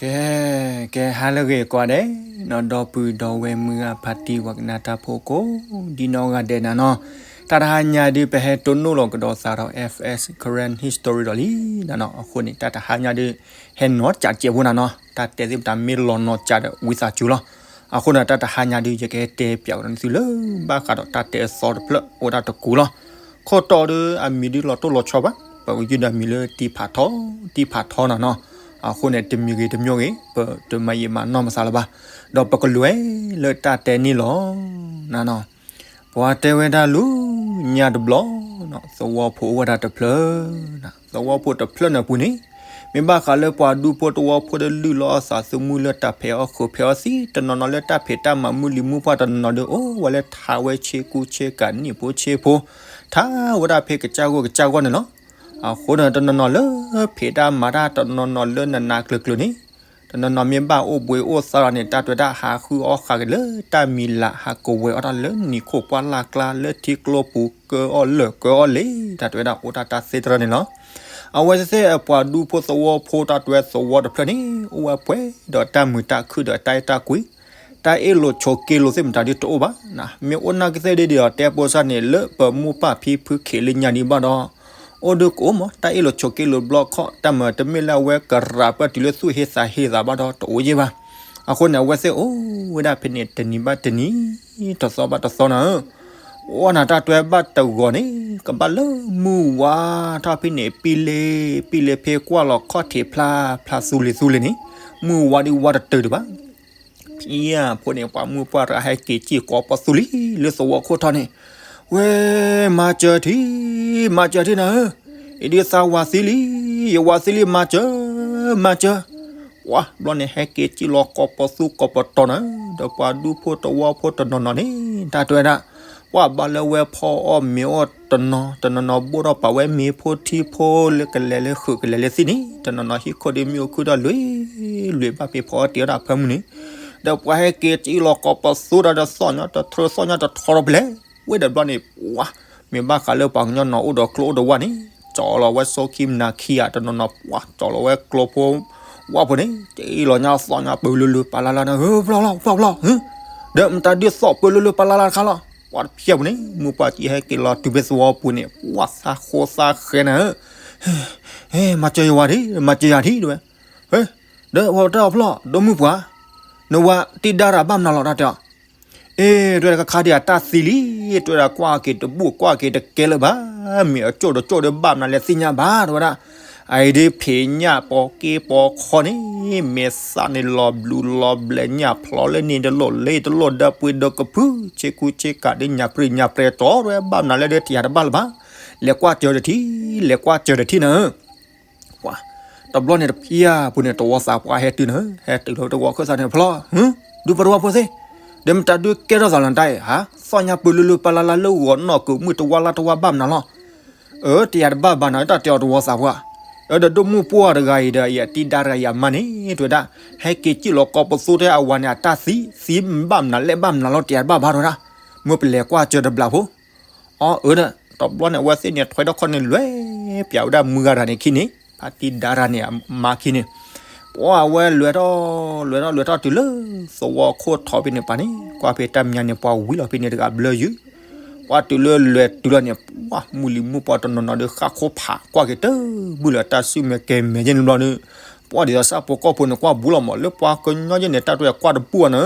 ကဲ, ကဲဟါလၢအဂ့ၤကိးဂၤဒဲး, နီၢ်ဒီပုၢ်ဒီဝဲၢ်မုၢ်ဂၤဖါတံၢ်ဝဲကနၣ်တၢ်ဖိကိးဒံနီၢ်ဂၤဒဲးနၤနီၤ, တၢ်တဟါညါဒုး ပဟဲတိၢ်နီၣ်လီၤကဒီးသးဒီး F S Karen History ဒီးလံနၤနီၤ, အဃိန့ၣ် တၢ်တဟါညါဒုး ဟဲနီၢ်ကၠးစဲးဖိနၤနီၤ, တၢ်တဲသ့ၣ်ပတၢ်မ့ၢ်လီၤနီၢ်ကၠးဒီးဝံသးစူၤလီၤ. အဃိန့ၣ် တၢ်တဟါညါဒုး ယကဟဲတဲပၠးကဒီးနသုလၢ ဘၣ်ဃးဒီးတၢ်တဲအသီတဖျၢၣ်အိၣ်ဒၣ်တကူာ်လီၤ. ခိၣ်တီဒီးအမံၤဒုးလီၤတိၢ်လီၤဆီဘၣ်, ပကယုၢ်ဒီးမံၤလၢတံဖးထီ, တံဖးထီနၤနီၤ, အဃိန့ၣ် တမံၤဂ့ၤတမံၤဂ့ၤ ပတမၤယံာ်မၤနီၢ်မသးလၢၤဘၣ်, ဒီးပကလဲၤလၢတၢ်တဲန့ၣ်လီၤနၤနီၤ. ပှၤတဲဝဲဒၣ်လၢညါတဘျီ, သဝီဖိအိၣ်ဝဲဒၣ်တဖျၢၣ်, သဝီဖိတဖျၢၣ်န့ၣ်အပူၤန့ၣ်, မ့ၢ်ဘၣ်ဃးလၢပှၤဒူဖိသဝီဖိဒီးလုၢ်လီၤအသးသမူလၢတၢ်ဖံးအီၣ်ဃုာ်ဖံးအီၣ်သံ, တနီၤနီၤလၢတၢ်ဖံးတၢ်မၤမုၢ်လံၤမုၢ်ပှၢ်တနီၤနီၤဒီး အိၣ်ဝဲလၢထးဝဲဆ့ကူဆ့ကၤနံၣ်ဖိဆ့ဖိ, ထးဝဲဒၣ်ဖဲကစၢ်ဂီၢ်ကစၢ်ဂီၢ်န့ၣ်လီၤ. အဃိန့ၣ် တနီၤနီၤလၢဖံးတၢ်မၤတၢ်တနီၤနီၤလၢနးနးကျၢၤကျၢၤန့ၣ်, တနီၤနီၤမ့ၢ်ဘၣ်အိၣ်ဘှံးအိၣ်သါလီၤန့ၣ် တၢ်တဲဝဲဒၣ်ဟးဃုအီၣ်ဃာ်က့ၤလၢတၢ်မံၤလၤ ဟးကဝဲၤအီၣ်တၢ်လၢနံၤခိၣ်ပှၢ်လၢ်ကျါ လၢထံကျိပူၤကၢအီၣ်လၢာ်ကၢအီၣ်လံ, တၢ်တဲဝဲဒၣ်အိၣ်တၢ်တၢ်သ့တရၢန့ၣ်လီၤ. အဝဲသ့ၣ်အပှၤဒူဖိသဝီဖိတၢ်တဲဝဲသဝီတဖျၢၣ်န့ၣ် အိၣ်ဝဲပှဲၤဒီးတၢ်မုာ်တၢ်ခုၣ်ဒီးတၢ်အဲၣ်တၢ်ကွံ, တၢ်အ့ၣ်လိာ်ဆိးက့လိာ်သ့ၣ်မတၤဒုးတအိၣ်ဘၣ်, မ့ၢ်အိၣ်နာ်က့သ့ၣ်ဒ်ဒီးတဲပိစၢ်န့ၣ် လၢပမိၢ်ပၢ်ဖံဖုခ့လၢညါဒံးဘၣ်ဒီး အိၣ်ဒုးကအိၣ်မး တၢ်အ့ၣ်လိာ်ဆိးက့လိာ်ဘျီခီၣ် တၢ်မၤတမ့ၢ်လၢအဝဲကရးပၢၢ်တုၤလၢသူၣ်ဟ့သးဟ့သးဘၣ်ဒီးတအိၣ်ယဲၢ်ဘၣ်. အဃိန့ၣ် အဝဲသ့ၣ်အိၣ်ဝဲဒၣ်ဖဲန့ၣ်တနံၤဘၣ်တနံၤ, တသီဘၣ်တသီနၤဧၢ, အိၣ်နၤတၢ်တဲဘၣ်တဂီၤန့ၣ် ကဘၣ်လၢမုၢ်ဝါထီၣ်ဖဲန့ၣ် ပံလ့ပံလ့ဖဲကွၢ်လီၤခီၣ်ထံးဖျါဖျါသူလ့ၤသူလ့ၤန့ၣ်, မုၢ်ဝါဒံးဝါတတုၤတဘၣ် ဖံဧၢ ဖိန့ၣ် ပှၤမုၢ်ပှၢ်တဂၤဟဲက့ၤစံၣ်ကိးပသူလံ လၢသဝီခိၣ်ထီၣ်န့ၣ်, ဝဲ မၤစၢၤထံ, မၤစၢၤထံနၤဧၢ, အံၤဒုးသးဝးသံလံ, ယဝးသံလံ မၤစၢၤ, မၤစၢၤ, ပှၤဘျီန့ၣ် ဟဲက့ၤစံၣ်လီၤကိးပသူကိးပတီၤနၤဧၢ, ဒီးပှၤဒူဖိသဝီဖိတနီၤနီၤန့ၣ် တၢ်တဲဝဲဒၣ် ပှၤဘၣ်လၢဝဲဖီအီၣ်မ့ၤအီၣ်တနီၤ တနီၤနီၤဘိၣ်ထီၣ်ပာ်ဝဲမ့ၤဖိထံဖိလၢကလဲၤလၢဃုာ်ကလဲၤလၢသံၣ်န့ၣ် တနီၤနီၤဟံၣ်ခိၣ်ဒုးမ့ၢ်အိၣ်ခုၣ်ထီၣ်လွံၢ်လွံၢ်ဘၣ်ဖဲဖီအီၣ်တ့ၢ်အီၣ်တၢ်ဖၢမုၢ်န့ၣ်, ဒီးပှၤဟဲက့ၤစံၣ်လီၤကိးပသူဒီးသီၣ်ညီတထြၢသီၣ်ညီတထီထီၣ်ဖဲလဲၣ်, ဝဲဒီးဘျီန့ၣ် ပှၤ မ့ၢ်ဘၣ်ဃးလၢပှၤကညီနီၤအိၣ်ဒီးကျိအိၣ်ဒီးဝၣ်န့ၣ် ကၠီလီၤဝဲစိခံမနၤခံဂၤ တနီၤနီၤပှၤ ကၠီလီၤဝဲကျိဖိဝၣ်ဖိန့ၣ် စံၣ်လီၤညါသီၣ်ညါပၢလုလုပာ်လၢ်လၢ်နၤဧၢ, ဖျီၣ်ဖျီၣ်ဖျီၣ်ဖျီၣ်, ဒီးမတၤဒုးသီၣ်ပၢလုလုပာ်လၢ်လၢ်တခါလီၤ, ပှၤတဖျၢၣ်ပူၤန့ၣ် မုၢ်ပှၢ်စံၣ်ဟဲက့ၤလီၤတုၤဖဲသဝီပူၤန့ၣ် ပှၤသးဃိသးဃဲနၤဧၢ, မၤစၢၤယဝၤထံ, မၤစၢၤယၤထံတဲဝဲ, ဒီးဝဲတၢ်အဖျီၣ် ဒိၣ်မုၢ်ပှၢ်, နဝၤတံၢ်ဒါရၤဘၣ်မနုၤလီၤတၢ်တဲအီၤ အ့ တဲဝဲဒၣ် ကခါဒံးအတၢ်သံလံ, တဲဝဲဒၣ် ကွၢ်က့ၤတဘူၣ်ကွၢ်က့ၤတကဲလၢၤဘၣ်, မ့ၢ်အကၠိၣ်တကၠိၣ်ဒီးဘၣ်မနုၤလဲၣ်သ့ၣ်ညါဘၣ် တဲဝဲဒၣ်, အအံၤဒ်ဖံးညၣ်ပိာ်က့ပိာ်ခီန့ၣ် မဲာ်သၣ်န့ၣ်လီၤဘျူးလီၤဘျဲး ညၣ်ဖျီလၢန့ၣ်တလိၣ်လၢတလိၣ် ဒီပုၢ်ဒီကဖု ဆ့ကူဆ့ကၤဒ်ညၣ်ပြံၣ်ညၣ်ပြဲၤတီၤ တဲဝဲဘၣ်မနုၤလဲၣ်ဒီးတယၤတဘၣ်လၢၤဘၣ်, လဲၤကွၢ်စၢၤတထံၣ်, လဲၤကွၢ်စၢၤတထံၣ်နၤဧၢ ပှၤ, တဘျီန့ၣ်တဖျၢၣ်ပူၤန့ၣ် တဝီသးပှၢ်ဟဲတုၤနၤဧၢ, ဟဲတုၤလၢတဝီခၢၣ်သးန့ၣ် ဖျီၣ်, ဒူဖိတဝီဖိသ့ၣ်, ဒီးမတၤဒုးကဲထီၣ်သးလီၤတၢ်အံၤ, ဟးသီၣ်ညါပၢလုလုပာ်လၢ်လၢ်လၢဂီၤနီၣ်ကုးမုၢ်တဝါလါတဝါဘၣ်မနုၤလီၤ, အၢ တယၤတဘၣ်ဘၣ်နၤ တၢ်တဲအီၤတဝီသးပှၢ်, အၢ ဒီးဒိၣ်မုၢ်ပှၢ်တဂၤအံၤဒီး အံၤအတံၢ်ဒါတဂၤအံၤအမါန့ၣ် တဲဝဲဒၣ်, ဟဲက့ၤစံၣ်လီၤကိးပသူတဲအဝၤန့ၣ် အတၢ်သံ, သံဘၣ်မနုၤလဲၣ်ဘၣ်မနုၤလီၤ တယၤတဘၣ်ဘၣ်တဲဝဲဒၣ်, မ့ၢ်ပလဲၤကွၢ်စၢၤတဘျီဖိ အီ အၢဒီး တဘျီန့ၣ် အဝဲသ့ၣ်န့ၣ် ထွဲထီၣ်ခီၣ်န့ၣ် လဲၤပၠးဝဲဒၣ်မုၢ်ဂၤတဂၤန့ၣ်ခံန့ၣ် ဖါတံၢ်ဒါတဂၤန့ၣ် အမါခံန့ၣ်, ပှၤအဝဲလဲၤထီၣ် လဲၤထီၣ်လဲၤထီၣ်တုၤလၢ သဝီခိၣ်ထီၣ်ဖဲန့ၣ်ပှၤန့ၣ် ကွၢ်ဖဲတၢ်မညါန့ၣ် ပှၤဝံၤလီၤဖဲန့ၣ်တဂၤဘျၢယုၢ်, ပှၤတုၤလၢလဲၤတုၤလီၤန့ၣ် ပှၤမုၢ်လံၤမုၢ်ပှၢ်တနီၤနီၤဒီး ဃၣ်ခိၣ်ဖးကွၢ်က့ၤတဘူၣ်လၢတၢ်စုမုၢ်ကဲၤမဲာ်ယဲၢ်န့ၣ်ဘျီဒီး ပှၤဒ်သိးဆၣ်ဖိကီၢ်ဖိန့ၣ် ကွၢ်ဘူးလီၤမး လၢပှၤကညီယဲၢ်န့ၣ် တၢ်တဝဲကွၢ်တဘူၣ်အီၤနၤ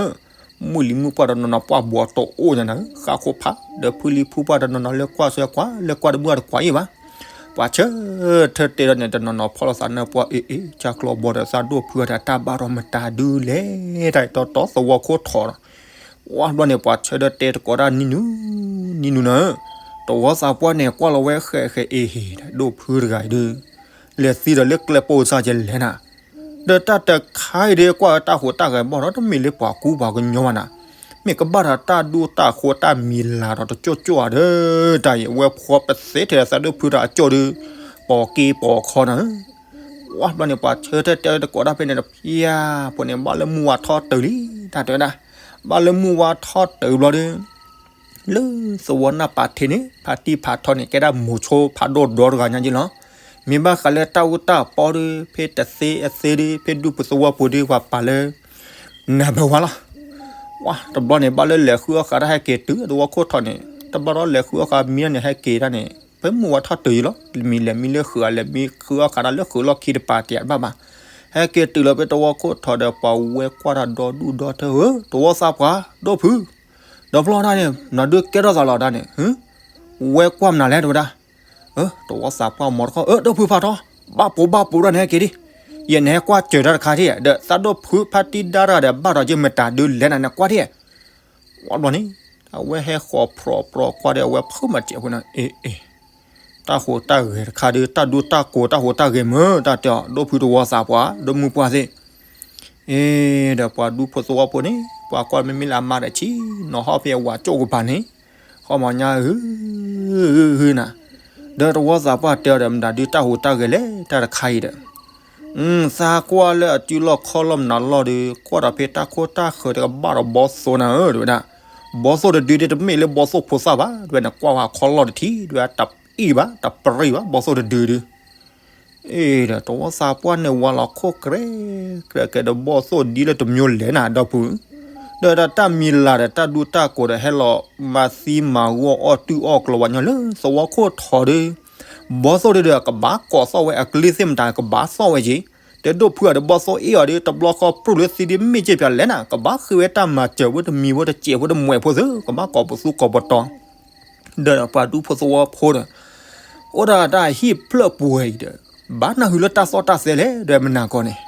မုၢ်လံၤမုၢ်ပှၢ်တနီၤနီၤ ပှၢ်ဘူးအီၤတအိၣ်ညါနၤ ဃၣ်ခိၣ်ဖး ဒီးဖုလံၤဖုပှၢ်တနီၤနီၤ လၢကွၢ်ဆၢကွၢ် လၢကွၢ်တဘူၣ်အတကွၢ်အံၤဘၣ်. ပှၤဆၢထၢၣ်တဲဒီးန့ၣ် တနီၤနီၤဖီၣ်လိာ်သးနၢ်ပှၢ် အ့ အ့ ဆၣ်ကျီဘီဒီးသးဒိၣ်ဖုအတၢ်ဘၣ်ဒီးမတၤဒုလဲၣ် တၢ်အံၤတီတီသဝီခိၣ်ထီၣ်ဒီး ဝံၤဘျီန့ၣ် ပှၤဆၢထၢၣ်တဲတကိးတၢ်နံၤနုၤ နံၤနုၤနၤ တဝီသးပှၢ်န့ၣ် ကွၢ်လီၤဝဲဃဲးဃဲးအ့ဟ့ၣ် ဒိၣ်ဖုတဂၤအံၤဒုး လဲၤသံဒီးလၢကျဲပိၢ်စၢ်ကလဲၣ်နၤ ဒီးတၢ်တခါအံၤဒုး ကွၢ်ဝဲတၢ်ဃိးတၢ်ဂဲၤဘီၣ်ဒီး တမ့ၢ်လၢပှၤကူပှၤကညီဘၣ်နၤ မ့ၢ်ကဘၣ်ဒီးတၢ်ဒူတၢ်ဃိတၢ်မံၤလၤဒီးတကၠိၣ်ကၠိၣ်ဧါဒီး တၢ်အံၤ အဝဲဖှီပသ့ထဲသးဒိၣ်ဖုတၢ်အကၠိၣ်ဒုး ပိာ်က့ပိာ်ခီနၤ ဝံၤဘျီန့ၣ် ပှၤဆၢထၢၣ်တဲတကိးတၢ်ဖဲန့ၣ်တဖျၢၣ်ဖိန့ၣ် ဘၣ်လၢမုၢ်ဝါထီၣ်တုၤလံ တၢ်တဲဝဲဒၣ် ဘၣ်လၢမုၢ်ဝါထီၣ်တုၤဘျီဒီး လၢသဝီနၢ်ပာ်ထ့န့ၣ် ဖါတံၢ်ဖးထီန့ၣ် ကဲဒၣ်မိၤဆိဖးဒိၣ်ဒီတဂၤညါက့လီၤ. မ့ၢ်ဘၣ်ဃးလၢတၢ်အူတၢ်ပီဒီး ဖဲတသ့အသ့ဒီး ဖဲဒူၣ်ဖိသဝီဖိဒီး ပှၤပာ်လၢ နၢ်ဘၢဝါလီၤ. ဝါ တဘျီန့ၣ် ဘၣ်လၢလဲၤဃုအီၣ်ဃာ်တၢ်ဟဲက့ၤတုၤသဝီခိၣ်ထီၣ်န့ၣ် တဘျီဒီးလဲၤဃုအီၣ်ဃာ်မံန့ၣ် ဟဲက့ၤတၢ်န့ၣ် ဖဲမုၢ်ဝါထီၣ်တုၤယံၤလီၤ. မံၤလဲၤမံလၢဃုာ် လဲၤမံဃုအီၣ်ဃာ်တၢ်လၢဃုာ်လီၢ်ခံတပၤတယးတဘၣ်ဘၣ်. ဟဲက့ၤတုၤလီၤဖဲသဝီခိၣ်ထီၣ်ဒီး ပှၤဝဲကွၢ်တၢ်ဒီဒူၣ်ဒီထၢဧၢ, သဝီသးပှၢ် ဒိၣ်ဖု ဒီဖျီတၢ်န့ၣ် နဒုးကဲထီၣ်သးလီၤတၢ်န့ၣ် ဝဲကွၢ်မနုၤလဲၣ် တဲဝဲဒၣ်. သဝီသးပှၢ်မီၤတခီ အၢ ဒိၣ်ဖုဖးထီ, ဘၣ်ပိာ်ဘၣ်ပိာ်တၢ်န့ၣ်ဟဲက့ၤဒံး, ယဲန့ၣ်ဟဲကွၢ်စၢၤတၢ်တခါဒံး, ဒီးသးဒိၣ်ဖုဖါတံၢ်ဒါတဂၤဒီး ဘၣ်ဒီးယမတၤဒုးလဲၣ်နၤန့ၣ်ကွၢ်ဒံး. ဝံၤဘျီန့ၣ် အဝဲဟဲဃီၤဖြီဖြီကွၢ်ဒီး အဝဲဖုးမၤစၢၤဖိန့ၣ် အ့ အ့ တၢ်ဟူးတၢ်ဂဲၤတခါဒီး တၢ်ဒူတၢ်ကိးတၢ်ဟူးတၢ်ဂဲၤမုာ် တၢ်တဲအီၤ ဒိၣ်ဖုသဝီသးပှၢ် ဒိၣ်မုၢ်ပှၢ်သ့ၣ် အ့ ဒီးပှၤဒူဖိသဝီဖိန့ၣ် ပှၤကွၢ်မ့မ့ၢ်လၢအမါဒီးဆံး နီၢ်ဟီၣ်ဖဲအဝၤကၠိၣ်ကပၤန့ၣ် ဟီၣ်မီၤညါ ဟု ဟု ဟုနၤ, ဒီးသဝီသးပှၢ်တဲအီၤဒီး မတၤဒုးတၢ်ဟူးတၢ်ဂဲၤလဲၣ် တၢ်တခါအံၤဒီး သးကွၢ်လၢအစုလီၢ်ခီၣ်လီၢ်မနုၤလီၢ်ဒီး ကွၢ်ဒီးဖဲတၢ်ခိၣ်တၢ်ဃၢၤတကဘၣ်ဒီးဘီသိန့ၣ်ဧၢ တဲဝဲဒၣ်. ဘီသိၣ်တဒုဒ်တမ့ၢ်လၢဘီသိၣ်ဖိသၣ်ဘၣ် တဲဝဲန့ၣ် ကွၢ်ဝဲခီၣ်လီၢ်တထံၣ် တဲဝဲ တအံၣ်ဘၣ် တပြံၢ်ဘၣ် ဘီသိၣ်တဒုဒု အ့ဒီး သဝီသးပှၢ်န့ၣ်ဝၤလီၤခိၣ်ကြဲးကြဲးကဲးဒီး ဘီသိၣ်ဒ်လၢတမံၤလဲၣ်နၤ ဒီပုၢ်, ဒီးတၢ်မံၤလၢ်ဒီးတၢ်ဒူတၢ်ကိးဒီး ဟဲလီၤမၤသံမၤဂီၢ်အီၣ်တုၢ်အီၣ်ကျီဝဲညီလၢသဝီခိၣ်ထီၣ်ဒီး ဘီသိၣ်ဒုဒီး ကဘၣ်ကိးသီၣ်ဝဲအကလံၤသ့ၣ်မတၤ ကဘၣ်သီၣ်ဝဲက့ၤ, ဒီးဒိၣ်ဖုအဒီးဘီသိၣ်အ့ၣ်အီၤဒီး တဘျီဃီပြူၢ်လၢသံဒ်မ့ၢ်က့ၤပၠးလဲၣ်နၤ ကဘၣ်ဃ့ဝဲတၢ်မၤစၢၤဖိတမံၤဖိတစဲးဖိတမှဲၤဖိသ့ၣ် ကဘၣ်ကိးပသူကိးပတီၤ ဒီးပှၤဒူဖိသဝီဖိဒီး အိၣ်ဒၣ်တၢ်ဟံၣ်ဖျၢၣ်ပှဲၤအံၤဒီး ဘၣ်နၢ်ဟူလၢတၢ်သီၣ်တၢ်သဲလဲၣ် ဒီးမနၤကီၢ်န့ၣ်,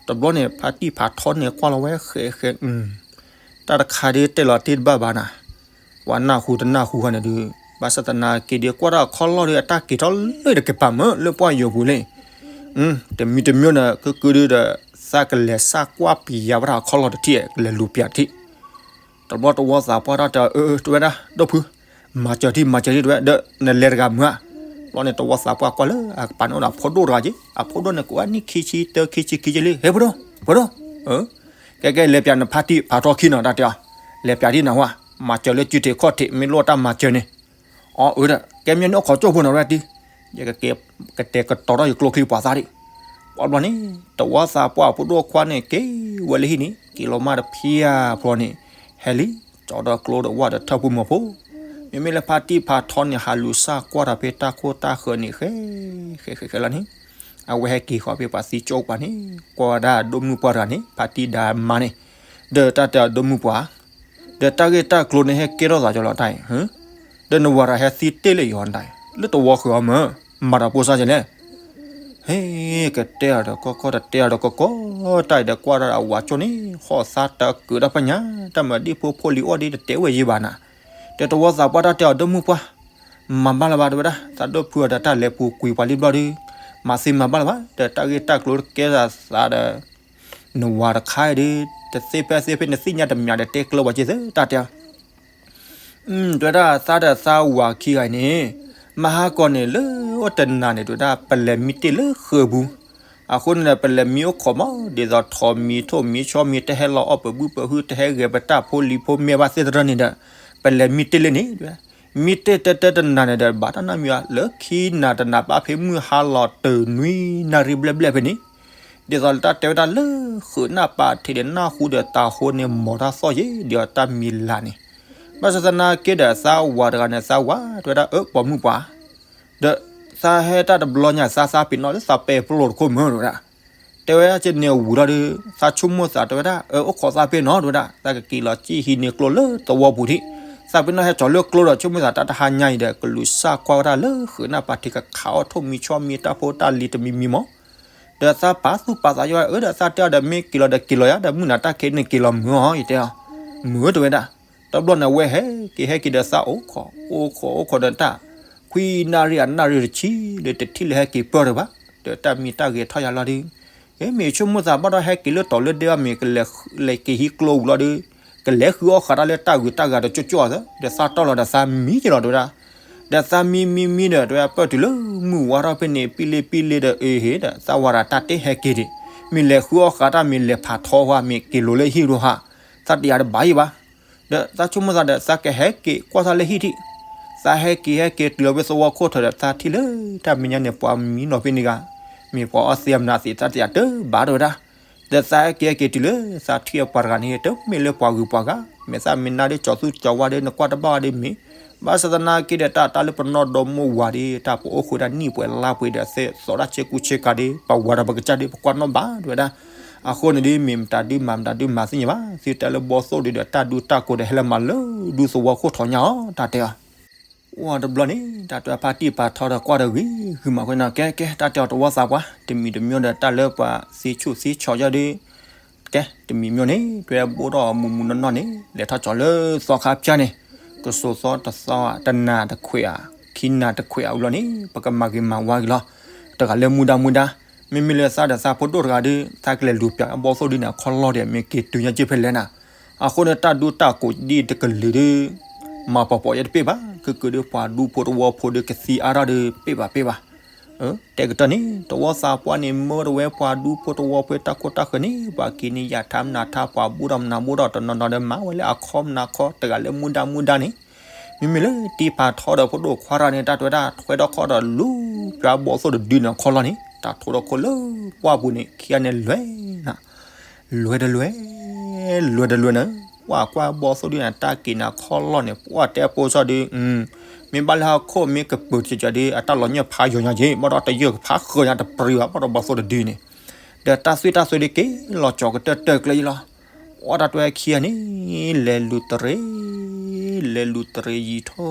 တဘျီန့ၣ် ဖါတံၢ်ဖးထီန့ၣ် ကွၢ်လီၤဝဲဃဲးဃဲး, တၢ်တခါဒ်တဲလီၤတ့ၢ်တဘၣ်ဘၣ်နၤ, ပှၤနၢ်ဟူတနၢ်ဟူဃီန့ၣ်ဒီး ဘၣ်ဆၣ်သနာ်က့ဒီး ကွၢ်တၢ်ခီၣ်လီၢ်ဒီး အတၢ်က့ၤထီၣ်လၢတကပၤမၢလၢပှၢ်ယိာ်ပူၤလံ, တမံၤတမံၤန့ၣ် ကကုဒုဒီး သးကလဲၤစၢ်ကွၢ်ပျးဝဲဒၣ်ခီၣ်လီၢ်တထံၣ် ကလဲၤလူၤပျးတထံၣ် တဘျီသဝီသးပှၢ်တၢ်တဲ အၢ တဲဝဲဒၣ် ဒိၣ်ဖု, မၤစၢၤထံၣ် မၤစၢၤထံၣ် တဲဝဲ ဒီးနလဲၤတဂၤမုာ်ဧါ, ဘျီန့ၣ် သဝီသးပှၢ်ကွၢ်လၢအကပၤန့ၣ်အိၣ်ဒီးဖိဒိၣ်တဂၤက့ၤ, အဖိဒိၣ်န့ၣ် ကိးဝဲနံၣ်ခံဆံတၢ ခံဆံခံဆံလံ, ဟဲ ဖိဒိၣ်, ဖိဒိၣ်, ကဲကဲ လဲၤပျးနဖါတံၢ်ဖးထီခံနီၤ တၢ်တဲအီၤ, လဲၤပျးထံၣ်နၤဝဲ, မၤစၢၤလၢစုထံးခီၣ်ထံး မ့ၢ်လိၣ်တၢ်မၤစၢၤန့ၣ်, အီ အၢ ဒီး ကဲမ့ၢ်န့ၣ်အိၣ်ခိးကၠိဖိနီၤ ဝဲတံၢ် ယကကတဲာ်ကတီၤထီၣ်ယကျိချံပှၤသၣ်ဒံး, ဘျီန့ၣ် သဝီသးပှၢ်ဖိဒိၣ်ခွါန့ၣ် က့ၤဝဲလၢဟံၣ်န့ၣ် က့ၤလီၤမၢ်တဖၣ်ဖျီန့ၣ်, ဟဲလံ, ကၠီဒီးကျိဒီးဝၣ်ဒီးထၢၣ်ဖုမီၤဖိ, မ့မ့ၢ်လၢဖါတံၢ်ဖးထီန့ၣ် ဟးလူၤစၢ်ကွၢ်တၢ်ဖဲတၢ်ခိၣ်တၢ်ဃၢၤန့ၣ် ဃဲ ဃဲ ဃဲ ဃဲလီၤန့ၣ်, အဝဲဟဲက့ၤဃီၤဖဲပှၤသံကၠိပှၤန့ၣ် ကွၢ်ဝဲဒၣ်ဒိၣ်မုၢ်ပှၢ်တဂၤန့ၣ် ဖါတံၢ်ဒါမါန့ၣ်, ဒီးတၢ်တဲအီၤဒိၣ်မုၢ်ပှၢ် ဒီးတၢ်ဂ့ၢ်တၢ်ကျိၤန့ၣ် ဟဲကဲထီၣ်သးကၠီလီၤတၢ်အံၤ, ဒီးနဝၤတဂၤဟဲသံတ့ၢ်လၢယီၤတၢ်အံၤ လၢသဝီဃၢၤအီၤမၢ်, မၤတၢ်ဖိစၢ်ကလဲၣ်, ဟ့ ကတဲအီၤဒီးကီကီ တတဲအီၤဒီးကီကီ, တၢ်အံၤဒီးကွၢ်ဒၣ်အဝၤကၠိန့ၣ် ဟီၣ်သါတၢ်ကုးတၢ်ပညါ, တၢ်မၤဒံၣ်ဖိဖိလံၤအီၣ်ဒ်တတဲဝဲယံၤဘၣ်နၤ, ဒီးသဝီသးပှၢ်တၢ်တဲအီၤဒိၣ်မုၢ်ပှၢ်, မၤဘၣ်လၢၤဘၣ် တဲဝဲဒၣ်, သးဒိၣ်ဖုအီၤဒီးတၢ်လဲၤပူၤကွံာ်ပှၤလံဘျီဒီး, မၤသ့မၤဘၣ်လၢၤဘၣ်, ဒီးတၢ်ဂ့ၢ်တၢ်ကျိၤကဲထီၣ်သးဒီး နဝၤတခါအံၤဒီး တသ့ဖဲသ့ဖဲနသ့ၣ်ညါတမံၤဒီးတဲကျၢၤပှၤက့ၤသ့ တၢ်တဲအီၤ, တဲဝဲဒၣ်သးဒီးသးဝၤခံဂၤအံၤန့ၣ်, မဟါကီၢ်န့ၣ် လၢအိၣ်တနၤန့ၣ် တဲဝဲဒၣ် ပလဲၤမံတ့ၢ်လၢဃၢၤပူၤ, အဃိန့ၣ်ဒီး ပလဲၤမံအိၣ်ခိးမး ဒ်သိးထိးမံထိၣ်မံဆီမံ တဟဲလီၤအီၣ်ပဘုၣ်ပဟုၣ် တဟဲဂဲၤပတၢ်ဖိလံၤဖိမဲာ်ဘၣ်သ့ၣ်တဖၣ်န့ၣ်ဒီး, ပလဲၤမံတ့ၢ်လၢန့ၣ် တဲဝဲဒၣ်, မံတ့ၢ်တၢတၢတနၤန့ၣ်ဒီး ဘၣ်တၢ်နီတမံၤဘၣ် လၢခံနၤတနၤဘၣ်ဖဲမုၢ်ဟါလီၤတုၤနွံနၣ်ရံၣ်ဘျဲၣ်ဘျဲၣ်ဖဲန့ၣ်, ဒ်သိးလၢတၢ်တဲဝဲဒၣ်လၢဃုာ်နၢ်ပာ်ထံးဒီးနၢ်ဟူဒီးတၤဟိန့ၣ် မ်တၢ်သီၣ်ယံၤ ဒ်သိးတၢ်မံၤလၢ်န့ၣ်, ဘၣ်ဆၣ်သနာ်က့ဒီးသးဝၤတဂၤန့ၣ် သးဝၤ တဲဝဲဒၣ် အၢ ပိာ်မုၣ်ပှၢ်, ဒီးသးဟဲတၢ်တဘျီညါ သးသးပ့ၤနီၣ်လၢသးပဲာ်ပျိတခိၣ်မၢ တဲဝဲဒၣ်, တဲဝဲဒၣ်ကန့ၣ်ဝံၤလီၤဒီး သးဆိကမိၣ်သး တဲဝဲဒၣ် အၢ အိၣ်ခိးသးပ့ၤနီၣ် တဲဝဲဒၣ် သးကက့ၤလီၤစံၣ်ဟံးန့ၢ်ကျိလၢသဝီပူၤထံး, သးပ့ၤနီၣ်ဟဲကၠီၤလၢကျိဒီး ဆိကမိၣ်သးတၢ်တဟါညါအံၤဒီး ကလူၤစၢ်ကွၢ်ဝဲဒၣ်လၢဃုာ်နၢ်ပာ်ထံးကခးအီၣ်ထိၣ်မံဆီမံတၢ်ဖိတၢ်လံၤတမံၤမံၤမး, ဒီးသးပာ်သူၣ်ပာ်သးယဝဲ အၢ ဒီးသးတဲအီၤဒီး မ့ၢ်က့ၤလီၤဒီးက့ၤလီၤယၤ ဒီးမုၢ်နၤတၢ်ခဲအံၤန့ၣ်က့ၤလီၤမုာ်အီၤ ယတဲအီၤ, မုာ် တဲဝဲဒၣ်, တဘျီန့ၣ် အဝဲဟဲက့ၤဟဲက့ၤဒီးသးအိၣ်ခိး အိၣ်ခိးအိၣ်ခိးဒီးတၢ် ခွံနၣ်ရံၣ်အနၣ်ရံၣ်တဆံ ဒီးတထံၣ်လၢဟဲက့ၤပၢၢ်တဘၣ်, ဒီးတၢ်မံတၢ်ဂဲၤထီၣ်ယၤလီၤဒီး, မ့ၢ်ဆိကမိၣ်သးဘၣ်ဒီးဟဲက့ၤလၢတီၤလၢဒဲဘၣ် မ့ၢ်ကလဲၤက့ၤဟံးကျိဝံၤလီၤဒီး, ကလဲၤဃုအီၣ်ဃာ်တၢ်လၢတၢ်ဂုၤတၢ်ဂၤတကၠိကၠိသၢ ဒီးသးတီၢ်လီၤဒီးသးမံက့ၤလီၤ တဲဝဲဒၣ်, ဒီးသးမံမံမံဒီး တဲဝဲပၢၢ်တုၤလၢမုၢ်ဝါထီၣ်ဖဲန့ၣ် ပံလ့ပံလ့ဒီး အဟ့ဒီး သးဝၤဒီးတၢ်တဟဲက့ၤဒံး, မ့ၢ်လဲၤဃုအီၣ်ဃာ်တၢ်မ့ၢ်လဲၤဖးထီဝဲ မ့ၢ်က့ၤလိၤလၢဟံၣ်လိၤဟး, သးတယၤတဘၣ်ယံၤဘၣ် ဒီးသးဆိကမိၣ်သးဒီး သးကဟဲက့ၤကွၢ်သးလၢဟံၣ်ထံး, သးဟဲက့ၤဟဲက့ၤတုၤလီၤဝဲသဝီခိၣ်ထီၣ်ဒီး သးထံၣ်လၢတၢ်မဲာ်ညါန့ၣ် ပှၤမံနီၤဖဲန့ၣ်ဂၤ, မ့ၢ်ပှၤအီသံးအမနုၤသံး သးတယာ်တဘၣ်တဝဲဒၣ်. ဒီးသးဟဲက့ၤဟဲက့ၤတုၤလၢ သးထံၣ်အပှၤတဂၤန့ၣ် တမ့ၢ်လၢပှၤဂုၤပှၤဂၤ, မ့ၢ်သးမ့ၢ်နၤဒီး ကၠီၤသူကၠီၤဝါဒီး နကွၢ်တဘၣ်ဝဲဒီးမ့ၢ်, ဘၣ်ဆၣ်သနာ်က့ဒီး တၢ်တၢ်လၢပနီၢ်ဒီမါဝၤဒီး တၢ်ပအိၣ်ဃုာ်ဒၣ်နံၣ်ပှဲၤလါပှဲၤဒီး သဲသီးဒၣ်ဆ့ကူဆ့ကၤဒီး ပဝၤဒီးပကစၢ်ဒီး ပကွၢ်နီၣ်ဘၣ်တဝဲဒၣ်. အဃိန့ၣ်ဒီး မ့ၢ်မတၤဒုမၤ မတၤဒုမၤသ့ၣ်ညါဘၣ်, သုတဲလၢဘီသိၣ်ဒုဒီး တၢ်ဒူတၢ်ကိးဒီး ဟဲလၢမၤလၢဒူသဝီခိၣ်ထီၣ်ညါအီၤ တၢ်တဲအီၤ. အိၣ်တဘျီန့ၣ် တၢ်တဲဖါတံၢ်ဖါထီဒီးကွၢ်ဒီးဂ့ၤဂ့ၤမးဃဲနီၤ, ကဲကဲ တၢ်တဲအီၤတဝီသးပှၢ်, တမံၤတမံၤဒီး တၢ်လၢပှၤသ့ဆိၣ်သ့ဆီးယီၤဒီး ကဲ တမံၤမံၤန့ၣ် တွဲဘိၣ်ထီၣ်မုၢ်မုၢ်နီၢ်နီၢ်န့ၣ် လဲၤထီၣ်ကၠီၤလၢသီခါဖၠၣ်န့ၣ်, ကစိၤသီတသီ တနၤတခွဲးဧါ, ခံနၤတခွဲးဧါ အဘျီန့ၣ် ပကမၤဂ့ၤမၤဝါဂ့ၤလီၤ. တဂၤလၢမူဒါမူဒါ, မ့မ့ၢ်လၢသးဒီးသးဖိဒိၣ်တဂၤဒီး သးကလဲၤလူၤပၠးဘီသိၣ်ဒုန့ၣ် အခီၣ်လီၢ်ဒီး မ့ၢ်က့ၤတုၤညါက့ဖဲလဲၣ်နၤ. အဃိန့ၣ် တၢ်ဒူတၢ်ကိးဒ်တကလုာ်ဒီး မၤပီၤပီၤယဲတပ့ၢ်ဘၣ်, ကကဒီးပှၤဒူဖိတဝီဖိဒီးကသံအါထီၣ်ဒီး ပ့ၢ်ဘၣ်ပ့ၢ်ဘၣ်. တဲကတၢၢ်န့ၣ် တဝီသးပှၢ်န့ၣ် မၢတဝဲပှၤဒူဖိတဝီဖိတၢ်ခိၣ်တၢ်ဃၢၤန့ၣ် ပှၤက့ၤန့ၢ်ယၤထါမနၤထါ ပှၤဘိၣ်ထီၣ်မနၤဘိၣ်ထီၣ် တနီၤနီၤဒီးမၤဝဲလၢအခီမနၤခီ တဂၤလၢမူဒါမူဒါန့ၣ်, မ့မ့ၢ်လၢတံၢ်ဖးထီဒီးဖိဒိၣ်ခွါတဂၤန့ၣ် တၢ်တဲဝဲဒၣ် ထွဲထီၣ်ခီၣ်ဒီးလူၤပၠးဘီသိၣ်တဒုန့ၣ် အခီၣ်လီၢ်န့ၣ် တၢ်ထိထီၣ်ခိၣ်လၢပှၢ်ပူၤန့ၣ် ခံဂၤန့ၣ်လွဲၤနၤ လွဲၤတလွဲၤ, လွဲၤတလွဲၤန့ၣ်, ပှၤကွၢ်ဘီသိၣ်ဒုန့ၣ် တၢ်က့ၤန့ၣ်အခီၣ်လီၢ်န့ၣ် ပှၤတဲဖိစီဒီး, မ့ၢ်ဘၣ်လၢဟီၣ်ခိၣ်မ့ၢ်ကပၢၤတကးဒီး အတၢ်လီၤညၢၢ်ဖးယိာ်ညါက့ၤ ဘၣ်ဒီးတယၢၢ်ကဖးဃၢၤညါတပရံဘၣ် ဘၣ်ဒီးဘီသိၣ်တဒုန့ၣ်, ဒီးတၢ်သွံၣ်တၢ်သွဲဒီးက့ၤလီၤကၠီၤကတၢၢ်တၢၢ်ကျၢၢ်ယလီၤ. ပှၤတၢ်တဲဝဲခံဂၤန့ၣ် လဲၤလူၤတရံး, လဲၤလူၤတရံးယံာ်ထီ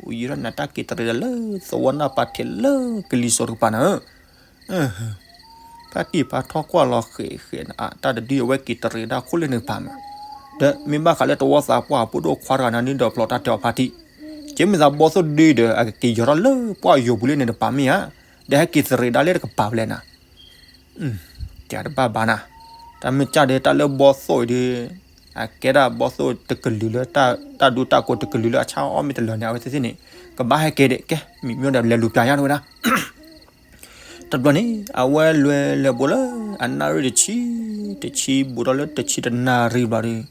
ၣ်, ယံာ်ထီၣ်န့ၣ် တၢ်က့ၤတရံးဒီးလၢသဝီနၢ်ပၤထံးလၢကလံၤစိးတကပၤန့ၣ် ဖါတံၢ်ဖါထီကွၢ်လီၤဃဲၤဃဲၤန့ၣ် အတၢ်တဒုအဝဲက့ၤတရံးဒၣ်ခိၣ်လၢန့ၣ်ကပၤမး, ဒီးမ့ၢ်ဘၣ်ဃးလၢတဝီသးပှၢ်ဖိဒိၣ်ခွါတဂၤန့ၣ် ဒုးဒီးဖျိးတၢ်တဲအီၤဖါတံၢ်, ကဲမ့ၢ်သးဘီသိၣ်ဒုဒီး အကက့ၤယီၤထီၣ်လၢပှၢ်ယိာ်ပူၤလၢန့ၣ်တကပၤမ့ၢ်ဧါ, ဒီးဟဲက့ၤတရံးဒၣ်လၢတကပၤဖဲလဲၣ်နၤ တၢ်တဘၣ်ဘၣ်နၤ, တၢ်မ့ၢ်ကၢ်ဒီးတၢ်လၢဘီသိၣ်အံၤဒီး အကဲဒၣ်ဘီသိၣ်တကလုာ်လၢ တၢ်ဒူတၢ်ကိးတကလုာ်လၢအဆါအီၣ်မ့ၢ်တလၢာ်န့ၣ် အဝဲသ့ၣ်န့ၣ် ကဘၣ်ဟဲက့ၤဒီး ကဲ မံၤမ့ၢ်ဒီးလဲၤလူၤပျၢ်ယါတဝဲဒၣ် တဘျီန့ၣ် အဝဲလဲၤလဲၤဘူးလၢ အနၣ်ရံၣ်တဆံ, တဆံဘူးထီၣ်လၢတဆံတနၣ်ရံၣ်ဘျီဒီး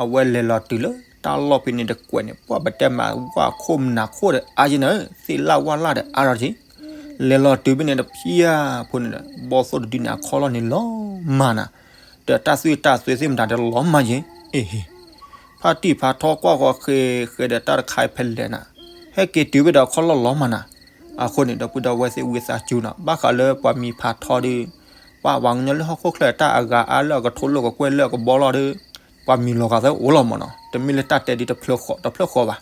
အဝဲလဲၤလီၤတုၤလၢတၢ်လီၢ်ဖဲန့ၣ်တကွဲးန့ၣ် ပှၢ်ပတဲမးဝၣ်ခိၣ်မနၤခိၣ်ဒီးအါယဲန့ၣ် သ့ၣ်လၣ်ဝၣ်လၣ်ဒီးအါထီၣ်က့ၤ, လဲၤလီၤတုၤဖဲန့ၣ်တဖျၢၣ်ဖိန့ၣ်ဒီး ဘီသိၣ်တဒုန့ၣ် အခီၣ်လီၢ်န့ၣ်လီၤမၢ်နၤ, ဒီးတၢ်သွံၣ်တၢ်သွဲသ့ၣ်မတၤဒီးလီၤမၢ်ယဲ, အ့ၣ် ဖါတံၢ်ဖါထီကွၢ်ဃီဃဲၤဃဲၤဒီးတၢ်တခါဖဲလဲၣ်နၤ, ဟဲက့ၤတုၤဖဲဒီးအခီၣ်လီၢ်လီၤမၢ်နၤ, အဃိန့ၣ်ဒီပုၢ်ဒီဝဲၢ်သ့ၣ်ဝံသးစူၤနီၤ ဘၣ်ဃးလၢပှၤမံၤဖးထီဒီး ပှၤဝၤကညီလၢဟီၣ်ခိၣ်ချၢတၢ်အဂၤအါလၢအကထိလိာ်ကကွဲၢ်လၢအကဘီလီၤဒီး ပှၤမံၤလီၤဂာ်သၢအိၣ်လီၤမၢ်နီၤ တမ့ၢ်လၢတၢ်တဲဒ်တဖျၢၣ်ဃီတဖျၢၣ်ဃီဘၣ်,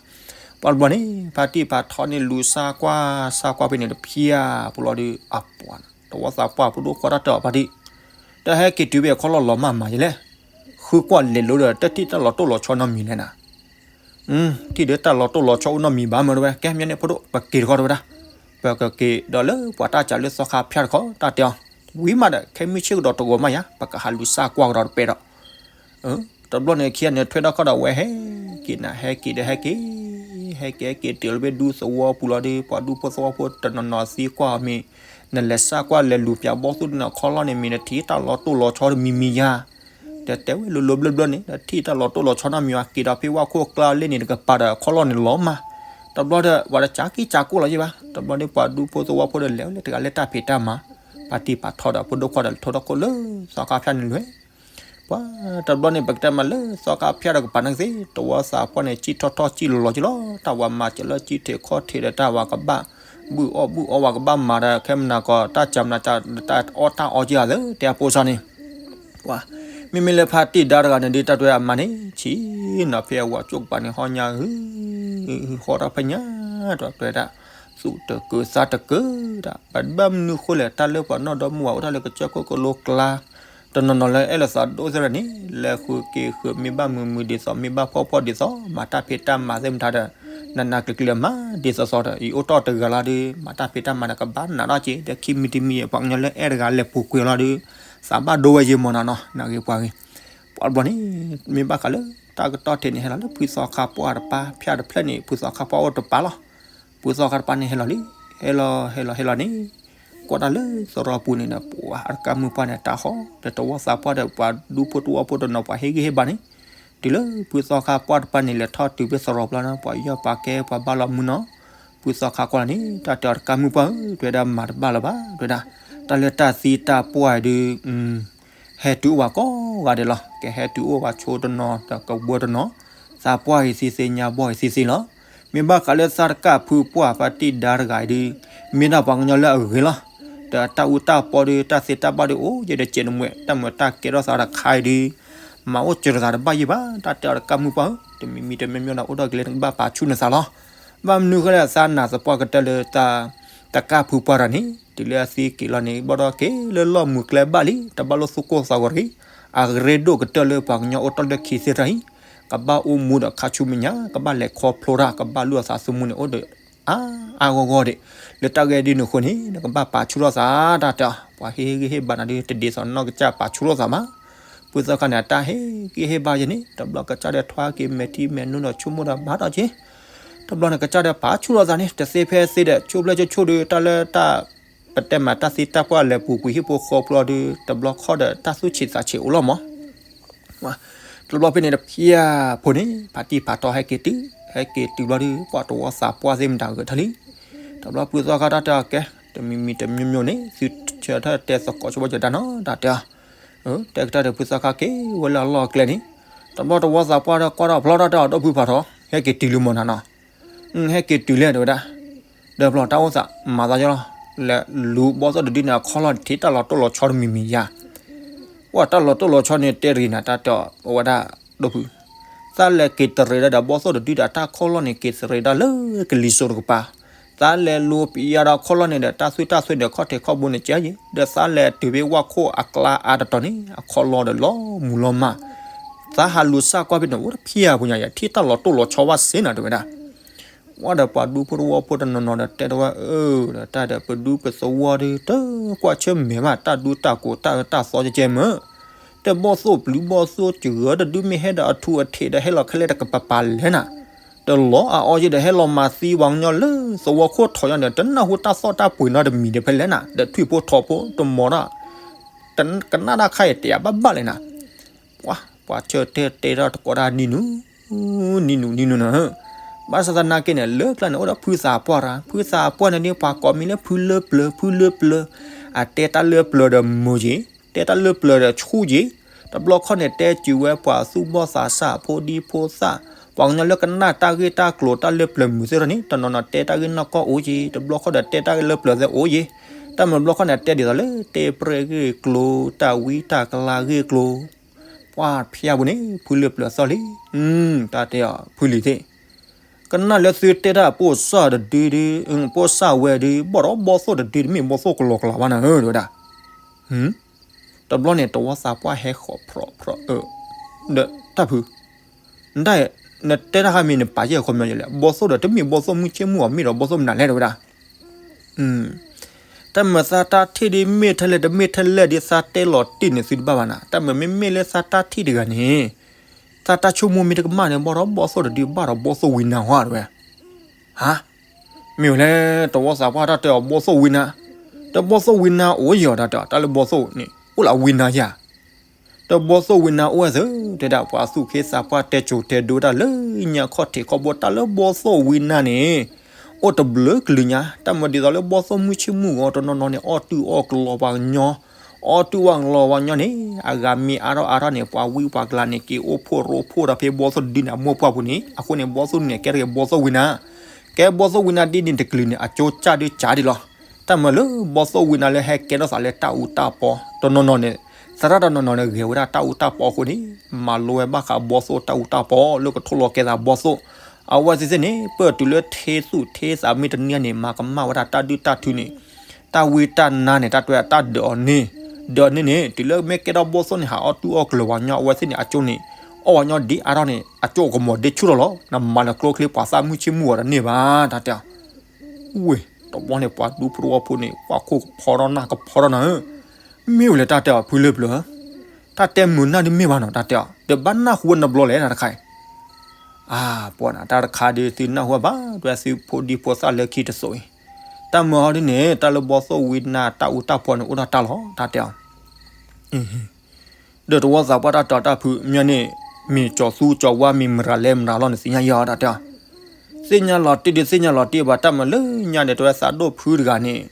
ပှၤတဘျီန့ၣ် ဖါတံၢ်ဖါထီန့ၣ်လူၤစၢ်ကွၢ်စၢ်ကွၢ်ဖဲန့ၣ်တဖျၢၣ်ဖိလီၤဒီး အပှၤ တဝီသးပှၢ်ဖိဒိၣ်ခွါတၢ်တဲအီၤဖါတံၢ်, တၢ်ဟဲက့ၤတုၤဖဲအခီၣ်လီၢ်လီၤမၢ်မးယဲလဲၣ်, ဃုကွၢ်လဲၤလိၤဒီးတထံၣ်တၢ်လီၤတိၢ်လီၤဆီနီတမံၤလဲၣ်နၤ ထံၣ်ဒီးတၢ်လီၤတိၢ်လီၤဆီအိၣ်နီတမံၤဘၣ်မၢ်တဝဲ ကဲမ့ၢ်န့ၣ်ဖိဒိၣ် ပက့ၤတခီတဝဲဒၣ်, ပကက့ၤဒီးလၢပှၤတၢ်စးလၢသီခါဖၠၣ်တခီ တၢ်တဲအီၤ, ဝံၤမးဒီး ခဲမုၢ်ဆ့ၣ်ကဒီးတဂီၤမးယါ ပကဟးလူၤစၢ်ကွၢ်ကဒီးတပဲဒီး တဘျီန့ၣ်ခံဂၤန့ၣ်ထွဲထီၣ်ခီၣ်ဒီးဝဲဟဲက့ၤနၤ ဟဲက့ၤဒီးဟဲက့ၤ, ဟဲက့ၤဟဲက့ၤ တုၤလၢဖဲဒူသဝီပူၤလီၤဒီး ပှၤဒူဖိသဝီဖိတနီၤနီၤသံကွၢ်အီၤမ့ၢ်, နလဲၤစၢ်ကွၢ်လဲၤလူၤပျၢ်ဘီသိၣ်ဒုန့ၣ်အခီၣ်လီၢ်န့ၣ် မ့ၢ်နထံၣ်တၢ်လီၤတိၢ်လီၤဆီတမံၤမံၤယါ ဒီးတဲဝဲလိၤလိၤဘျၢဘျၢန့ၣ် ဒီးထံၣ်တၢ်လီၤတိၢ်လီၤဆီနီတမံၤ အက့ၤဒီးဖဲဝၣ်ခိၣ်ကျါလၢန့ၣ်တကပၤဒီးအခီၣ်လီၢ်န့ၣ်လီၤမၢ်, တဘျီဒီး ပှၤတကးက့ၤကးကိၢ်လီၤယဲဘၣ် တဘျီဒီးပှၤဒူဖိသဝီဖိဒီးလဲၤဝဲလၢတဂၤလၢတၢ်ဖံးတၢ်မၤ, ဖါတံၢ်ဖါထီဒီးဖိဒိၣ်ခွါဒီးထိထီၣ်ခိၣ်လၢသီခါဖၠၣ်န့ၣ်လွဲၢ် ပှၤတဘျီန့ၣ် ပကတဲမးလၢသီခါဖၠၣ်တကပၤန့ၣ်ကသ့ တဝီသးပှၢ်န့ၣ် စံၣ်ထီၣ်ထီၣ်စံၣ်လီၤလီၤက့ၤလီၤ တၢ်ဝၤမၤစၢၤလၢစံၣ်ထီၣ်ခီၣ်ထံးဒီးတၢ်ဝၤကဘၣ် ဘုၣ်အီၣ်ဘုၣ်အီဝၤကဘၣ်မၤဒီး ခဲမနၤကီး တၢ်ကၢမနၤတၢ်အီၣ်တၢ်အီက့ၤဧါသ့ တဲအဖိစီန့ၣ် ပှၤ မ့မ့ၢ်လၢဖါတံၢ်ဒါတဂၤန့ၣ်ဒ်တၢ်တဲအမါန့ၣ် ဆံးနီၤဖဲအဝၤကၠိၣ်ကပၤန့ၣ် ဟီၣ်ညါ ဟူ ဟီၣ်တၢ်ဖဲညါ တၢ်တဲဒၣ် သူၣ်တကၢသးတကၢဒၣ် ဘၣ်ဘၣ်မနုၤဃိလဲၣ် တၢ်လၢပှၤနီၢ်ဒီမါဝၤအိၣ်တၢ်လၢကစၢၢ်ခိၣ်ကလိကျါ တနီၤနီၤလၢအဲၣ်လီၤသးဒိၣ်သ့ၣ်န့ၣ် လဲၤဃုာ်က့ၤဃုာ် မ့ၢ်ဘၣ်မုာ်မုာ်ဒ်သိး မ့ၢ်ဘၣ်ဖှီၣ်ဖှီၣ်ဒ်သိး မၤတၢ်ဖံးတၢ်မၤသ့ၣ်မတၤဒီး နးနးကျံၤကျံၤမၤဒ်သိးသိးဒီး အံၤအိၣ်တီၢ်တဂၤလီၤဒီး မၤတၢ်ဖံးတၢ်မၤဒီးကဘၣ်နးထီၣ်က့ၤ ဒီးခံမံၤတမံၤ ပှၤကညီလၢအဲၣ်တဂၤလဲၤပူၤကွံာ်လီၤဒီး သးဘၣ်ဒိဝဲယံၤမ့ၢ်နီၤနီၤ နဂ့ၤပှၤဂ့ၤ ပှၤတဘျီန့ၣ် မ့ၢ်ဘၣ်ဃးလၢ တၢ်ကတီၢ်ထံးန့ၣ် ဟဲလီၤလၢဖုသီခါပှၢ်တပၤ ဖၠၣ်တဖျၢၣ်န့ၣ် ဖုသီခါပှၢ်အိၣ်တပၤလီၤ ဖုသီခါတပၤန့ၣ်ဟဲလီၤလံ ဟဲလီၤဟဲလီၤဟဲလီၤန့ၣ် ကွၢ်တၢ်လၢသရိာ်ပူၤန့ၣ်ဒီး ပှၤအတကးမုၢ်ပှၢ်န့ၣ် တၢ်ဟီၣ်ဒီးတဝီသးပှၢ်ဒီး ပှၤဒူဖိတဝီဖိတနီၤ ပှၤဟ့ၣ်ဂံၢ်ဟ့ၣ်ဘါန့ၣ် တုၤလၢဖုသီခါပှၢ်တပၤန့ၣ် လဲၤထီၣ်တုၤဖဲသရိာ်ပျီန့ၣ် ပှၤယီၢ်ပှၤကဲပှၤဘါလီၤမုၢ်နီၤ ဖုသီခါကွၢ်လီၤန့ၣ် တၢ်တဲအီၤတကးမုၣ်ပှၢ်ဧၢ တဲဝဲဒၣ်မၤတဘၣ်လၢၤဘၣ် တဲဝဲဒၣ်, တၢ်လၢတၢ်သံတၢ်ပှၢ်အံၤဒုး ဟဲတုၤအိၣ်ဝဲကိးဂၤဒဲးလီၤ. ကဟဲတုၤအိၣ်ဝဲဆိတနီၤ ဒီးကဘှီတနီၤ, သးပှၢ်အံၤသ့သ့ ညါဘီၣ်အံၤသ့သ့လီၤ. မ့ၢ်ဘၣ်ဃးလၢသးတကးဖုပှၢ်ဖါတံၢ်ဒါတဂၤအံၤဒုး မ့ၢ်ဒၣ်ပှၤကညီလၢအဂ့ၤလီၤ. ဒီးတၢ်အူတၢ်ပီဒုး တၢ်သ့တၢ်ဘၣ်ဒုးအိၣ်ယဲဒီးစဲးနမှဲး တၢ်မၤတၢ်ကဲထီၣ်သးတခါအံၤဒုး မၤအိၣ်စၢၤသးတဘၣ်ယဲၢ်ဘၣ် တၢ်တဲအီၤတကးမုၣ်ပှၢ်ဧၢ, တမံၤမံၤတမံၤမံၤဒီး အိၣ်ဒီးကလဲၤနကဘၣ်ပာ်ဆူၣ်နသးလီၤ. ဘၣ်မနုၤဃိလဲၣ် သးနာ်သပှၢ်ကတၢၢ်လၢတၢ် တကးဖုပှၢ်တဂၤန့ၣ် တုၤလၢအသံက့ၤလီၤန့ၣ် ဘၣ်ဒီးက့ၤလၢလီၢ်မုာ်ကျဲဘၣ်လံ တဘၣ်လိာ်သူၣ်ကိၢ်သးဂီၤတဂ့ၤ, အရ့ဒိၣ်ကတၢၢ်လၢပှၤကညီအိၣ်တ့ၢ်လၢခံသ့ၣ်တဖၣ်အံၤ ကဘၣ်အိၣ်မူဒီးခါဆူမဲာ်ညါ ကဘၣ်လဲၤခီဖျိတၢ် ကဘၣ်လုၢ်အသးသမူန့ၣ် အိၣ်ဒီး အါအါဂီၢ်ဂီၢ်ဒံး, လၢတၢ်ဂ့ၢ်ဒ်န့ၣ်အဃိန့ၣ် နကဘၣ်ပာ်ဆူၣ်ထီၣ်သး တၢ်တဲအီၤ, ပှၤဟ့ၣ်ဂံၢ်ဟ့ၣ်ဘါနၤဒုး တဒ်သိးနီၢ်ကစၢ်ပာ်ဆူၣ်ထီၣ်သးမး, ဖုသီခါန့ၣ် အတၢ်ဟ့ၣ်ဂံၢ်ဟ့ၣ်ဘါယဲန့ၣ် တဘျီကစၢ်ဒီးထွါက့ၤမဲာ်ထံမဲာ်နိဒီးဆိကမိၣ်ဒီးဘါထီၣ်က့ၤ, တဘျီန့ၣ် ကစၢ်ဒီးပာ်ဆူၣ်ထီၣ်သးန့ၣ် တသ့ဖဲသ့ဒီး ဆိၣ်ဖျဲၣ်ဆိၣ်ဆိၣ်ဒုး တၢ်လၢတၢ် ပတဲမးတၢ်သံတၢ်ပှၢ်လဲၤပူၤကွံာ်ဟံၣ်ဖိဃီဖိဒုး တဘျီခီၣ်ဒီးတၢ်သူၣ်ဆံးသးဆံးအိၣ်လီၤမး တဘျီဖဲန့ၣ်တဖၠၣ်ဖိန့ၣ် ဖါတံၢ်ဖးထီဟဲက့ၤတုၤ, ဟဲက့ၤတုၤဘျီဒုး ပှၤတဝီသးပှၢ်သ့ၣ်မတၤဂဲၤထၢၣ်လံ. တဘျီဖုသီခါတၢ်တဲအီၤကဲ, တမံၤမံၤတမံၤမံၤန့ၣ် သုဆၢထၢၣ်တဲသကိးဆိဘၣ်ကတၢၢ်နီၤ တၢ်တဲအီၤ, တဲကတၢၢ်ဒီးဖုသီခါက့ၤဝဲလၢအလီၢ်အကျဲန့ၣ်, တဘျီတဝီသးပှၢ်တၢ်ကွၢ်ထီၣ်ဖျီထီၣ်တၢ်အီၤ ဒီဖုဖးထီ ဟဲက့ၤတုၤလံမးနၤနီၤ ဟဲက့ၤတုၤလဲၣ်တဲဝဲဒၣ်, ဒီးဘျီတၢ်အိၣ်သးမၤသးယီၤလီၤ, လဲၤလူၤဘီၣ်သိၣ်တဒုန့ၣ် အခီၣ်လီၢ်န့ၣ် ထံၣ်တၢ်လီၤတိၢ်လီၤဆီတမံၤမံၤယါ, ပှၤတၢ်လီၤတိၢ်လီၤဆီန့ၣ် တဲတဂ့ၤနၤ တၢ်တဲအီၤ အဝဲဒၣ်ဒိၣ်ဖု, သးလဲၤက့ၤတရံးဒၣ်ဒီးဘီၣ်သိၣ်တဒုဒီးတၢ်ခီၣ်လီၢ်န့ၣ် က့ၤတရံးဒၣ်လၢကလံၤစိးတကပၤ, သးလဲၤလူၤပျံၤယါဒီးခီၣ်လီၢ်န့ၣ်ဒီး တၢ်သွံၣ်တၢ်သွဲၣ်န့ၣ် ခီၣ်ထံးခီၣ်ဘိန့ၣ်ကဲယဲၢ်, ဒီးသးလဲၤတုၤဖဲဝၣ်ခိၣ်အကျါအါတတီၤန့ၣ် အခီၣ်လီၢ်ဒီးလီၤမူၤလီၤမၢ် သးဟးလူၤစၢ်ကွၢ်ဖဲန့ၣ် အိၣ်တဖၠၣ်ဖိညါယါ ထံၣ်တၢ်လီၤတိၢ်လီၤဆီဘၣ်စ့ၢ်နၤ တဲဝဲဒၣ်. ဝဲဒီးပှၤဒူဖိတဝီဖိတနီၤနီၤဒီးတဲထီၣ်ဝဲ အၢ ဒီးတၢ်ဒီးပဒူပသဝီဒီး တကွၢ်ဆၢၣ်မဲာ်ဘၣ် တၢ်ဒူတၢ်ကိးတၢ်အၢတၢ်သီကဲကဲမၢ်, တဘီၣ်သိၣ်ပျုၤဘီၣ်သိၣ်စှၤတဒုမ့ၢ်ဟဲဒီးအထူအထံးဒီးဟဲလီၤခဲလၢာ်တကပၤပၤလဲၣ်နၤ, တလီၤအအီယဲၢ်ဒီးဟဲလီၤမၤသံပှၤကညီလၢသဝီခိၣ်ထီၣ်ညါဒီး တနၢ်ဟူတၢ်သီၣ်တၢ်ပှ့ၤနီတမံၤဒီးဖဲလဲၣ်နၤ ဒီးထွံၣ်ဖိထိးဖိတမီၤတၢ် ကနၣ်တၢ်ခါအံၤတဲဘၣ်ဘၣ်လဲၣ်နၤ, ပှၤ ပှၤဆၢတဲာ်တဲာ်ထီၣ်တကိးတၢ်နံၤနူၤ, နံၤနူၤနံၤနူၤနၤ, ဘၣ်ဆၣ်သနာ်က့န့ၣ် လၢကျါန့ၣ် အိၣ်ဒီးဖုသးပှၢ်တဂၤ, ဖုသးပှၢ်န့ၣ်ဒ်ပှၤကိးမံၤလၢဖုလၢပျၢၤ ဖုလၢပျၢၤ, အတဲတၢ်လၢပျၢၤဒီးမုာ်က့ၤ, တဲတၢ်လၢပျၢၤဒီးဆူၣ်က့ၤ, တဘျီခီၣ်န့ၣ် တဲစူၤဝဲပှၤသူၣ်ဘီၣ်သးစၢ် ဖိဒံဖိသၣ်, ပှၤကညီလၢကနၣ်တၢ်ဂ့ၢ်တၢ်ကျိၤတၢ်လၢပျၢၤမုာ်သ့ၣ်ထီၣ်န့ၣ် တနီၤနီၤတဲတၢ်ဂ့ၢ်နီၢ်ကီၢ်အိၣ်က့ၤ, တဘျီခီၣ်ဒီးတဲတၢ်ဂ့ၢ်လၢပျၢၤသ့ၣ်အိၣ်က့ၤ, တၢ်မုာ်ဘျီခီၣ်န့ၣ် တဲဒ်သိးလၢ တဲပြဲၢ်ဂ့ၢ်ကျိၤ တၢ်ဝံတၢ်ကလၤဂ့ၢ်ကျိၤ ပှၤဖၠၣ်ပူၤန့ၣ် ဖုလၢပျၢၤသီၣ်လံ, တၢ်တဲအီၤ ဖုလံၤသ့ၣ်, ကနၣ်လၢသုတဲတၢ်ပိၢ်စၢ်တဒုဒု, ပိၢ်စၢ်ဝဲဒု ဘီၣ်ဒီးဘီၣ်သိၣ်တဒု တမ့ၢ်ဘီၣ်သိၣ်ကလီကလီဘၣ်နၤဧၢ တဲဝဲဒၣ်. တဘျီန့ၣ် တဝီသးပှၢ်ဟဲဃီၤဖြီဖြီ, ဒီးတၢ်ဖု, နတၢ်, နတဲတၢ်ခါမ့ၢ်နပာ်ယဲၢ်ခီပညီယလဲၣ်, ဘီၣ်သိၣ်ဒီးတမ့ၢ်ဘီၣ်သိၣ်မုၢ်ဆ့ၣ်မုၢ်ဂီၤ မ့ၢ်ဒီးဘီၣ်သိၣ်မနုၤလဲၣ် တဲဝဲဒၣ်. တၢ်မၤသးတၢ်ထံၣ်ဒ်မ့ၢ်ထဲလဲၣ် တမ့ၢ်ထဲလဲၣ်ဒ်သးတဲလီၤတံၢ်န့ၣ်သုတဘၣ်ဘၣ်နၤ, တၢ်မၤမ့မ့ၢ်လၢသးတၢ်ထံၣ်တဂၤန့ၣ်, သးတၢ်ဆိကမိၣ်မ့ၢ်တကမၣ်န့ၣ် ဘၣ်ဒီးဘီၣ်သိၣ်တဒု ဘၣ်ဒီးဘီၣ်သိၣ်ဝံနၤဟီ တဲဝဲ. ဟါ, မ့ၢ်ဝဲလဲၣ် တဝီသးပှၢ်တၢ်တဲအီၤဘီၣ်သိၣ်ဝံနၤ, တဘီၣ်သိၣ်ဝံနၤအိၣ်ယီၤ တၢ်တဲအီၤ တၢ်လၢဘီၣ်သိၣ်န့ၣ် အိၣ်လၢဝံနၤယၤ တဘီၣ်သိၣ်ဝံနၤအိၣ်ဝဲသ့ၣ် တဲဒၣ်ပှၤသူၣ်က့သးပှၢ်တဲစိၤတဲဒိတၢ်လၢညါခီၣ်ထံးခီၣ်ဘိ တၢ်လၢဘီၣ်သိၣ်ဝံနၤန့ၣ် အိၣ်တဘျုးကလုာ်ညါ တၢ်မၤဒ်သိးလၢဘီၣ်သိၣ်မုၢ်ဆ့ၣ်မုၢ်ဂီၤတနီၤနီၤန့ၣ် အီၣ်တုၢ်အီၣ်ကျီၤပှၤကညီ အီၣ်တုၢ်အီၣ်ကျီၤပှၤကညီန့ၣ် အဂၤမ့ၢ်အါထီၣ်အါထီၣ်န့ၣ် ပှၤဝံပှၤကလၤန့ၣ် က့ၤအိၣ်ဖှိၣ်ရိဖှိၣ်ဒီးဖဲဘီၣ်သိၣ်တဒုန့ၣ် အမိၢ်ပှၢ်ပူၤန့ၣ် အဃိန့ၣ် ဘီၣ်သိၣ်န့ၣ် ကဲထီၣ်က့ၤဘီၣ်သိၣ်ဝံနၤ ကဲဘီၣ်သိၣ်ဝံနၤဒ်န့ၣ်တကလုာ်န့ၣ် အကၠိကၢ်ဒုးကၢ်ဒံးလီၤ. တၢ်မၤလၢဘီၣ်သိၣ်ဝံနၤလၢဟဲကဲထီၣ်သးလၢတၢ်အူတၢ်ပီ တနီၤနီၤန့ၣ် သရၣ်တနီၤနီၤန့ၣ် ဂဲၤဝဲဒၣ်တၢ်အူတၢ်ပီအဃိန့ၣ် မၤလိဝဲဘၣ်ဃးဘီၣ်သိၣ်တၢ်အူတၢ်ပီ လၢကထိၣ်လီၤကဲသးဘီၣ်သိၣ် အဝဲသ့ၣ်သ့ၣ်န့ၣ် ပၢၢ်တုၤလၢထ့သူၣ်ထ့သးမ့ၢ်တန့ၢ်န့ၣ် မၤကမၣ်ဝဲဒၣ်တၢ်ဒုၣ်တၢ်ထုန့ၣ် တၢ်ဝံတၢ်နါန့ၣ် တၢ်တဲတၢ်ဒၢးအီၤန့ၣ် ဒၢးန့ၣ်န့ၣ် တုၤလၢမ့ၢ်ကဲထီၣ်ဘီၣ်သိၣ်န့ၣ် ဟးအီၣ်တူၢ်အီၣ်ကျၢၤဝဲညီ အဝဲသ့ၣ်န့ၣ် အကၠိန့ၣ် အီၣ်ဝဲညီဒ်အါထီၣ်န့ၣ် အကၠိအကမီၤဒ့ဆူၣ်ထီၣ်လီၤ. နမၤလၢကျိချ့ပှၤသၣ်မုၢ်ဆ့ၣ်မုၢ်ဂီၤတန့ၢ်ဘၣ် တၢ်တဲအီၤ ဝ့ၢ် တဘျီန့ၣ် ပှၤဒူဖိတဝီဖိန့ၣ် ပှၤခိၣ်ကဖီထီၣ်နၢ်ကဖီထီၣ်နၤဧၢ မ့ၢ်ဝဲလဲၣ် တၢ်တဲအီၤ ဖုလၢပျၢၤ တၢ်တဲမုာ်နၢ်ဒုးမ့ၢ်ဘၣ်နီၤ တၢ်တဲအီၤ ဒီးဘၣ်နၢ်ဟူဝဲနဘျီလဲၣ် တၢ်တခါအံၤ အါ ပှၤနၤ တၢ်တခါဒုးသုနၢ်ဟူဘၣ် ဒွဲသုဖိဒံဖိသၣ်လၢခံတစိၤအံၤ တၢ်မၤဟီဒ်န့ၣ် တၢ်လၢဘီၣ်သိၣ်ဝံနၤ တၢ်အူတၢ်ပီန့ၣ် အိၣ်ဒီးတၢ်လီၤ တၢ်တဲအီၤ ဒီးတဝီသးပှၢ်တၢ်တဲအီၤ တၢ်ဖု မ့ၢ်န့ၣ် မ့ၢ်ကၠီၤသူကၠီၤဝါ မ့ၢ်မရၤလဲမရၤလီၤန့ၣ် သ့ၣ်ညါယီၤ တၢ်တဲအီၤ သ့ၣ်ညါလီၤတံၢ်ဒုးသ့ၣ်ညါလီၤတံၢ်ဘၣ် တၢ်မၤလၢညါန့ၣ် တဲဝဲသးဒိၣ်ဖုတဂၤန့ၣ်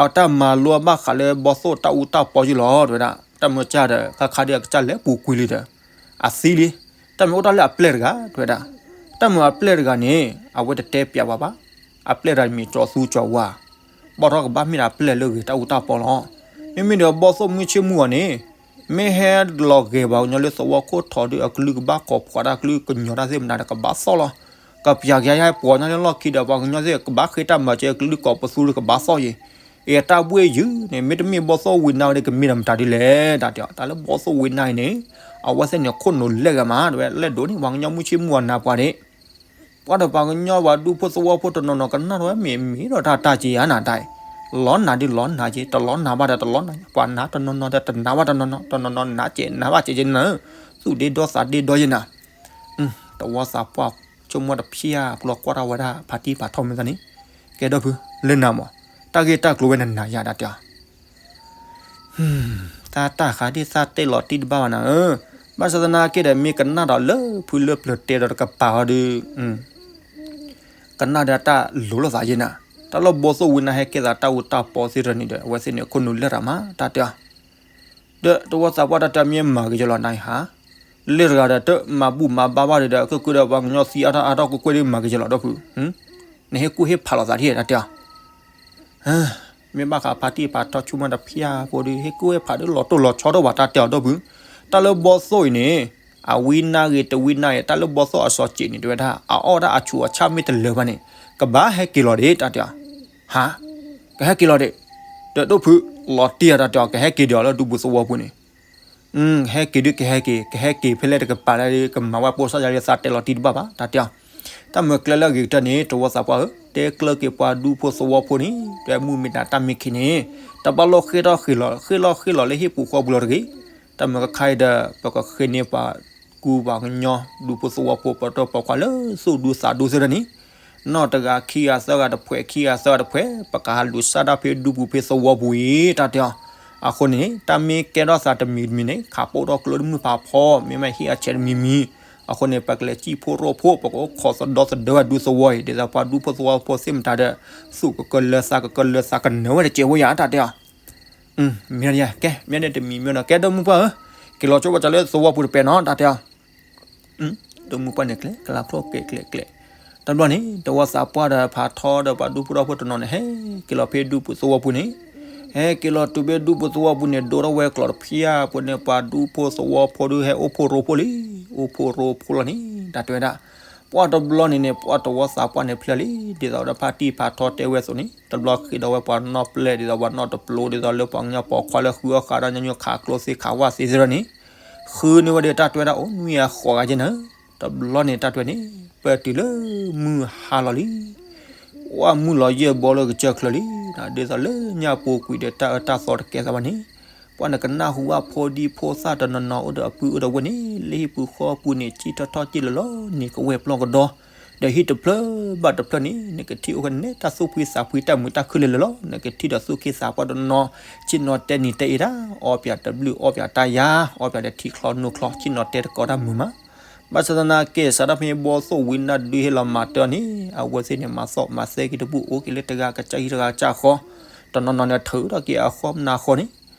အတၢ်မၤလိဘၣ်ဃးလၢဘီၣ်သိၣ်တၢ်အူတၢ်ပီယုၢ်လီၤ တဲဝဲဒၣ် တၢ်မၤကၢ်ဒီး ခါခါဒုးအကစၢ်လဲၤပူၤကွံာ်လံဒီး အသံလံ တၢ်မၤအိၣ်တၢ်လၢအပျဲၢ်တဂၤ တဲဝဲဒၣ် တၢ်မၤအပျဲၢ်တဂၤန့ၣ် အဝဲတတဲပျးဝဲဘၣ် အပျဲၢ်တဂၤမ့ၢ်ကၠီၤသူကၠီၤဝါ ဘီၣ်ထီၣ်ကဘၣ်မ့ၢ်ဒၣ်အပျဲၢ်လၢအဂ့ၤတၢ်အူတၢ်ပီလီၤ မ့မ့ၢ်ဒီးဘီၣ်သိၣ်မုၢ်ဆ့ၣ်မုၢ်ဂီၤန့ၣ် မ့ၢ်ဟဲလီၤဂဲၤပှၤကညီလၢသဝီခိၣ်ထီၣ်ဒီးအကလုၢ်ကဘၣ်ကိးဖှိးတၢ်ကလုၢ်ကညီတၢ်သ့ၣ်မနုၤဒီးကဘၣ်သီၣ်လီၤ ကပျးကယါယါပှၤကညီလၢလီၢ်ခံဒီးပှၤကညီသ့ၣ်ကဘၣ်ဃ့တၢ်မၤစၢၤကလုၢ်ကိးပသူဒီးကဘၣ်သီၣ်ယံၤ အတၢ်ဘှ့ၣ်ယုာ်န့ၣ် မ့တမ့ၢ်ဘီၣ်သိၣ်ဝံနါဝဲဒီးကမ့ၢ်ဒီးမတၤဒ်လဲၣ် တၢ်တဲအီၤ တၢ်လၢဘီၣ်သိၣ်ဝံနါအံၤန့ၣ် အဝဲသ့ၣ်န့ၣ်ခိၣ်နူာ်လဲၢ်ဂၤမး တဲဝဲလဲၣ်ဒိးန့ၣ် ပှၤကညီမုၢ်ဆ့ၣ်မုၢ်ဂီၤနၤပှၤန့ၣ် ပှၤဒီးပှၤကညီပှၤဒူဖိသဝီဖိတနီၤနီၤကနၣ်ထီၣ်ဝဲမ့ၢ်မ့ၢ်ဒီးတၢ်တၢ်က့ၤဧါနၤတၢ်အံၤ လီၤနၤဒုးလီၤနၤက့ၤ တလီၤနၤဘၣ်ဒီးတလီၤနၤ ပှၤနၤတနီၤနီၤဒီးတနၤဘၣ်တနီၤနီၤ တနီၤနီၤနးကဲးနးဘၣ်ကဲးက့ၤနၤ သူၣ်ဒ့ဒီသးဒ့ဒီယဲနၤ တဝီသးပှၢ် ဆိကမိၣ်တဖျၢၣ်ပူၤလီၤကွၢ်ထီၣ်ဝဲဒၣ် ဖါတံၢ်ဖးထီမ့ၢ်သးန့ၣ် ကဲဒိၣ်ဖု လၢနၤမး တၢ်ဂ့ၢ်တၢ်ကျိၤဝဲနၤနၤယၤတၢ်တဲအီၤ တၢ်တၢ်ဃးဒ်သးတဲလီၤတံၢ်တဘၣ်ဘၣ်နၤဧၢ, ဘၣ်ဆၣ်သနာ်က့ဒီး မ့ၢ်ကနၣ်ဒီးလၢဖုလၢပျၢၤတဲဒီးတကပၤအီၤဒီး ကနၣ်ဒီးတၢ်လိၤလိာ်သးယဲနၤ, တၢ်လၢဘီသိၣ်ဝံနါဟဲကဲသးတၢ်အူတၢ်ပီသ့ၣ်တဖၣ်န့ၣ်ဒီး အဝဲသ့ၣ်န့ၣ် ခိၣ်နူာ်လၢာ်တၢ်မး တၢ်တဲအီၤ ဒီးတဝီသးပှၢ်တၢ်တဲမ့ၢ်မၤက့ၤကလီၤနၤအံၤဟါ, လၢတဂၤဒီးတမၤဘူၣ်မၤဘါဘၣ်ဒီး ကကွဲဒီးပှၤကညီသံအါထီၣ်အါထီၣ်ကွဲကွဲဒီး မၤက့ၤကလီၤဒီပုၢ်, နဟ့ၣ်ကူၣ်ဟ့ၣ်ဖးလိာ်သးဒ်တၢ်တဲအီၤ မ့ၢ်ဘၣ်ဃးဖါတံၢ်ဖးထီဆိကမိၣ်တဖၣ်ဖိဒီး ဟ့ၣ်ကူၣ်ဟ့ၣ်ဖးဒီးလီၤတိၢ်လီၤဆီဒိၣ်ဘၣ်တၢ်တဲအီၤဒီပုၢ်, တၢ်လၢဘီသိၣ်အံၤန့ၣ် အဝံနါဂ့ၤတဝံနါဂ့ၤ တၢ်လၢဘီသိၣ်အစီၤစံးန့ၣ် တဲဝဲဒၣ် အအီၣ်တၢ်အဆူးအဆၣ်မ့ၢ်တလၢာ်ဘၣ်န့ၣ် ကဘၣ်ဟဲက့ၤလီၤဒံးတၢ်တဲအီၤ, ဟါ, ကဟဲက့ၤလီၤဒံး, ဒီးဒိၣ်ဖုလီၤတံၢ်အတၢ်တဲအီၤ ကဟဲက့ၤဒံးအီၤလၢဒူပူၤသဝီပူၤန့ၣ် ကဟဲက့ၤဒုးကဟဲက့ၤ ကဟဲက့ၤဖဲလဲၣ်တကပၤလၢကမၤဝဲပိာ်စၢ်ယၤလၢသးတဲလီၤတံၢ်တဘၣ်ဘၣ် တၢ်တဲအီၤ, တၢ်မၤကျဲလၢအဂ့ၤကတၢၢ်န့ၣ် တဝီသးပှၢ်ဧၢ, တဲကျၢၤက့ၤပှၤဒူဖိသဝီဖိန့ၣ် တဲမုၢ်မ့ၢ်နၤတၢ်မ့ၢ်ခံးန့ၣ် တဘၣ်လိၣ်ဃ့ထီၣ်ဃ့လီၤ ဃ့လီၤဃ့လီၤလၢဟံၣ်ပူၤဃီပူၤလီၤတဂ့ၤ, တၢ်မၤကခါအံၤဒီး ပကဃ့န့ၢ်ပှၤကူပှၤကညီ ဒူဖိသဝီဖိ ပတီၢ်ပိာ်ခွါလၢသူၣ်ဒူသးဒူသ့ၣ်တဖၣ်န့ၣ် နီၢ်တဂၤခံဂၤသၢဂၤတဖှဲး ခံဂၤသၢဂၤတဖှဲး ပကဟးလူၤစၢ်ဒၣ်ဖဲဒူပူၤဖဲသဝီပူၤအံၤ တၢ်တဲအီၤ, အဃိန့ၣ် တၢ်မ့ၢ်ကဲထီၣ်သးတမံၤတမံၤန့ၣ် ခးပိၢ်ထီၣ်ကျိတမုၢ်ဖးဖီ မ့မ့ၢ်ဟံၣ်အဆဲးတမံၤမံၤ, အဃိန့ၣ် ပကလဲၤစံၣ်ဖိရိၣ်ဖိ ပကအိၣ်ခိးသဒီသဒၢဝဲဒူသဝီအံၤ ဒ်သိးပှၤဒူဖိသဝီဖိသ့ၣ်မတၤဒီး သူၣ်ကကလၢသးကကလၢသးကနၢၤဝဲတကဲးဖိယါ တၢ်တဲအီၤ မ့ၢ်ကဲ မ့ၢ်ဒ်တမံၤမ့ၢ်နီၤ ကဲဒိၣ်မုၢ်ပှၢ်ဧၢ, က့ၤလီၤဆိပှၤစၢၤလၢသဝီပူၤတပဲာ်နီၤ တၢ်တဲအီၤ, ဒိၣ်မုၢ်ပှၢ်န့ၣ်ကျဲ ကလၤဖျိၣ်ကျဲကျဲကျဲ, တဘျီန့ၣ် တဝီသးပှၢ်ဒီးဖးထီဒီးပှၤဒူဖိသဝီဖိတနီၤန့ၣ် ဟဲက့ၤလီၤဖဲဒူပူၤသဝီပူၤန့ၣ်, ဟဲက့ၤလီၤတုၤဖဲဒူပူၤသဝီပူၤန့ၣ် ဒိၣ်ထီၣ်ဝဲကျိာ်တဖၣ်အပူၤန့ၣ် ပှၤဒူဖိသဝီဖိဒီးဟဲအိၣ်ဖှိၣ်ရိဖှိၣ်လံ, အိၣ်ဖှိၣ်ရိဖှိၣ်လီၤန့ၣ် တၢ်တဲဝဲဒၣ်, ပှၢ်တဘျီန့ၣ်န့ၣ် ပှၢ်တဝီသးပှၢ်န့ၣ်ဖျဲၣ်လံ, ဒ်သိးဒီးဖါတံၢ်ဖးထီတဲဝဲအသိးန့ၣ် တဘျီဃ့ဒီးဝဲပှၤနီၢ်ပျဲၢ် ဒ်သိးပှၤနီၢ်တပျိ ဒ်သိးလၢပှၤကညီပိာ်ခွါလၢဃုအီၣ်ဃးဒီးညီနုၢ်ခးကျိသ့ခးဝၣ်သ့သ့ၣ်တဖၣ်န့ၣ် ဃုန့ၢ်ဝဲဒီးတၢ်တဲဝဲဒၣ်အိၣ်နွံဂၤဃိးဂၤက့နၤ, တဘျီန့ၣ်တၢ်တဲန့ၣ် ပတုၤလၢမုၢ်ဟါလီၤလံ ပှၢ်မုၢ်လီၤယဲၢ်ဘီလၢကစၢၢ်ချၢလံ, ဒ်သိးလၢညၣ်ပူၤကွံာ်ဒီးတၢ်အၢတၢ်သီတကဲသးဘၣ်န့ၣ်, ပှၢ်နကနၢ်ဟူဘၣ်ဖိဒံဖိသၣ်တနီၤနီၤအိၣ်ဒီးအပုၢ်အိၣ်ဒီးဝဲၢ်န့ၣ် လၢဟံၣ်ပူၤဃီပူၤန့ၣ် ကၠံၣ်ထီၣ်ထီၣ်ကၠံၣ်လီၤလီၤန့ၣ် ကဝဲၢ်ပျီၢ်ကဒီ ဒီးဟံၣ်တဖျၢၣ်ဘၣ်တဖျၢၣ်န့ၣ် နကထံၣ်အိၣ်ဖဲန့ၣ် တၢ်သူၣ်ဖှံသးဖှံတၢ်မုာ်တၢ်ခုၣ်လၢာ်လၢာ်လီၤ, နကထံၣ်ဒီးသူၣ်က့သးပှၢ်တနီၤ ဆ့ၣ်နီၤတဲနံၤတဲအ့ဒၣ် အီပၠးတဘျုးအီပၠးတၢ်ယၤ အီပၠးဒီးထံချီနိချီ ဆ့ၣ်နီၤတဲတကိးတၢ်မုာ်မး, ဘၣ်ဆၣ်သနာ်က့ စးထီၣ်ဖဲဘီသိၣ်ဝံနါဒုးဟ့ၣ်လီၤမၤတၢ်န့ၣ် အဝဲသ့ၣ်န့ၣ် မၤသီၣ်မၤသဲက့ၤတဘူၣ်အိၣ်က့ၤလၢတဂၤကစၢ်ဟံၣ်တဂၤကစၢ်ဃီ, တနီၤနီၤန့ၣ် ထုးထီၣ်က့ၤအဃီမနၤဃီန့ၣ်,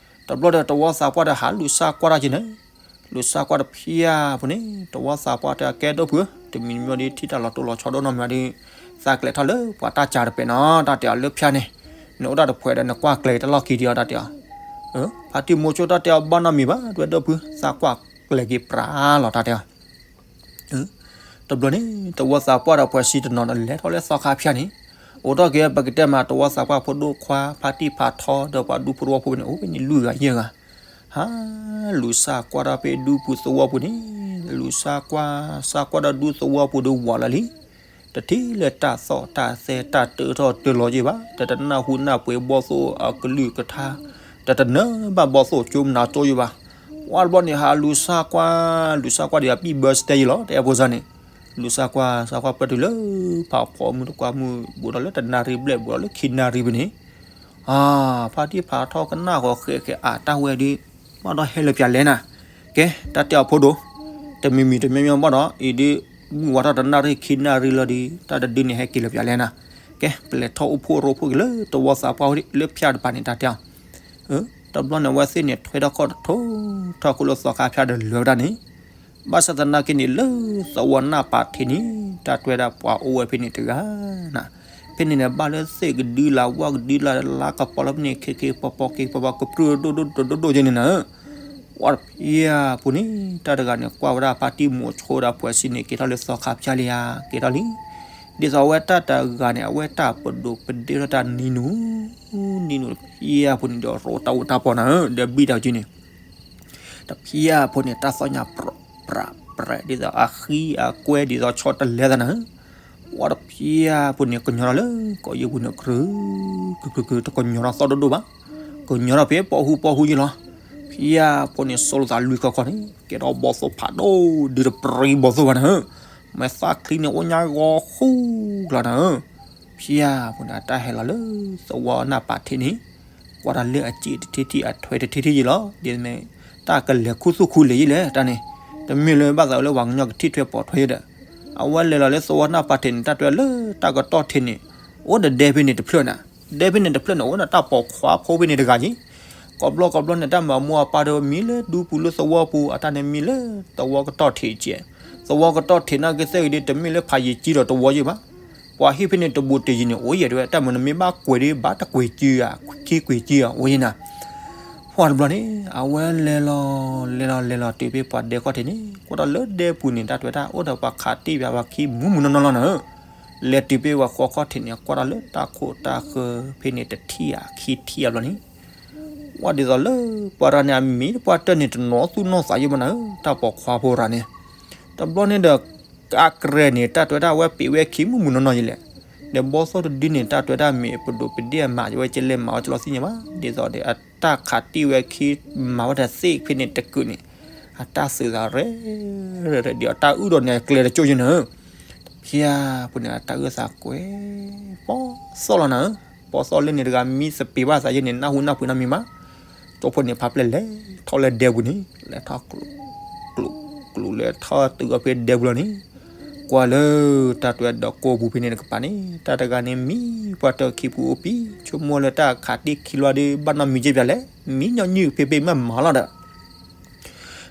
တဘျီဒီးတဝီသးပှၢ်ဒီးဟးလူၤစၢ်ကွၢ်တၢ်က့ၤန့ၣ် လူၤစၢ်ကွၢ်တဖၣ်အပူၤန့ၣ် တဝီသးပှၢ်တဲအကဲဒိၣ်ဖုဧၢ, တမံၤမံၤဒီးထံၣ်တၢ်လီၤတိၢ်လီၤဆီဒိၣ်နီတမံၤဒီး သးကျဲၤထီၣ်လၢပှၤတၢ်ကၢတပဲာ်နီၤ တၢ်တဲအီၤလၢဖၠါန့ၣ်, နအိၣ်တၢ်တဖှဲးဒီးနကွၢ်ကျဲၤတၢ်လီၢ်ခံဒံးအီၤ တၢ်တဲအီၤ, ဖါတံၢ်မိၤဆိတၢ်တဲအီၤဘၣ်နီတမံၤဘၣ် တဲဒိၣ်ဖု သးကွၢ်ကျဲၤက့ၤပြးလီၤ တၢ်တဲအီၤ တဘျီန့ၣ် တဝီသးပှၢ်ဒီးပှၤစံတနီၤဒီးလဲၤထီၣ်လၢသီခါဖၠါန့ၣ်, အိၣ်ထီၣ်က့ၤပကတဲမး တဝီသးပှၢ်ဖိဒိၣ်ခွါ ဖါတံၢ်ဖးထီဒီးပှၤဒူဖိသဝီဖိန့ၣ် အိၣ်ဖဲန့ၣ်လွံၢ်ဂၤယဲၢ်ဂၤ, ဟးလူၤစၢ်ကွၢ်တၢ်ဖဲဒူပူၤသဝီပူၤန့ၣ်, လူၤစၢ်ကွၢ် စၢ်ကွၢ်ဒီးဒူသဝီပူၤဒီးဝးလီၤလံ တထံၣ်လၢတၢ်သီၣ်တၢ်သဲတၢ်တၢထီၣ်တၢလီၤယဲၢ်ဘၣ်, တတနၢ်ဟူနၢ်ပှ့ၤဘီၣ်သိၣ်အကလုၢ်ကထါ, တတနၢၤဘၣ်ဘီၣ်သိၣ်ကၠိမနၤကၠိယဲၢ်ဘၣ်. ပှၢ်တဘျီန့ၣ်ဟးလူၤစၢ်ကွၢ်, လူၤစၢ်ကွၢ်ဒီး happy birthday ယဲၢ်လီၤ တအဲၣ်ဖိစၢ်န့ၣ်, လူၤစၢ်ကွၢ် စၢ်ကွၢ်ပၢၢ်တုၤလၢ ဖးဖီမုၢ်တကွၢ်မုၢ် ဘူးဒီးလၢတနၣ်ရံၣ်ဘျဲၣ် ဘူးဒီးလၢခံနၣ်ရံၣ်ဖဲန့ၣ် ဖါတံၢ်ဖးထီကနၣ်ဃီၤဃဲးဃဲးအတၢ်ဝဲဒုး, ဘၣ်ဒီးဟဲလၢပျၢၤလဲၣ်နၤ, ကဲ တၢ်တဲအီၤဖိဒိၣ်, တမံၤမံၤတမံၤမံၤဘၣ်ဒီး အံၤဒုး မုၢ်ဝါထီၣ်တနၣ်ရံၣ်ခံနၣ်ရံၣ်လီၤဒီး တၢ်တဒုန့ၣ်ဟဲက့ၤလၢပျၢၤလဲၣ်နၤ. ကဲ ပလဲၤထီၣ်အိၣ်ဖှိၣ်ရိဖှိၣ်က့ၤလၢသဝီသးပှၢ်လၢဖၠၣ်တပၤန့ၣ် တၢ်တဲအီၤ. တဘျီန့ၣ် အဝဲသ့ၣ်န့ၣ်ထွဲထီၣ်ခီၣ်တထိထီၣ်ခိၣ်လၢသီခါဖၠၣ်ဒီးလဲၤဝဲဒၣ်န့ၣ် ဘၣ်ဆၣ်သနာ်က့န့ၣ် လၢသဝီနၢ်ပၤထံးန့ၣ် တၢ်တဲဝဲဒၣ်ပှၤအိၣ်ဝဲဖဲန့ၣ်တဂၤနၤ. ဖဲန့ၣ်န့ၣ် ဘၣ်လၢသ့ၣ်ကဒုလၢဝၣ်ကဒုလၢလါကပီၤလၢဖဲန့ၣ် ခ့ခ့ပီပီက့ၤပီပီ ကပြုၢ်ဒိၣ်ဒိၣ်ဒိၣ်ဒိၣ်ဒိၣ်ယဲန့ၣ်နၤ. ဝဲတဖျၢၣ်အပူၤန့ၣ် တၢ်တဂၤန့ၣ် ကွၢ်ဝဲဒၣ်ဖါတံၢ်မိၤဆိဒီးပှဲၤစံန့ၣ် က့ၤထီၣ်လၢသီခါဖၠၣ်လံဧါ က့ၤထီၣ်လံ. ဒ်သိးအဝဲတၢ်တဂၤန့ၣ် အဝဲတၢ်ပဒိၣ်ပဒ့ထီၣ်တၢ်နံၤနူၤ နံၤနူၤတဖျၢၣ်အပူၤန့ၣ်ဒီး ရိတၢ်အိၣ်တၢ်ပီၢ်နၤဧၢ ဒီးဘံၣ်တၢ်ကၠုန့ၣ် တဖျၢၣ်ဖိန့ၣ် တၢ်သီၣ်ညါပြးပြးပြး ဒ်သိးအဃံအကွဲ ဒ်သိးဆီတလဲသးနၤဧၢ. ဝဲတဖျၢၣ်ဖိန့ၣ် ကညီထီၣ်လၢကီၢ်ယဲၢ်ပူၤန့ၣ် ကြုး ကြုးကြုးကြုး တကညီထီၣ်သီၣ်ဒိၣ်ဒိၣ်ဘၣ်, ကညီထီၣ်ဖဲပီၣ်ဟူပီၣ်ဟူယဲလီၤ. ဖျၢၣ်ဖိန့ၣ် စိလီၤသးလွံၢ်ခီခီန့ၣ် ကဲထီၣ်ဘီၣ်သိၣ်ဖးဒိၣ် ဒုးတပြံဘီၣ်သိၣ်ဘၣ်နၤဧၢ. မ့ၢ်သၣ်ချံန့ၣ် အိၣ်ညါဂီၤဃူကျါနၤဧၢ. ဖျၢၣ်ဖိန့ၣ် အတၢ်ဟဲလီၤလၢသဝီနၢ်ပၤထံးန့ၣ် ကွၢ်တၢ်လၢအစ့တထံထံ အထွဲတထံထံယဲလီၤ. ဒ်မ့ၢ်တၢ်ကလဲၤခူသူၣ်ခူလဲၤယဲလဲၣ် တၢ်န့ၣ် တမ့ၢ်လၢဘၣ်သးလၢပှၤကညီကထံၣ်ထွဲပိာ်ထွဲယဲဒီး အဝဲလဲၤလီၤလၢသဝီနၢ်ပၤထံးန့ၣ် တၢ်တဲလၢတၢ်ကတီၢ်ထံးန့ၣ် အိၣ်ဒီးဒဲဖဲန့ၣ်တဖျၢၣ်နၤ, ဒဲဖဲန့ၣ်တဖျၢၣ်န့ၣ် အိၣ်ဒီးတၢ်ပိာ်ခွါဖိဖဲန့ၣ်တဂၤယဲ. ကိးဘျီကိးဘျီန့ၣ် တၢ်မၤမိၢ်အပၢ်ဒီးမံလၢဒူပူၤလၢသဝီပူၤ အတၢ်န့ၣ်မံလၢသဝီကတီၢ်ထံးကဲ, သဝီကတီၢ်ထံးနာ်က့သ့ၣ်ဂ့ၤဒီး တမ့ၢ်လၢဖးယံာ်ကံဒီးတဝီယဲဘၣ်. ပှၤဟံၣ်ဖဲန့ၣ်တဘူးတယံၤန့ၣ် အိၣ်ယဲဒၣ်ဝဲ တၢ်မနုၤမ့ၢ်ဘၣ်ကွဲးဒီး ဘၣ်တကွဲးကံဧါ ခံကွဲးကံဧါ အိၣ်ယဲနၤ. ပှၢ်တဘျီန့ၣ် အဝဲလဲၤလီၤ လဲၤလီၤ လဲၤလီၤတုၤဖဲပှၤဒဲခီၣ်ထံးန့ၣ် ကွၢ်ထီၣ်လၢဒဲပူၤန့ၣ် တၢ်တဲဝဲဒၣ် အိၣ်ဒီးပှၤခးတံၢ်ပှၤခံမူးမူးနီၢ်နီၢ်လီၤနၤဧၢ. လဲၤတုၤဖဲပှၤဃီခီၣ်ထံးန့ၣ် ကွၢ်ထီၣ်လၢတၢ်ခိၣ်တၢ်ဃၢဖဲန့ၣ် တထံၣ်ဧါခံထံၣ်ဧါဘျီန့ၣ် ဝဲဒ်သိးလၢပှၤရၤန့ၣ် အမံၤပှၢ်တၢၢ်န့ၣ် တနီၤသူၣ်နီၢ်သးယဲၢ်ဘၣ်နၤဧၢ တၢ်ပိာ်ခွါဖိရၤန့ၣ်. တဘျီန့ၣ်ဒီး အကြဲးန့ၣ် တၢ်တဲဝဲဒၣ် အဝဲပ့ၤဝဲခံမူးမူးနီၢ်နီၢ်ယဲလဲၣ်. ဒီးဘီၣ်သိၣ်တဒုန့ၣ် တၢ်တဲဝဲဒၣ် မ့ၢ်ပဒိၣ်ပဒ့ၣ်အမၤဝဲကလဲၣ် မၤဝဲကလီသ့ၣ်ညါဘၣ် ဒ်သိးဒီး အတၢ်ခးတံၢ်ဝဲခံ မၤဝဲတသ့ဖဲန့ၣ်တကုာ်န့ၣ် အတၢ်သုးသးရဲၣ်ရဲၣ် ဒီးအတၢ်အုၣ်ဒီးန့ၣ် အကျဲတကၠိၢ်ယဲနၤဧၢ. ဖျၢၣ်ဖိန့ၣ် အတၢ်အုၣ်သးကွဲး ပီၣ်သိၣ်လီၤနၤဧၢ. ပီၣ်သိၣ်လၢန့ၣ်တဂၤ မံသပ့ၤဘၣ်သးယဲန့ၣ် နၢ်ဟူနၢ်ပှ့ၤနီတမံၤဘၣ်. ကၠိဖိန့ၣ် ဖးဖျဲၣ်လဲၤထီၣ်လၢဒဲပူၤန့ၣ် လဲၤထီၣ်ကျိး ကျိး ကျိး လဲၤထီၣ်တုၤအီၤဖဲဒဲပူၤလီၤန့ၣ် ကွၢ်လၢတၢ်တဲဝဲဒီးကိးပူၤဖဲန့ၣ်တကပၤန့ၣ် တၢ်တဂၤန့ၣ် မံၤပှၢ်တၢၢ်ခံပူၤအိၣ်ပံၤ ဆိကမိၣ်လၢတၢ်ခးတံၢ်ခံလွဲၢ်ဒီး ဘၣ်နီတမံၤကဲပျၢ်လဲၣ် မံညီနုၢ်ဖဲဖဲမးမးလီၤဒီး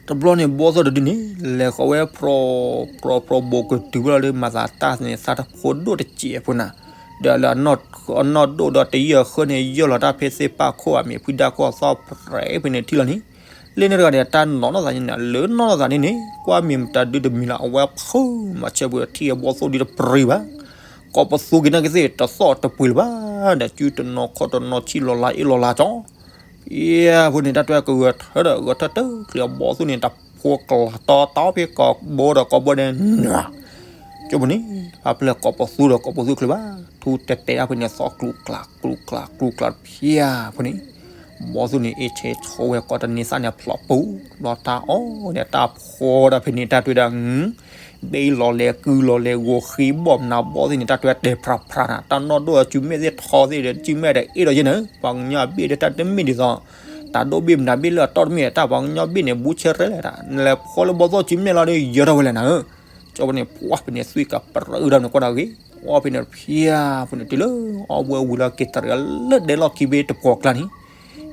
တဘျီန့ၣ် ဘီၣ်သိၣ်တဒုန့ၣ် လဲၤဃီၤဝဲဖြီ ဖြီ ဖြီ ဘိးကတုၤဘၣ်လီၤဒီး မၤသးတၢ်န့ၣ် သးတဖိဒိၣ်တစဲးဖိနၤ, ဒီးလၢအနီၢ်ဒိၣ်ဒီးတယံာ်အဃၢန့ၣ် ယၢၢ်လီၤတၢ်ဖဲသ့ၣ်ပၢ်ခိၣ်အမံၤ ဖုဒါခိၣ်အသီၣ်ပြဲးဖဲန့ၣ်ထံၣ်လီၤန့ၣ်, လၢန့ၣ်တဂၤန့ၣ် တၢ်နီၢ်နီၢ်သးန့ၣ် လၢနီၢ်နီၢ်သးန့ၣ်န့ၣ် ကွၢ်မ့ၢ်မတၤဒုတမံၤလီၤ အဝဲဖုမၤဆၢပူၤထံၣ်အဘီၣ်သိၣ်ဒုတပြံဘၣ်, ကိးပသူက့ၤနာ်က့သ့ၣ် တသီၣ်တပှ့ၤလၢၤဘၣ်, ဒီးကုတနီၤခီၣ်တနီၤဆံၣ်လီၤလါအ့ၣ်လီၤလါကၠီ ဖဲအံၤဖိန့ၣ် တၢ်တဲဝဲကဂဲၤထၢဒီး ဂဲၤထၢတချုးအဘီၣ်သိၣ်န့ၣ် တၢ်ဖိကျါတီတီဖဲကိးဘိဒီးကိးဘိဒီး ကၠိဖိန့ၣ် ဖးဖျဲၣ်ကိးပသူဒီးကိးပသူချုးဘၣ်, ထူတဲာ်တဲာ်ဒၣ်ဖဲန့ၣ် သီၣ်ကျူးကျါ ကျူးကျါ ကျူးကျါဖဲအံၤဖိန့ၣ်, ဘီၣ်သိၣ်န့ၣ် အ့ၣ်ဆဲးဆိဝဲကိးတန့ၤသၣ်န့ၣ် ဖျိးပူၤ ဘျီတၢ်အီၣ်ဒီးတၢ်ဖှီဒီးဖဲန့ၣ် တၢ်တဲဝဲဒၣ် ဘ့လီၤလဲၤကုလီၤလဲၤဂီၤဃ့ဘီၣ်မနုၤဘီၣ်သ့ၣ်န့ၣ် တၢ်တဲဝဲတဲာ်ဖြးဖြးနၤ, တၢ်နီၢ်ဒိၣ်အစုမဲာ်သ့ၣ်ထီသ့ၣ်ဒီး စုမဲာ်ဒီးအ့ၣ်ဒီးယဲန့ၣ်, ပှၤကညီအဘ့ၣ်ဒီးတၢ်တမ့ၢ်ဒ်သိး တၢ်ဒိၣ်ဘ့ၣ်မနုၤဘ့ၣ်လၢအတီၢ်တမ့ၢ် တၢ်ပှၤကညီဘ့ၣ်န့ၣ် ဘူးဆဲရဲလဲၣ်တၢ် နလဲၤဖှီလၢဘီၣ်သိၣ်စုမဲာ်လီၤဒီး ယၢၤထီၣ်ဝဲလဲၣ်နၤဧၢ, ကၠိဖိန့ၣ် ပှၢ်ဖဲန့ၣ် သွံၣ်ကပြၢအုၣ်ဒီးန့ၣ် ကွၢ်ဒၣ်ဂ့ၤ, အီၣ်ဖဲန့ၣ် ဖဲအံၤဖိန့ၣ် တုၤလၢအီၣ်ဘှဲဝံၤလီၤက့ၤတရံးလၢဒဲလီၢ်ခံဘ့ၣ်တပှီၤကျါန့ၣ်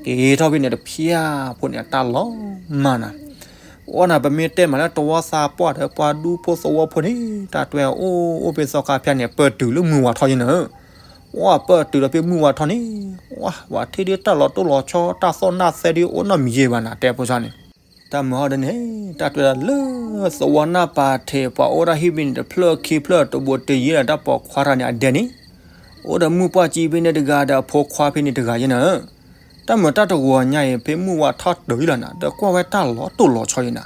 က့ၤထီၣ်ဖဲန့ၣ်တဖျၢၣ်ဖိန့ၣ် အတၢ်လီၤမၢ်နၤ, အီၣ်နၤ ပမ့ၢ်တဲမးလၢတဝီသးပှၢ်ဒီးပှၤဒူဖိသဝီဖိန့ၣ် တၢ်တဲအိၣ်အိၣ်ဖဲသီခါဖၠၣ်န့ၣ် ပၢၢ်တုၤလၢမုၢ်ဝါထီၣ်ယဲန့ၣ်, အီၣ်ပၢၢ်တုၤဒီးဖဲမုၢ်ဝါထီၣ်န့ၣ်, ဝါ ဝဲထံၣ်ဒ်တၢ်လီၤတိၢ်လီၤဆီ တၢ်သီၣ်နၢ်သဲဒ်အိၣ်နီတမံၤယဲဘၣ်နၤ တဲဖိဆါန့ၣ် တၢ်မုၢ်ဟီၣ်ဒ်န့ၣ် တၢ်တဲဝဲဒၣ်လၢသဝီနၢ်ပၤထံး ပှၤအိၣ်ဒၣ်ဟံၣ်ဖဲန့ၣ် တဖျၢၣ်ခံဖျၢၣ်တဘိးတယံာ်ဒီး တၢ်ပိာ်ခွါတဂၤန့ၣ် အဒဲန့ၣ် အိၣ်ဒီးမုၢ်ပှၢ်ကံဖဲန့ၣ်တဂၤဒီးအဖိခွါဖဲန့ၣ်တဂၤယဲန့ၣ်, တၢ်မုၢ်တၢ်တဂီၤညါအံၤ ဖဲမုၢ်ဝါထီၣ်တုၤလီၤနၤ ဒီးကွၢ်ဝဲတၢ်လီၤတိၢ်လီၤဆီယဲနၤ,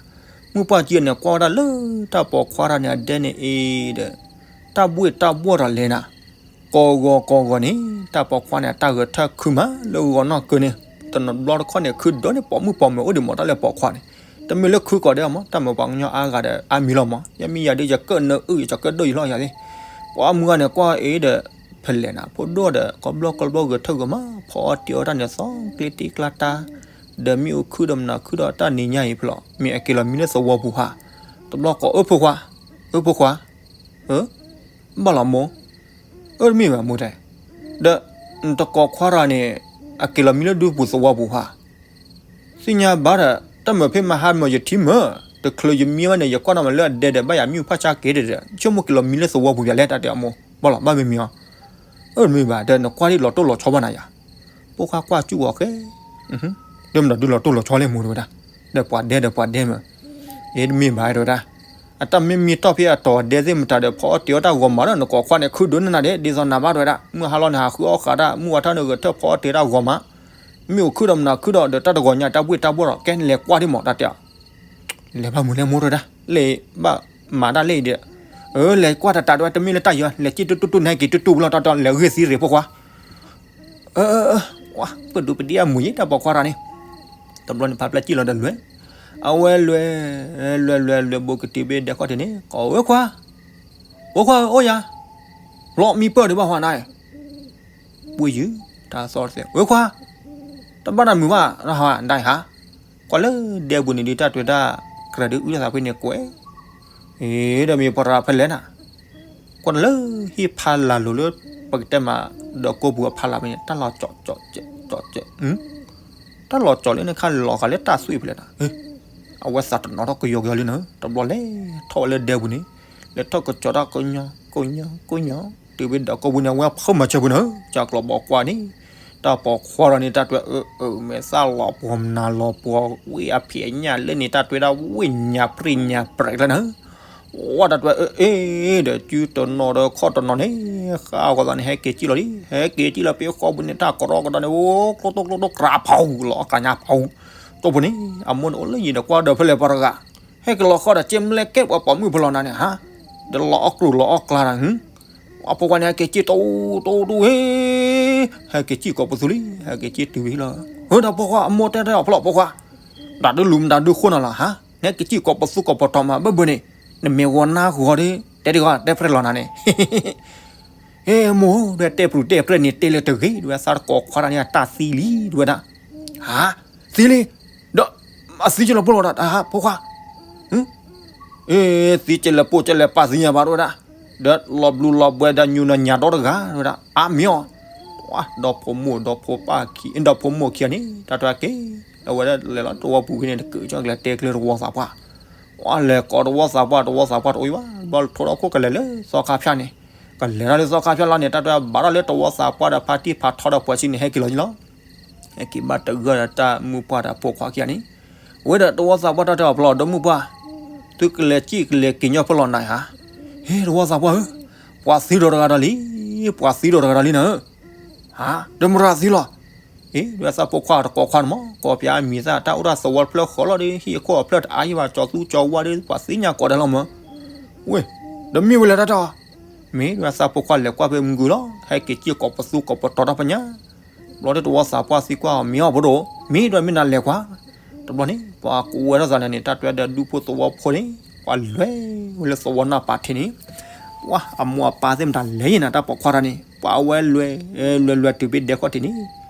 မုၢ်ပှၢ်ကံန့ၣ် ကွၢ်ဝဲဒၣ်လၢတၢ်ပိာ်ခွါတဂၤန့ၣ် အဒဲန့ၣ်အံၤဒီး တၢ်ဘှ့ၣ်တၢ်ဘှီၣ်တၢ်လဲၤနၤ ကိးဂီၤကိးဂီၤန့ၣ် တၢ်ပိာ်ခွါန့ၣ် တၢ်ဂဲၤထၢၣ်ခုမးလၢဂီၤနီၢ်ကၢန့ၣ်, တနီၤဘျီတခီန့ၣ် ခုဒီးန့ၣ် ပိာ်မုၣ်ပိာ်မၢၤအိၣ်ဒံးမး တၢ်လၢပိာ်ခွါန့ၣ်, တမ့ၢ်လၢခုကိးဒဲးမး တၢ်မ့ၢ်ပှၤကညီအါဂၤဒီး အါမံၤလီၤမး, ယမ့ၢ်ယၤဒ်ယကၢၣ်နၢအုၣ် ယကၢၣ်ဒိၣ်ယလီၤယၤသ့ၣ်, ပှၤအါမုၢ်ဂၤန့ၣ် ကွၢ်အံၤဒီး ဖဲလဲၣ်နၤ ဖိဒိၣ်ဒီး ကိးဘျီကိးဘျီဂဲၤထၢၣ်ဂီၤမး ဖီအီၣ်တံၢ်အီၣ်တၢ်န့ၣ် သီကျ့တံၢ်ကျါတၢ်, ဒီးမ့ၣ်အူခုဒီးမနုၤခုဒီးတၢ်နံၤညါအံၤဖဲလီၤ မ့ၢ်အက့ၤလီၤမံလၢသဝီပူၤဟါ, တဘျီကိးအၢဖိခွါ, အၢဖိခွါ အၢ ဘၣ်လီၤမိၢ်, အၢ တမ့ၢ်ဘၣ်မိၢ်တဲ, ဒီး နတကိးခွါတဂၤန့ၣ် အက့ၤလီၤမံလၢဒူပူၤသဝီပူၤဧါ, သ့ၣ်ညါဘၣ်ဒီး တၢ်မၤဖံးမၤဟါမၤယထံမၢ်, တချုးယမံဝဲန့ၣ် ယကွၢ်နီၣ်မးလၢအဒဲဒီး ဘၣ်ယၤမံဖၣ်ဆါက့ၤဒီး ဆိကမိၣ်က့ၤလီၤမံလၢသဝီပူၤပၠးလဲၣ် တၢ်တဲအမိၢ်, ဘၣ်လီၤ ဘၣ်မ့ၢ်မံအီၤ, အၢ တမ့ၢ်ဘၣ် ဒီးနကွၢ်ဒ်လီၤတိၢ်လီၤဆီဘၣ်နၤယၤ, ဖိခွါကွၢ်ကၠူၣ်အီၤဃဲ ဒီးမတၤဒုးလီၤတိၢ်လီၤဆီလဲၣ်မိၢ်တဲဝဲဒၣ်, ဒီးပှၤဒဲဒီးပှၤဒဲမၢ်, အ့ တမ့ၢ်ဘၣ်တဲဝဲဒၣ်, အတၢ်မ့ၢ်မံတီၢ်ဖဲအတီၤဒဲသ့ၣ်မတၤဒီး ဖီအီၣ်တ့ၤအီၣ်တၢ်ဂီၤမးဒီး နကိးခွါန့ၣ် ခုဒိၣ်နနၤဒဲး ဒ်သိးနၤဘၣ်တဲဝဲဒၣ်, မုၢ်ဟါလီၤန့ၣ် ဟးဃုအီၣ်ဃးတၢ် မုၢ်ဝါထီၣ်န့ၣ် ဂဲၤထၢၣ်ဖီအီၣ်တ့ၤတၢ်ဂီၤမး, မ့ၣ်အူခုၣ်ဒီးမနၤခုၣ်ဒီး ဒီးတၢ်တဂီၤညါတၢ်ဘှ့ၣ်တၢ်ဘှီၣ်ဒီး ကဲနလဲၤကွၢ်ဒံးမး တၢ်တဲအီၤ လဲၤဘၣ်မုၢ်လဲၣ်မိၢ်တဲဝဲဒၣ်, လဲၤဘၣ်မၤတၢ်လဲၣ်အံၤဒီး, အၢ လဲၤကွၢ်တၢ်တၢ်တဲဝဲ တမ့ၢ်လၢတၢ်ယီၤ လဲၤစံၣ်တူၢ်တူၢ်တူၢ် နဟဲက့ၤတူၢ်တူၢ်လီၤ တၢ်တဲအီၤ လဲၤဂ့ၢ်သံရ့ၣ်ဖိခွါ, အၢ ပဒူပဒံအမုာ်ယံၤ တၢ်ပိာ်ခွါတဂၤန့ၣ်, တဘျီန့ၣ် ဖးဖျဲၣ်စံၣ်လီၤဒီးလွဲၢ်, အဝဲလွဲၢ်, လွဲၢ်လွဲၢ်လွဲၢ် ဘူးကတုၤဘ့ၣ်ဒဲးခီၣ်ထံးန့ၣ် ကိးဝဲခွါ, ဝဲခွါအိၣ်ယၤ, လီၤမံပၢၢ်ဒံးဘၣ်ဟါနၤ, ပှ့ၤယုၢ်, တၢ်သီတသ့ ဝဲခွါ, တဘၣ်တၢ်မုာ်ဘၣ် နဟါဒၣ်ဟါ, ကွၢ်လၢဒဲပူၤန့ၣ်ဒ်တၢ်တွဲတၢ်ကြၢးဒ်အုၣ်လၢသးဖဲန့ၣ်ကွဲး, အ့ ဒီးမ့ၢ်ပှၤတဂၤဖဲလဲၣ်နၤ, ကွၢ်လၢဟံၣ်ဖးလၢ်လိၤလၢ ပကတဲမး ဒီးကိးပူၤအဖးလၢ်ဖဲန့ၣ် တၢ်လီၤကၠီၤကၠီၤကၠီၤကၠီၤ တၢ်လီၤကၠီၤလၢနခါလီၤဃာ်လၢတၢ်သွံၣ်ဖဲလဲၣ်နၤ, အဝဲသးတနီၤထီၣ်ကယီကယီလံနၤ, တဘျီလဲၤထီၣ်ဝဲလၢဒဲပူၤန့ၣ်, လဲၤထီၣ်ကကၠီၤတၢ်ကိးညီကိးညီကိးညီ, တုၤဖဲဒီးကိးပူၤန့ၣ် အဝဲဖုးမၤစၢၤပူၤနၤ, ကၢ်ကျီၤဘီကွၢ်န့ၣ်, တၢ်ပိာ်ခွါဒီးန့ၣ် တၢ်တွဲအၢအၢမဲာ်သၣ်လီၤပှီၤမနၤလီၤပှီၤ ဝံၣ်အဖံးအညၣ်လၢန့ၣ် တၢ်တွဲဒၣ်ဝံၣ်ညါပြံၣ်ညါပြဲးကျၢၤနၤ ဝဲတၢ်တွဲအၢအ့ဒီး စုတနီၤဒီးခီၣ်တနီၤန့ၣ် ဃၣ်ဂီၤသးန့ၣ် ဟဲက့ၤစံၣ်လီၤလံ ဟဲက့ၤစံၣ်လီၤဖဲဃီပူၤန့ၣ် တၢ်ကရီကဒီးန့ၣ် အိၣ်ကျိတိၢ်ကျိတိၢ် ကြးဖီၣ်လီၤအကညါဖီၣ်, တိၢ်ပူၤန့ၣ် အမိၢ်န့ၣ်အိၣ်လၢယံၤဒီးကွၢ်ဒီးဖဲလဲၣ်ပှၤတဂၤ, ဟဲက့ၤလီၤဃီဒီး ကဲမလဲကဲပှၤပိာ်မုၣ်ဖဲလီၤနၤန့ၣ်ဟါ, ဒီးလီၤအီၣ်ကျိၣ်လီၤအီၣ်ကျါတၢ် အဖိခွါန့ၣ် ဟဲက့ၤစံၣ်တိၢ်တိၢ်တိၢ်ဟ့, ဟဲက့ၤစံၣ်ကိးပသူလံ ဟဲက့ၤစံၣ်တုၤဝဲလီၤ, ဟၢဒီးဖိခွါအမိၢ်တဲတၢ်အီၤဖဲလီၤဖိခွါ, တၢ်ဒုးလူၤမတၤဒုးဃိနၤလီၤဟါ, နဟဲက့ၤစံၣ်ကိးပသူကိးပတီၤမး ဘၣ်ဘၣ်န့ၣ်, နမ့ၢ်ဂီၤနါဂီၤဒီး တဲတဂီၤတဲပြဲၢ်လီၤနၤန့ၣ် ဟ့ၣ်မိၢ်ဒီးတဲပြူၤတဲပြဲၢ်န့ၣ် တဲလၢတဂ့ၤဒဝဲသးတကိးခွါတၢ်န့ၣ် အတၢ်သံလံဒဝဲဒၣ်, ဟါ, သံလံ, ဒီး, အသံကလဲၤပိၢ်လီၤဒီး တၢ်ဟါဖိခွါ, အ့, သံကလဲၤပိၢ်ကလဲၤပာ်သံညါဘၣ် တဝဲဒၣ်, ဒီးလီၤဘျူလီၤဘှဲဒီးညူနညါဒီတဂၤ တဝဲဒၣ်, အါမ့ၢ်အီၤ, ဒီဖိမိၢ်ဒီဖိပၢ်ခံ, ဒီဖိမိၢ်ခံဂၤန့ၣ် တၢ်တဝဲက့ၤ, အဝဲဒၣ်လဲၤလီၤတဝီပူၤက့ၤန့ၣ် တကုးကၠီကလဲၤတဲကျဲတဝီသးပှၢ်, လဲၤကိးတဝီသးပှၢ် တဝီသးပှၢ်တအိၣ်ဘၣ်, ဘၣ်ထိဒီးခိၣ်ကလဲၤလၢသီခါဖၠၣ်န့ၣ်, ကလဲၤထီၣ်လၢသီခါဖၠၣ်လီၤန့ၣ် တၢ်တဝဲဘၣ်ထီၣ်လၢတဝီသးပှၢ်ဒီး ဖါတံၢ်ဖးထီဒီးပှၤဆံန့ၣ် ဟဲက့ၤလီၤလီၤ ဟဲက့ၤဘၣ်တဂၤဒီးတၢ်မုၢ်ပှၢ်ဒီးဖိခွါခံဂၤန့ၣ်, ဝဲဒီးတဝီသးပှၢ်တၢ်တဲအီၤဖဲလီၤ ဒီမုၢ်ပှၢ်, သုကလဲၤစံၣ်ကလဲၤက့ၤညီဖဲလီၤနၤဧါ, ဟ့ၣ်တဝီသးပှၢ်ဧၢ, ပှၤသံဒီးတဂၤဒီးလံ, ပှၤသံဒီးတဂၤဒီးလံနၤဧၢ, ဟါ, ဒီမုၢ်ပှၢ်သံလီၤ, အ့ ဒဝဲသးဖိခွါတကိးခွါန့ၣ်မး ကိးပၠးမံၤသၣ်တၢ်အိၣ်တၢ်သဝီတဖျၢၣ်ဃီလီၤဒီး ဟံၣ်အခိၣ်အဖျၢၣ်တအါယံၤဘၣ် ကၠီၤသူကၠီၤဝါဒီး ပှၤသ့ၣ်ညါကိးဒဲးလီၤမး, ဝဲ, ဒီးမ့ၢ်ဝဲလဲၣ်တၢ်တဲအီၤ, မ့ၢ်ဒဝဲသးဖိခွါလဲၤကွၢ်ဖဲမုၢ်ဂုၤလီၤ ဟဲက့ၤစံၣ်ကိးပသူကိးပတီၤတၢ်ပညါ ဘျီဒီးတဝီသးပှၢ်သံကွၢ်အီၤ မ့ၢ်အီၤဖိဒိၣ်, မ့ၢ်ဒွဲမ့ၢ်နၤလဲၤကွၢ်, တဘျီန့ၣ် ပှၤကဝဲထီၣ်သးန့ၣ်န့ၣ် တၢ်တွဲဒီးဒူဖိသဝီဖိန့ၣ်, ပှၤလဲၤဝဲလၢသဝီနၢ်ပာ်ထံးန့ၣ်, ပှၤအမိၢ်အပၢ်သ့ၣ်မတၤလဲၤယံၤနၤ တၢ်ပိာ်ခွါတၢ်န့ၣ် ပှၤအဝဲလွဲၢ်, လွဲၢ်လွဲၢ်တုၤဖဲဒဲခီၣ်ထံးန့ၣ်,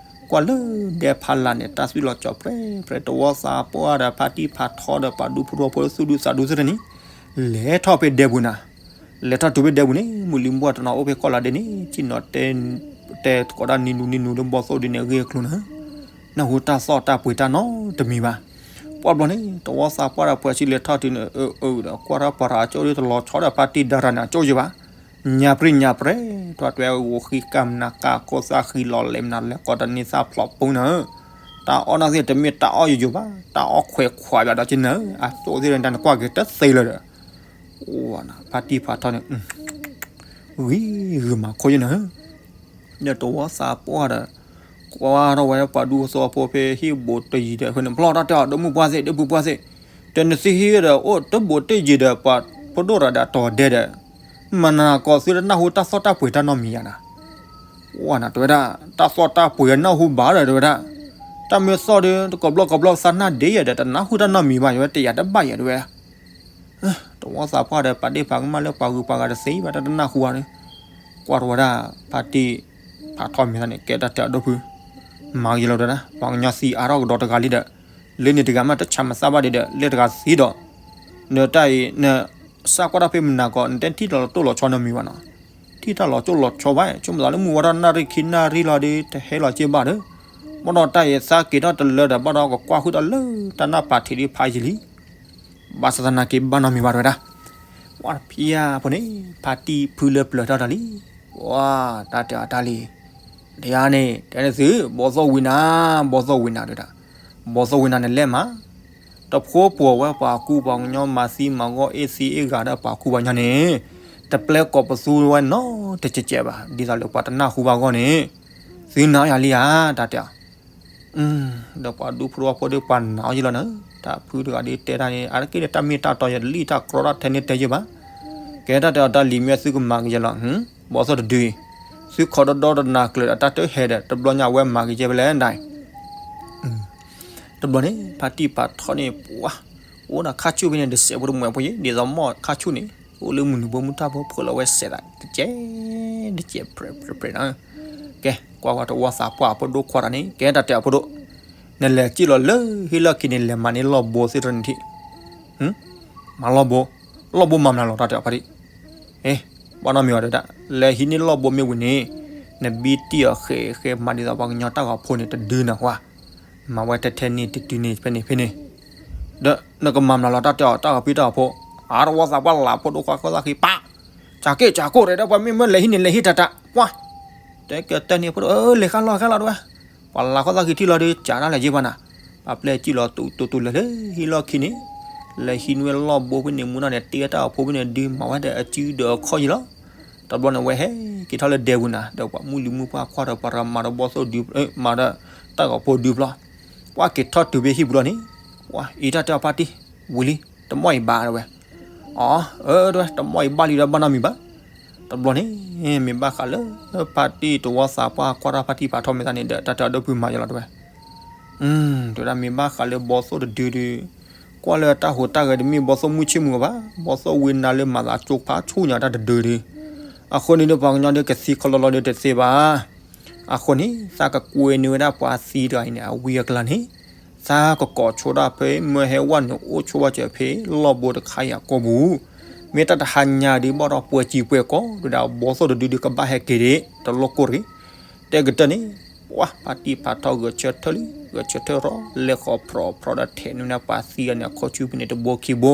ကွၢ်လၢဒဲဖးလၢ်န့ၣ် တၢ်သွံၣ်လီၤကၠီၤပြဲးပြဲး တဝီသးပှၢ်ဒီးဖါတံၢ်ဖးထီဒီးပှၤဒူဖိထီဖိလၢသူၣ်ဒူသးဒူသ့ၣ်တဖၣ်န့ၣ်, လဲၤထီၣ်ဖဲဒဲပူၤနၤ လဲၤထီၣ်တုၤဖဲဒဲပူၤန့ၣ် မုၢ်လံၤမုၢ်ပှၢ်တနီၤအိၣ်ဖဲကီၢ်လီၤဒဲန့ၣ် စံၣ်နီၤတဲ, တဲသကိးတၢ်နံၤနူနံၤနူလၢဘီၣ်သိၣ်ဒ်န့ၣ်အဂ့ၢ်အကျိၤနၤ, နၢ်ဟူတၢ်သီၣ်တၢ်ပှ့ၤတၢ်နီတမံၤဘၣ်. ပှၢ်ဘျီန့ၣ် တဝီသးပှၢ်ဒီးပှၤဆံလဲၤထီၣ်တုၤန့ၣ် အၢအၢဒီး ကွၢ်ထီၣ်ပှၤတဂၤကၠိဒီးတလီၤဆီဒီးဖါတံၢ်ဒါရၤန့ၣ် အကၠိယံၤဘၣ်. ညါပြံညါပြဲ တွၢ်တွဲဂိၤဃံကၢ်မနၤကၢ်ခိၣ်သၣ်ဃံလီၤလဲၤမနၤလဲၤကိးတန့ၢ်သၣ်ဖျိးပူၤနၤဧၢ. တၢ်အီၣ်နာ်သ့ၣ်တမ့ၢ်တၢ်အီၣ်ယိယိဘၣ်, တၢ်အီၣ်ခွဲးခွးဘၣ်ဒီးက့နၤဧၢ, အသိးသ့ၣ်တၢ်နကွၢ်က့ၤတသ့လၢၤဒီး အိၣ်နၤ ဖါတံၢ်ဖးထီန့ၣ် ဂံၢ်ဂုာ်မၤခိၣ်ယနၤဧၢ. ဒီးတဝီသးပှၢ်ဒီး ကွၢ်ထီၣ်ဝဲပှၤဒူသဝီဖိဖဲဟံၣ်ဘူးတယံၤဒီး ဖဲန့ၣ် ဖျီတၢ်တဲအီၤ ဒီမုၢ်ပှၢ်သ့ၣ် ဒီပုၢ်ပှၢ်သ့ၣ်, တနသံဟံၣ်ဒီး အိၣ်တဘူးတယံၤဒီး ပှၤဖိဒိၣ်ရၤဒီးတီၤဒဲဒီး မၤနၤကိးသုတနၢ်ဟူတၢ်သီၣ်တၢ်ပှ့ၤတၢ်နီတမံၤယၤနၤ. အိၣ်နၤ တဲဝဲဒၣ် တၢ်သီၣ်တၢ်ပှ့ၤနၢ်ဟူဘၣ်ဒီး တဲဝဲဒၣ် တၢ်မ့ၢ်သီၣ်ဒီး တကိးဘျီကိးဘျီသးနၢ်ဒ့ယဲဒီး တနၢ်ဟူတၢ်နီတမံၤဘၣ် ယဝဲတယာ်တဘၣ်ယဲ တဲဝဲဒၣ်. တဝီသးပှၢ်ဒီး ပာ်ဒ့ၣ်ပာ်ကမၣ်လၢပှၤဂုၤပှၤဂၤတသ့ဘၣ် တၢ်တနၢ်ဟူဘၣ်ဒီး ကွၢ်ထီၣ်ဝဲဒၣ် ဖါတံၢ်ဖးထီမံၤသးန့ၣ် ကဲတၢ်တဲအဒိၣ်ဖု မၤကယဲလီၤတဲဒၣ် ပှၤကညီသံအါထီၣ်ကဒီးတဂၤလံဒီး လၢန့ၣ်တဂၤမးတဆးမသးဘၣ်ဒံးဒီး လၢတဂၤသံဒီး နတၢ်အံၤ န စးကွၢ်တၢ်ဖဲမနၤကီး နတဲထံၣ်တၢ်လီၤတိၢ်လီၤဆီနီတမံၤဘၣ်နီၤ. ထံၣ်တၢ်လီၤတိၢ်လီၤဆီဘၣ် ဆိကမိၣ်သးလၢမုၢ်ဝါထီၣ်နၣ်ရံၣ်ခံနၣ်ရံၣ်လီၤဒီး တဟဲလီၤက့ဘၣ်ဒီး ဘၣ်ဒီးတၢ်အံၤသးက့ၤထီၣ်တလၢဒီး ဘၣ်ဒီးကကွၢ်ဃုာ်တၢ်လၢတၢ်နၢ်ပာ်ထံးဒ်ဖးယံာ်လံ. ဘၣ်ဆၣ်သနာ်က့ဘၣ်နီတမံၤဘၣ်တဲဝဲဒၣ်. ပှၤဖံးယါဖိန့ၣ် ဖါတံၢ်ဖုလၢပျၢၤထီၣ်တၢ်လံ. ပှၤ တၢ်တဲအီၤတၢ်လံ. ဒီးယၤန့ၣ် တဲန့ၣ်သု ဘီသိၣ်ဝံနၤ, ဘီသိၣ်ဝံနၤတဲဒၣ်. ဘီသိၣ်ဝံနၤန့ၣ်လဲၣ်မး တဖိပှိၤဝဲပှၤကူပှၤကညီ မၤသံမၤဂီၢ်အ့ၣ်သံအ့ၣ်ဂၤဒီးပှၤကူပှၤကညီန့ၣ် တပျဲကိးပသူဝဲနီတစဲးစဲးဘၣ် ဒ်သိးလၢပှၤတနၢ်ဟူဘၣ်အဂီၢ်န့ၣ် သုနာ်ယၤလံဧါ တၢ်တဲအီၤ. ဒီးပှၤဒူဖိတဝီဖိဒီးပှၤနာ်အီၤယံလီၤနၤ, တၢ်ဖုတဂၤဒီးတဲတၢ်န့ၣ် အါတက့ၢ်န့ၣ် တၢ်မ့ၢ်တၢ်တီယတလံၣ်တၢ်ကြီတၢ်ထဲန့ၣ်တဲယဲၢ်ဘၣ်. ကဲတၢ်တဲအီၤတၢ်လံၤမ့ၢ်သုကမၤကယဲၢ်လီၤ, ဘီသိၣ်တဒုအံၤ, သုခိးဒီဒီတနၤကျၢၤဒီးတၢ်တဟဲဒီး တဘျီညါဝဲမၤကယဲၢ်ဖဲလဲၣ်ဒၣ် တဘျီန့ၣ် ဖါတံၢ်ဖးထီန့ၣ် ပှၤ အိၣ်ဒီးခါဆူၣ်ဖဲန့ၣ် တစဲးဖိတမှဲးဖိယံၤ ဒ်သိးမီၢ်ခါဆူၣ်န့ၣ် အိၣ်လၢမုၢ်နုာ်ဘိမုၢ်တၢ်ဖိ ဖှိၣ်လီၤဝဲစဲးသး တစဲး တစဲးပြဲးပြဲးပြဲးနီၤ. ကဲ ကွၢ်ဝဲတဝီသးပှၢ်ဖိဒိၣ်ခွါတၢ်န့ၣ် ကဲတၢ်တဲအီၤဖိဒိၣ်, နလဲၤစံၣ်လီၤလၢဟံၣ်လီၢ်ခံန့ၣ် လဲၤမၤန့ၢ်လီၢ်ဘိသ့ၣ်တရၢန့ၣ်ထံၣ် မၤလီၢ်ဘိ, လီၢ်ဘိမၤမနုၤလီၤ တၢ်တဲအီၤဖါတံၢ်. ဘၣ်နီတမံၤဘၣ်တဲဒၣ်, လဲၤဟံးန့ၢ်လီၢ်ဘိမ့ၢ်ဝံၤန့ၣ် နဘံတံၢ်အီၤဃဲးဃဲးမၤဒ်သိးပှၤကညီတၢ်ဂီၤဖိန့ၣ် တဒုနၤဝဲ, မၤဝဲထဲထဲန့ၣ် တတုၤန့ၣ် ဖဲန့ၣ်ဖဲန့ၣ်, ဒီးနကမၤမနုၤလီၤ တၢ်တဲအီၤ တၢ်ဂီၤဖံးတၢ်ဂီၤဖိ, အါတဝီသးပှၢ်လၢဖိဒိၣ်ခွါခီၣ်သၣ်ဃံ ပာ်, ကၠးက့ၢ်ကၠးကိၢ်တဲဒၣ် ပှၤမ့ၢ်မၢလဲၤဟံးန့ၣ် လဲၤဟံးတၢ်တၢ် ပှၤ တဲကတၢၢ်န့ၣ်ဖိဒိၣ် လဲၤဃါလီၤဃါလီၤတဝဲ, ပှၤလၢခီၣ်သၣ်ဃံထံၣ်လီၤဒီး ကၠးတၢ်လဲၤယ့ၢ်ဘၣ်နၤ, ပှၤပျဲစံၣ်လီၤတူတူတူလၢာ်လၢဟံၣ်လီၢ်ခံန့ၣ်, လဲၤဟံးန့ၢ်ဝဲလီၢ်ဘိဖဲန့ၣ် မူနီၢ်န့ၣ် တ့တၢ်ဂီၤဖိဖဲန့ၣ် ဒုးမၤဝဲဒီးအစုဒီးအခီၣ်ယံၤလီၤ. တဘျီန့ၣ် ဝဲဟဲက့ၤထီၣ်လၢဒဲပူၤနၤ ဒီးပှၤမုၢ်လံၤမုၢ်ပှၢ်ခွါဒီးပှၤမၤဒီးဘီသိၣ်ဒုး မၤဒီးတၢ်ဂီၤဖိဒုးဘျီ, ပှၤက့ၤထီၣ်တုၤဖဲဟံၣ်ပူၤလီၤန့ၣ်, ပှၤအံၤတၢ်တဲအီၤဖါတံၢ်, ဝံၤလံ, တမီၢ်အံၤဘၣ်တဲဝဲ, အ တဲဝဲ တမီၢ်အံၤဘၣ်လံဒီးဘၣ်နီတမံၤဘၣ်. တဘျီန့ၣ် မ့ၢ်ဘၣ်ဃးလၢ ဖါတံၢ်တဝီသးပှၢ်ကွၢ်တၢ်ဖါတံၢ်ဖးထီမ့ၢ်သးန့ၣ်ဒီး တၢ်တဲအီၤဒိၣ်ဖုမၤယဲလီၤတဲဝဲ တဲဝဲဒၣ်မ့ၢ်ဘၣ်ဃးလၢဘီသိၣ်တဒုဒု, ကွၢ်လၢတၢ်ဟူးတၢ်ဂဲၤတမ့ၢ်ဘီသိၣ်မုၢ်ဆ့ၣ်မုၢ်ဂီၤဘၣ်, ဘီသိၣ်ဝံနၤလၢမၤသးကၠိဖးဆူၣ်ညါတၢ်တဒုဒု, အဃိန့ၣ်ဒီးပှၤကညီဒီး ကသံခီလီလီဒီးတသ့ဘၣ်. အဃိန့ၣ် သးကကွဲန့ၢ်ဝဲဒၣ်ပှၤသံတဂၤအံၤန့ၣ် အဝံအကျါန့ၣ်, သးကကိးဆိဒၣ်ဖဲမၢဟဲဝဲန့ၣ် အိၣ်ဆိဘၣ်စၢၤဖဲလီၢ်ဘိတခါအံၤအကိာ်ပူၤ, မ့ၢ်တၢ်တဟါညါဒုးဘၣ်ဒီးပှဲၤစံာ်ပှဲၤကီၢ် ဒုးဒၣ်ဘီသိၣ်တဒုဒုးကဘၣ်ဟဲက့ၤဒံး တလိၣ်ကိၢ်တဂ့ၤ. တဲကတၢၢ်န့ၣ် ပှၤဖါတံၢ်ဖးထီဂဲၤဆၢထၢၣ်လံ, ဂဲၤဆၢထၢၣ်ရီ လဲၤဃီၤဖြီဖြီဒီးထဲးန့ၢ်ဝဲဒၣ်ပှၤသံအံၤန့ၣ် အခီၣ်ဆူၣ်ဖဲန့ၣ်တဘိခံဘိ,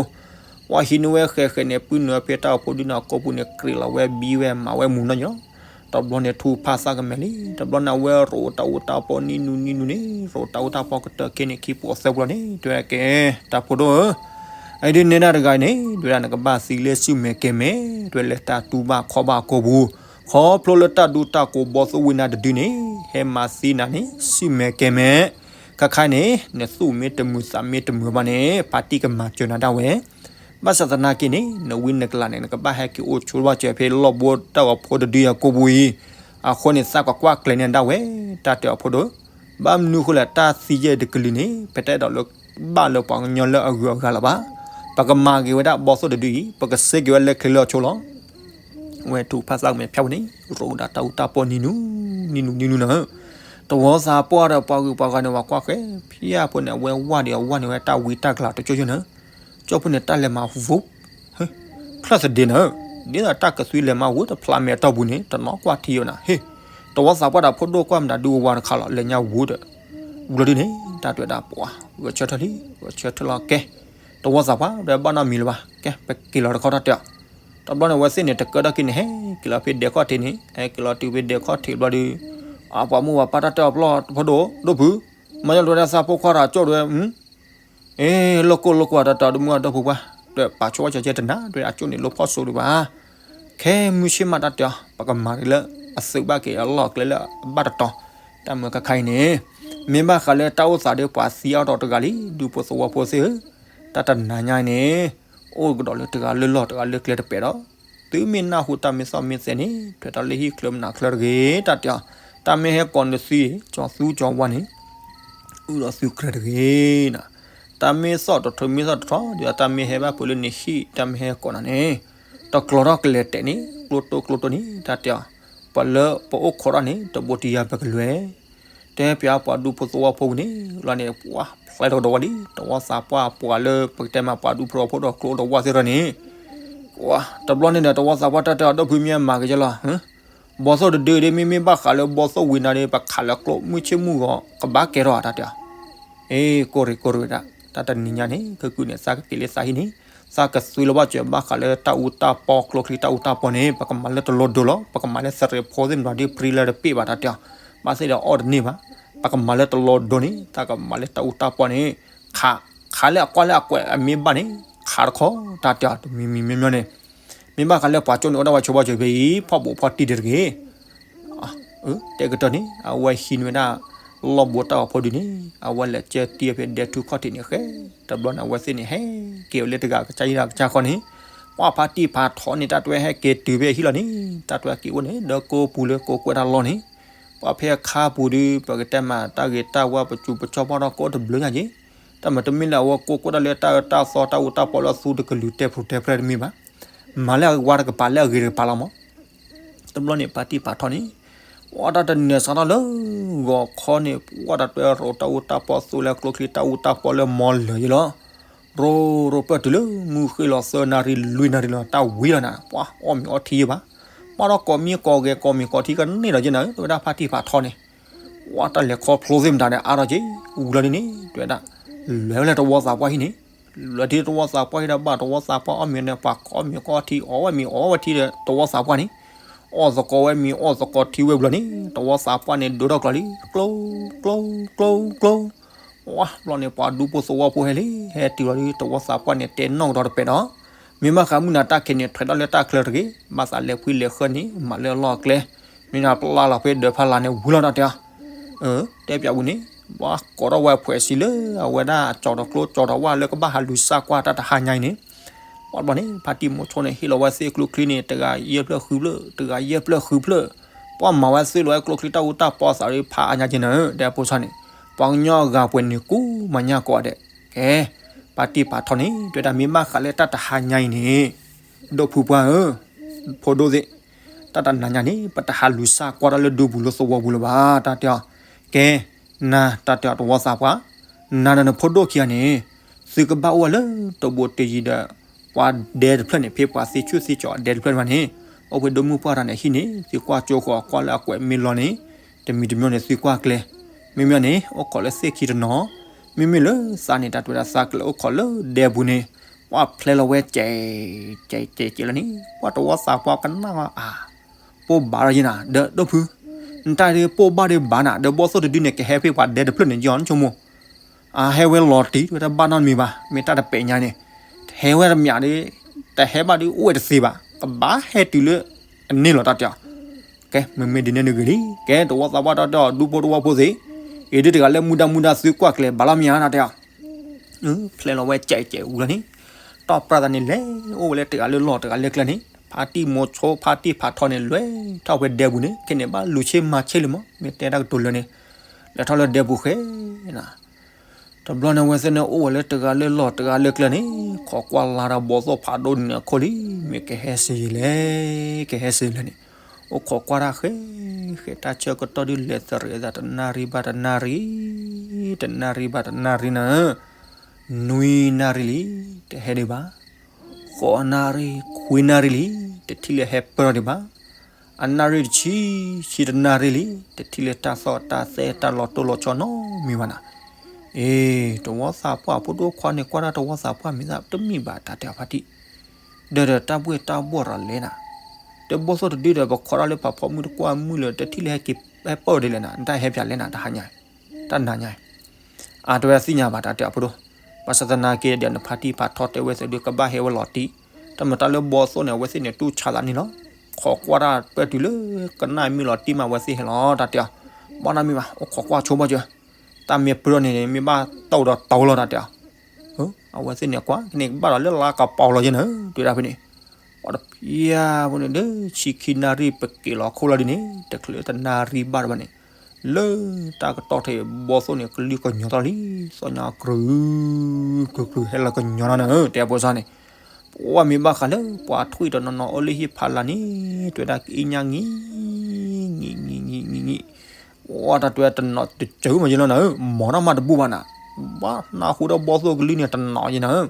ပှၤဟံးန့ၢ်ဝဲဃဲးဃဲးန့ၣ် ပုၢ်နုာ်ဖဲတၢ်အိၣ်ဖှိၣ်ဒုးန့ၣ် အကိာ်ပူၤန့ၣ် ကြ့လီၤဝဲဘံဝဲမၤဝဲမုာ်နီၢ်ညီလီၤ. တဘျီန့ၣ် ထူၣ်ဖးသးကမဲာ်လံ, တဘျီန့ၣ် အဝဲရိးတၢ်အူတၢ်ပီနံၤနူနံၤနူန့ၣ် ရိးတၢ်အူတၢ်ပီကတၢၢ်ခဲန့ၣ် ခံပီသၢပီန့ၣ် တဲဝဲကဲ တၢ်ဖိဒိၣ်ဧၢ, အဒုးနဲဒၣ်တဂၤအံၤန့ၣ် တဲဝဲဒၣ်နကဘၣ်သံလၢစုၣ်မဲာ်ကဲမဲာ်, တဲဝဲလဲၤတၢ်တူၢ်ဘၣ်ခီဘၣ်အကိာ်ပူၤ, ခီဖျိလၢတၢ်ဒူတၢ်ကိးဘီသိၣ်ဝံနၤတဒုန့ၣ် ဟဲမၤသံနၤန့ၣ် စုၣ်မဲာ်ကဲမဲာ်, ခါခါန့ၣ် နသူၣ်မ့ၢ်တမုာ်သးမ့ၢ်တမုာ်ဘၣ်န့ၣ် ဖါတံၢ်ကမၤစၢၤနၤဒၣ်ဝဲ ဘၣ်ဆၣ်သနာ်က့န့ၣ် နဝံနကလၤန့ၣ် နကဘၣ်ဟဲက့ၤအိၣ်ဆိဘၣ်စၢၤဖဲလီၢ်ဘိတၢ်ဂီၤဖိတဒုအကိာ်ပူၤအံၤ, အဃိန့ၣ် သးကကွၢ်ကျဲၤန့ၢ်ဒၣ်ဝဲ, တၢ်တဲအီၤဖိဒိၣ်, ဘၣ်မနုၤဃိလဲၣ် တၢ်သံယဲၢ်တကလုာ်န့ၣ် ပတအဲၣ်ဒိးလၢဘၣ်လၢပှၤကညီလၢအဂုၤအဂၤလၢၤဘၣ်, ပကမၤက့ၤဝဲဒၣ်ဘီသိၣ်တဒုအံၤ ပကစ့က့ၤဝဲလၢချ့လၢအဆိလီၤ. ဝဲထူၣ်ဖးသးကမဲာ်ဖၠၣ်ဝဲန့ၣ် ရိးဝဲဒၣ်တၢ်အူတၢ်ပီနံၤနူနံၤနူနံၤနူနၤဧၢ, တဝီသးပှၢ်ဒီးပှၤဂုၤပှၤဂၤန့ၣ် ပှၤကွၢ်ဃဲဖၠၣ်ဖိန့ၣ် အဝဲဝၢ်ဒီးအဝၢ်န့ၣ်ဝဲတၢ်ဝံတၢ်ကျါတကၠိယိန့ၣ်, ကၠိဖိန့ၣ် တၢ်လဲၤမၤဝူ ချၢၣ်သဒ့နၤဧၢ, ဒ်သိးတၢ်ကသွံလဲၤမၤဝူတဖျါမဲာ်အတီၢ်ပူၤန့ၣ် တနီၤကွၢ်ထံယိနၤ, ဟ့ၣ်, တဝီသးပှၢ်ဒီးဖိဒိၣ်ကွၢ်မတၤဒုးဝဝါတခါလီၤ လဲၤညါဝူဒီး, ဝူလီၤဒုးန့ၣ် တၢ်တဲဝဲဒၣ်ပှၤ ဂဲၤဆၢထၢၣ်လံ ဂဲၤဆၢထၢၣ်လီၤကဲ, တဝီသးပှၢ်ဒီးဘၣ်နီတမံၤလၢၤဘၣ် ကဲ ပက့ၤလီၤတခီတၢ်တဲအီၤ, တဘျီန့ၣ် အဝဲသ့ၣ်န့ၣ် တကၢထီၣ်က့ၤန့ၣ် ဟဲက့ၤလီၤဖဲဒဲးခီၣ်ထံးန့ၣ် ဟဲက့ၤလီၤတုၤဖဲဒဲးခီၣ်ထံးဘျီဒီး, အပှၤမိၢ်ပှၤပၢ်တၢ်တဲအီၤပျီ ဖိဒိၣ် ဒိၣ်ဖု, မၤယီၤလီၤဝဲဒၣ်သးဖိခွါဒီးအကၠိၣ်ဒဝဲ အ့ လိၣ်ကိၢ်လိၣ်ကွၢ်တၢ်တဲအီၤ တမုၢ်အဒီဖိပှၢ် ဒီးပာ်ဆိဝဲကၠီကဲတနၤ ဒီးအကၠိၣ်န့ၣ်လိၣ်ဖီၣ်စိဒံးဘၣ်, ခဲမုၢ်ဆ့ၣ်မးတၢ်တဲအီၤ ပကမၤက့ၤလၢအလီၢ်အကျဲလၢအဘၣ်တတီၤ, တၢ်မၢခါခါအံၤန့ၣ်, မ့ၢ်ဘၣ်ဃးလၢတၢ်အိၣ်သးဒီးပှၤသံအါထီၣ်တဂၤလံ ဒူဖိသဝီဖိသ့ၣ်ဧၢ, တၢ်တနၤညါအံၤန့ၣ်, အိၣ်ကဒီးလၢတဂၤလၢလီၢ်တဂၤလၢကျဲတပဲာ်ဒီး သုမ့ၢ်နၢ်ဟူတၢ်မ့ၢ်သီၣ်မ့ၢ်သဲန့ၣ် ထွဲဒီးလၢဟံၣ်ချၢမနုၤချၢတဂ့ၤ တၢ်တဲအီၤ, တၢ်မ့ၢ်ဟဲကိးနသုအံၤ ကၠီၤသူကၠီၤဝါန့ၣ် အုၣ်ဒီးသုကြၢးတဂ့ၤနၤ, တၢ်မ့ၢ်သီၣ်တထီမ့ၢ်သီၣ်တထီ ဒီးတၢ်မ့ၢ်ဟဲဘၣ်ဖုးလၢနဟံၣ် တၢ်မ့ၢ်ဟဲကိးနၤန့ၣ်, တကျီထီၣ်ကလဲၤတဲာ်န့ၣ် ကျိတိကျိတိန့ၣ် တၢ်တဲအီၤ, ပှၤလၢပအိၣ်ခိးထီၣ်န့ၣ် တဘိတယၤပကလွဲၢ် တဲပၠးပှၤဒူဖိသဝီဖိပူၤန့ၣ် လီၤန့ၣ် ပှၤဖျဲးထီၣ်ကဒီးဝဲလံ တဝီသးပှၢ်ပှၤလၢပကတဲမးပှၤဒူဖိသဝီဖိဒီးကျိဒီးဝၣ်သ့ၣ်တဖၣ်န့ၣ်, တဘျီန့ၣ်ဒီး တဝီသးပှၢ်တၢ်တဲအီၤ ဒီပုၢ်မ့ၢ်မၤက့ၤယလီၤ, ဘီသိၣ်တဒုဒ် မ့မ့ၢ်ဘၣ်ဃးလၢဘီသိၣ်ဝံၤနၤဒီး ပခးလၢကျိမုၢ်ဆ့ၣ်မုၢ်ဂီၤ ကဘၣ်ကဲထီၣ်ဧါ တၢ်တဲအီၤ, အ့ ကိၢ်ရ့ၣ်ကိၢ်ရ့ၣ်ဝဲဒၣ်, တၢ်တနံၤညါန့ၣ် ခဲကုာ်န့ၣ် သးကက့ၤလၢသးဟံၣ်န့ၣ်, သးကသွံလီၤဘၣ်စၢၤဘၣ်ဃးလၢတၢ်အူတၢ်ပီ ကျိချံတၢ်အူတၢ်ပီန့ၣ် ပကမၤလၢတလိၤဒိလီၤ, ပကမၤလၢသရ့းဖိသ့ၣ်မတၤဒ် ပြံလၢတပ့ၢ်ဘၣ် တၢ်တဲအီၤ, ဘၣ်သ့ၣ်ဒီးအီၣ်တန့ၢ်ဘၣ်, ပကမၤလၢတလိၤဒိန့ၣ် သးကမၤလၢတၢ်အူတၢ်ပီန့ၣ်, ခး, ခးလၢအကွၢ်လၢအကွဲးအမ့ၢ်ဘၣ်န့ၣ် ခးတခီ တၢ်တဲအီၤ တမံၤမံၤမ့ၢ်မ့ၢ်န့ၣ်, မ့ၢ်ဘၣ်ဃးလၢပှၤကၠိန့ၣ် အိၣ်ဒၣ်ဝဲဆိဘၣ်စၢၤဖဲအံၤ ဖီၣ်ဘိးဖီၣ်တံၢ်ဒံးတဂ့ၤ တဲကတၢၢ်န့ၣ် အဝဲဟံးန့ၢ်ဝဲဒၣ် လီၢ်ဘိတၢ်ဂီၤဖိဒုန့ၣ် အဝဲလဲၤကၢတံၢ်ဖဲဒဲထူခီၣ်ထံးန့ၣ်ဃဲ, တဘျီန့ၣ် အဝဲသ့ၣ်န့ၣ် ဟဲက့ၤဝဲလၢတဂၤကစၢ်ယံၤတဂၤကစၢ်ဃီန့ၣ်, ပှၤဖါတံၢ်ဖါထီန့ၣ် တၢ်တွဲဟဲက့ၤတုၤဖဲအဟံၣ်လီၤန့ၣ်, တၢ်တွဲက့ၤအိၣ်န့ၣ် ဒီးကိးပူၤလၢကိးကွဲးတၢ်လီၢ်န့ၣ်, ပှၤဖဲအခါပူၤဒု ပကတဲမးတၢ်ဂ့ၤတၢ်ဝါ ပစူၤပစီၣ်ဘၣ်ဒီးကိးတဘျုးညါက့ၤ, တၢ်မၤတမ့ၢ်လၢအဝဲကိးကွဲးတၢ်လၢတၢ်အၢတၢ်သီ တၢ်အူတၢ်ပီလၢအသူတကလုာ်တဲပူၤတဲပြဲၢ်တမ့ၢ်ဘၣ်, မၤလၢအဝါတကပၤလၢအဂ့ၤတကပၤလီၤမး တဘျီန့ၣ် ဖါတံၢ်ဖါထီန့ၣ်, ပှၤတၢ်တနၢၤစးထီၣ်လၢဂီၤခီန့ၣ် ပှၤတၢ်တဲရိးတၢ်အူတၢ်ပီသိလၢကျိချံတၢ်အူတၢ်ပီလၢမီလၢာ်ယ့လီၤ, ရိရိပၢၢ်တုၤလၢမုၢ်ဃ့ၢ်လီၤသၢနၣ်ရံၣ်လွံၢ်နၣ်ရံၣ်လီၤ တၢ်ဝံၤလီၤနၤ ပှၤအီၣ်မ့ၤအီထံယ့ဘၣ်, ပှၤဒီးကိးမံကိးဂဲၤကိးမံကိးထံကန့ၢ်ဒီးက့နၤ တဲဝဲဒၣ်ဖါတံၢ်ဖါထီန့ၣ်, ပှၤတၢ်လဲၤခီဖျိသ့ၣ်မတၤန့ၣ် အါထီၣ်က့ၤ, ဝံၤလီၤဒ်န့ၣ် တဲဝဲဒၣ်, လဲၤဝဲလၢတဝီသးပှၢ်ဟံၣ်န့ၣ် လဲၤဒ်တဝီသးပှၢ်ဟံၣ်ဒီးဘၣ်တဝီသးပှၢ်အီၣ်မ့ၤန့ၣ် ပှၤကိးမံၤကိးထံ အီၣ်ဝဲမ့ၤအီၣ်ဝဲထံဒီးတဝီသးပှၢ်န့ၣ်, အီၣ်သကိးဝဲမ့ၤအီၣ်သကိးထံဝဲဘျီန့ၣ် တဝီသးပှၢ်န့ၣ် ဒိထီၣ်ကျီလံ ကျိ ကျိ ကျိ ကျိ, ဝါဘျီန့ၣ် ပှၤဒူဖိသဝီဖိဟဲလံ ဟဲတုၤလီၤဒ်တဝီသးပှၢ်န့ၣ် တဲနီၣ်ကဒီးတပဲာ်ဒီး, မ့ၢ်ဘၣ်ဃးမုၢ်နၤတၢ်ခဲန့ၣ် ထွဲထီၣ်လၢတၢ်ချၢတဂ့ၤ ဘၣ်သးလဲၤဖှံလဲၤဃၢန့ၣ် မၤလၢအလီၢ်အကျဲ, မ့ၢ်နၤပျၢ်လီၤဖဲဒၢးဖးလၢ်န့ၣ် ဝံၤလီၤတၢ်တဲအီၤ တဲပၠးပူၤန့ၣ် ပှၤကိးထီၣ်ဝဲဖှဲးစံးလၢအဝဲဒၣ်ကၠီၤထီၣ်ကျိကၠီၤထီၣ်ဝၣ်လၢကဘၣ်ဟးလူၤစၢ်ကွၢ်တၢ်တဟါညါအံၤန့ၣ်, ပှၤဘျီန့ၣ် ဖါတံၢ်မိၤဆိန့ၣ် ဟ့ၣ်လီၤဝဲသ့ၣ်ကျိချံန့ၣ် တဂၤယဲၢ်ဖျၢၣ်ဃုဖျၢၣ် တဂၤယဲၢ်ဖျၢၣ်ဃုဖျၢၣ်, ပှၤမၤဝဲသ့ၣ်လီၤဝဲကျိချံတၢ်အူတၢ်ပီသးဒီးဖးအါညါက့နၤ တဲဖိဆီန့ၣ်, ပှၤကညီဂၤပှဲၤန့ၣ်ကူမၤညၣ်ကိးဂၤဒဲး, ကဲ, ဖါတံၢ်ဖါထီန့ၣ် တဲဝဲဒၣ်မ့ၢ်ဘၣ်ဃးလၢတၢ်တဟါညါအံၤန့ၣ်, ဒိၣ်ဖုပှၢ်ဧၢ, ဖိဒိၣ်သ့ၣ် တၢ်တနၤညါန့ၣ် ပတဟးလူၤစၢ်ကွၢ်တၢ်လၢဒူပူၤလၢသဝီပူၤလၢၤဘၣ် တၢ်တဲအီၤ, ကဲ, နၤတၢ်တဲအီၤတဝီသးပှၢ်, နၤဒီးနဖိဒိၣ်ခံဂၤန့ၣ်, သုကဘၣ်အိၣ်ဝဲလၢတဘိတယံၤဒီး ပှၤဒဲတဖျၢၣ်န့ၣ် ဖဲပှၤသ့ဆူၣ်သ့ကၠီၤအဒဲတဖျၢၣ်တဖၣ်န့ၣ်, အိၣ်ဖဲဒိၣ်မုၢ်ပှၢ်တၢ်န့ၣ်ဟံၣ်န့ၣ် သုကွၢ်ကၠိဃီၤကွၢ်လၢအကွဲးမ့ၢ်လီၤန့ၣ်, တမံၤတမံၤန့ၣ် သုကွၢ်ကျဲ, မ့မ့ၢ်န့ၣ် အိၣ်ခိးလၢသ့ၣ်ခံတနီၤ, မ့မ့ၢ်လၢသးန့ၣ် တၢ်တဲဝဲဒၣ်သးကလဲၤအိၣ်ခိးလၢဒဲပူၤန့ၣ်, ပှၤဖျဲလီၤဝဲကဲး, ကဲးကဲးကဲးလီၤန့ၣ် ပှၤတဝီသးပှၢ်ကနၣ်ဝဲအါ ပိၢ်ဘၣ်ဒီးယဲနၤ ဒီးဒိၣ်ဖု, နတၢ်ဒ်ပိၢ်ဘၣ်ဒ်ဘၣ်နၤ ဒီးဘီၣ်သိၣ်တဒုန့ၣ် ကဟဲဖဲပှၤဒဲတဖျၢၣ်န့ၣ် ယီၤနဆိကမိၣ်, အဟဲဝဲလီၤတံၢ် တဝဲတၢ်ဘၣ်နီတမံၤဘၣ် မ့ၢ်တၢ်တပဲာ်ညါန့ၣ်, ဟဲဝဲတမးဒီး, တဟဲဘၣ်ဒီးအိၣ်ဝဲတသ့ဘၣ် ကဘၣ်ဟဲတုၤလၢ, အန့ၣ်လီၤတၢ်တဲအီၤ, ကဲ မ့မ့ၢ်ဒ်န့ၣ်နဂ့ၤလံ ကဲ တဝီသးပှၢ်တၢ်တဲအီၤ ဒူဖိတဝီဖိသ့ၣ်, အံၤဒ်တဂၤလၢမူဒါမူဒါသုကွၢ်ကျဲၤ ဘၣ်လီၤမ့ၢ်ဧါတၢ်တဲအီၤ ဖျဲလီၤဝဲကဲးကဲးဝံၤလီၤန့ၣ်, တီၢ်ပြၢ်သးန့ၣ်လဲၤအိၣ်ဝဲလၢတဂၤလၢလီၢ်တဂၤလၢကျဲန့ၣ်, ဖါတံၢ်မိၤဆိဖါတံၢ်ဖးထီန့ၣ် လဲၤထီၣ်ဝဲဒဲပူၤန့ၣ် ခဲန့ၣ်ဘၣ်လူၤဆ့မၤဆ့လံမး မ့ၢ်တဲတၢ်ကတိၤလၢာ်န့ၣ်, လဲၤထီၣ်လၢဒဲပူၤဃဲနၤ, တဘျီန့ၣ်အဝဲသ့ၣ်န့ၣ်အိၣ်ဝဲလၢတဂၤလၢလီၢ်တဂၤလၢကျဲန့ၣ်, ခိးကွၢ်လၢ်ဒီးဘီၣ်သိၣ်ဖးဒိၣ်န့ၣ်အခိၣ်လံ, မ့ၢ်ကဟဲစ့ယံၤလဲၣ်, ကဟဲစ့လဲၣ်န့ၣ်, အိၣ်ခိးကွၢ်တၢ်ဃဲ, ဃဲတၢ်ဆၢကတီၢ်ဒုးလဲၤသရံးအသးတနၣ်ရံၣ်ဘၣ်တနၣ်ရံၣ်, တနၣ်ရံၣ်ဘၣ်တနၣ်ရံၣ်နၤ, နွံနၣ်ရံၣ်လံ, တဟဲဒံးဘၣ်, ဃိးနၣ်ရံၣ်, ခွံနၣ်ရံၣ်လံ, တထံၣ်လၢဟဲပၢၢ်ထီၣ်ဒံးဘၣ်, အနၣ်ရံၣ်တဆံ, ဆံတနၣ်ရံၣ်လံ, တထံၣ်လၢတၢ်သီၣ်တၢ်သဲတၢ်လီၤတိၢ်လီၤဆီနီတမံၤဘၣ်နၤ, အ့, တဝီသးပှၢ်ဖိဒိၣ်ခွါန့ၣ် ကွၢ်တၢ်တဝီသးပှၢ်မ့ၢ်သးတမံၤဘၣ် တၢ်တဲအီၤဖါတံၢ် ဒီးဒီးတၢ်ဘှ့ၣ်တၢ်ဘှီၣ်ရၤလဲၣ်နၤ, တဘီၣ်သိၣ်တဒုဒီး ပခိးတၢ်လၢပှၤဖီမုၢ်တကွၢ်မုၢ်လၢၤ တထံၣ်လၢဟဲက့ၤဟဲပၢၢ်ဒ်လဲၣ်နၤ နတၢ်ဟဲပၠးလဲၣ်နၤ တဟါညါ, တၢ်နၤညါ, အတဝဲသ့ၣ်ညါဘၣ်တၢ်တဲအီၤဖိဒိၣ်, ဘၣ်ဆၣ်သနာ်က့ဒီးနဖါတံၢ်ဖးထီတဲဝဲသ့ၣ်ဒုးကဘၣ်ဟဲဝဲလီၤတံၢ်, တၢ်မၤတၢ်လၢဘီၣ်သိၣ်န့ၣ် အဝဲသ့ၣ်န့ၣ်တူၢ်ဆါသးန့ၣ်လီၤ, ခိးကွၢ်တၢ်ပၢၢ်တုၤလၢကနၣ်မ့ၢ်လီၤတံၢ်မးအဝဲသ့ၣ်ဟဲလီၤ တၢ်တဲအီၤ, ဘၣ်နီတမံၤဘၣ် အိၣ်ခိးကွၢ်ဆိဘၣ်စၢၤ တၢ်မ့ၢ်ပၢၢ်န့ၣ် မ့ၢ်ဘၣ်တိၢ်ဒီးတိၢ်လီၤတၢ်တဲအီၤ, အဝဲသ့ၣ်န့ၣ်ကွၢ်န့ၣ် ကဘၣ်ဒီးလၢလါကပီၤလီၤယဲနၤ တဲဒၣ်ဖဲန့ၣ်, ပှၤတပျၢ်ဖိန့ၣ်ဒီး ဆံခံနၣ်ရံၣ်ပက့ၤလီၤခိၣ်လီၤဒ်န့ၣ် တချုးတနၣ်ရံၣ်ဘၣ်တဘၣ်န့ၣ်, လၢတၢ်ကတီၢ်ထဲဘီၣ်သိၣ်န့ၣ် ကလုၢ်ကညီထီၣ်လံ, သီၣ်ညါကြုာ်, ကြုာ်ကြုာ်ဟဲလီၤကညီထီၣ်န့ၣ် တဲဖိသၣ်န့ၣ်, ပှၤမ့ၢ်ဘၣ်ဃးလၢပှၤထွံၣ်တနီၤနီၤအီၤလၢဟံၣ်ဖးလၢ်န့ၣ် တဲဝဲဒၣ်ကအ့ၣ်ညါငံၢ် ငံၢ်ငံၢ်ငံၢ်ငံၢ်, ပှၤတၢ်တဲတနီၤတစၢၤမးယဲလီၤနၤဧၢ, မီၤတၢ်မၤတဘူၣ်ဘၣ်နၤ, ဘၣ်နၢ်ဟူဒီးဘီၣ်သိၣ်ကလုၢ်န့ၣ်တနီၤယဲနၤဧၢ,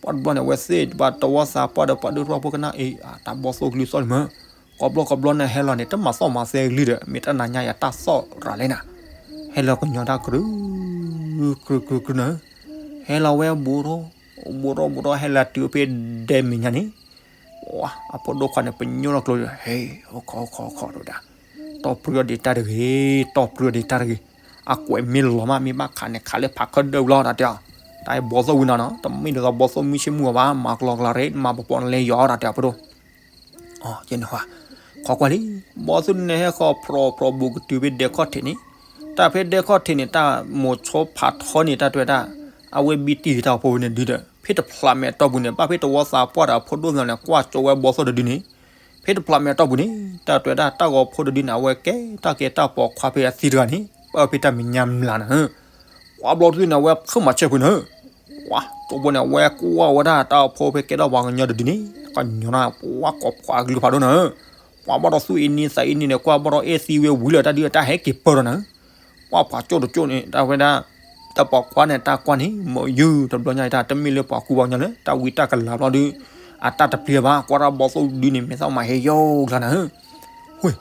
ပ ပှၤတဘျီန့ၣ် အဝဲသ့ၣ်ပှၤတဝီသးပှၢ်ဒီးပှၤဒူသဝီဖိကနၣ်အံၤ တၢ်ဘီၣ်သိၣ်ကလုၢ်သီၣ်လံမ့ၢ်, ကိးဘျီကိးဘျီန့ၣ်ဟဲလီၤန့ၣ် တမၤသီၣ်မၤသဲကလုၢ်ဒီး မ့ၢ်တၢ်နၤညါယၤတၢ်သီၣ်ရၤလဲၣ်နၤ, ဟဲလီၤကညီတၢ်ကရူၢ် ကရူၢ်ကရူၢ်ကရူၢ်နၤ, ဟဲလီၤဝဲဘူးထီၣ် ဘူးထီၣ်ဘူးထီၣ် ဟဲလီၤတုၤဖဲဒဲမဲာ်ညါန့ၣ် ဝါ အဖိဒိၣ်ခွါန့ၣ် ပညိၣ်လီၤကျိၤဒီး ဟဲ အိၣ်ခိးခိးခိးတဝဲဒၣ်, တီၢ်ပြံအီၤဒံးတၢ်တဂ့ၤ, တီၢ်ပြံအီၤဒံးတၢ်တဂ့ၤ, အကွဲးမ့ၢ်လီၤမး မ့ၢ်ဘၣ်ခးန့ၣ် ခးလၢဖးခၢၣ်ဒၢဝံၤလီၤ တၢ်တဲအီၤ, တၢ်အဲၣ်ဘီသိၣ်ဝံၤနီၤနီၤ တမ့ၢ်ဒ်သိးဘီသိၣ်မုၢ်ဆ့ၣ်မုၢ်အီၤဘၣ် မၤကလီကလီရ့ မၤပပီၤနလဲၤယီၤ တၢ်တဲအီၤဖိဒိၣ် ယန့ၣ်ဟါ, ခီကွၢ်လံ, ဘီသိၣ်ဒုန့ၣ် ဟဲဃီၤဖြီဖြီဘူးကတုၤဖဲဒဲခီၣ်ထံးန့ၣ်, တၢ်ဖဲဒဲခီၣ်ထံးန့ၣ် တၢ်မိၤဆိဖးထီန့ၣ် တၢ်တဝဲဒၣ်, အဝဲဘံတံၢ်တၢ်အိၣ်ဖှိၣ်ဝဲန့ၣ်ဒုဒီး ဖဲတဖျးမဲာ်တီၢ်ပူၤန့ၣ် ဘၣ်ဖဲတဝီသးပှၢ်ဒီးအဖိဒိၣ်သးန့ၣ် ကွၢ်ကၠိဝဲဘီသိၣ်တဒုန့ၣ်, ဖဲတဖျးမဲာ်တီၢ်ပူၤန့ၣ် တၢ်တဝဲဒၣ်တၢ်ဂီၤဖိတဒုန့ၣ် အဝဲကဲတၢ်ကဲတၢ်ပိာ်ခွါဖဲအသံတဂၤန့ၣ် ပၢၢ်ဖဲတၢ်မဲာ်ညါမျးနၤဧၢ ပှၤဘျီဒုန့ၣ် အဝဲဖၢၣ်မၤဆဲးဖုန့ၣ်, ပှၤကၠိဖိန့ၣ် အဝဲကွၢ်ဝဲဒၣ်တၢ်အိၣ်ဖှိၣ်ဖဲကဲထီၣ်ပှၤကညီတဒုန့ၣ်, ကညီနၤ ပှၤကိးပှၤကလုာ်ဖးဒိၣ်နၤဧၢ, ပှၤဘၣ်ဒီးသူၣ်အ့န့သးအ့န့န့ၣ် ကွၢ်ဘၣ်ဒီးအဲၣ်သံဝဲဝံၤလၢတၢ်ဒုးတၢ်ဟဲက့ၤပၢၢ်ဒီးနၤဧၢ, ပှၤဖးကၠိတကၠိန့ၣ် တၢ်ဝဲဒၣ် တၢ်ပိာ်ခွါန့ၣ် တၢ်ကွၢ်န့ၣ် မ့ၢ်ယုၢ်တဘျီညါအံၤ တၢ်တမ့ၢ်လၢပှၤကူပှၤကညီလၢ တၢ်ဝံတၢ်ကလၤဘျီဒု အတၢ်တပျံၤဘၣ် ကွၢ်တၢ်ဘီသိၣ်ဒုန့ၣ် မဲာ်သၣ်မၤဟဲယိၢ်ကျါနၤဧၢ, ဝ့ၢ်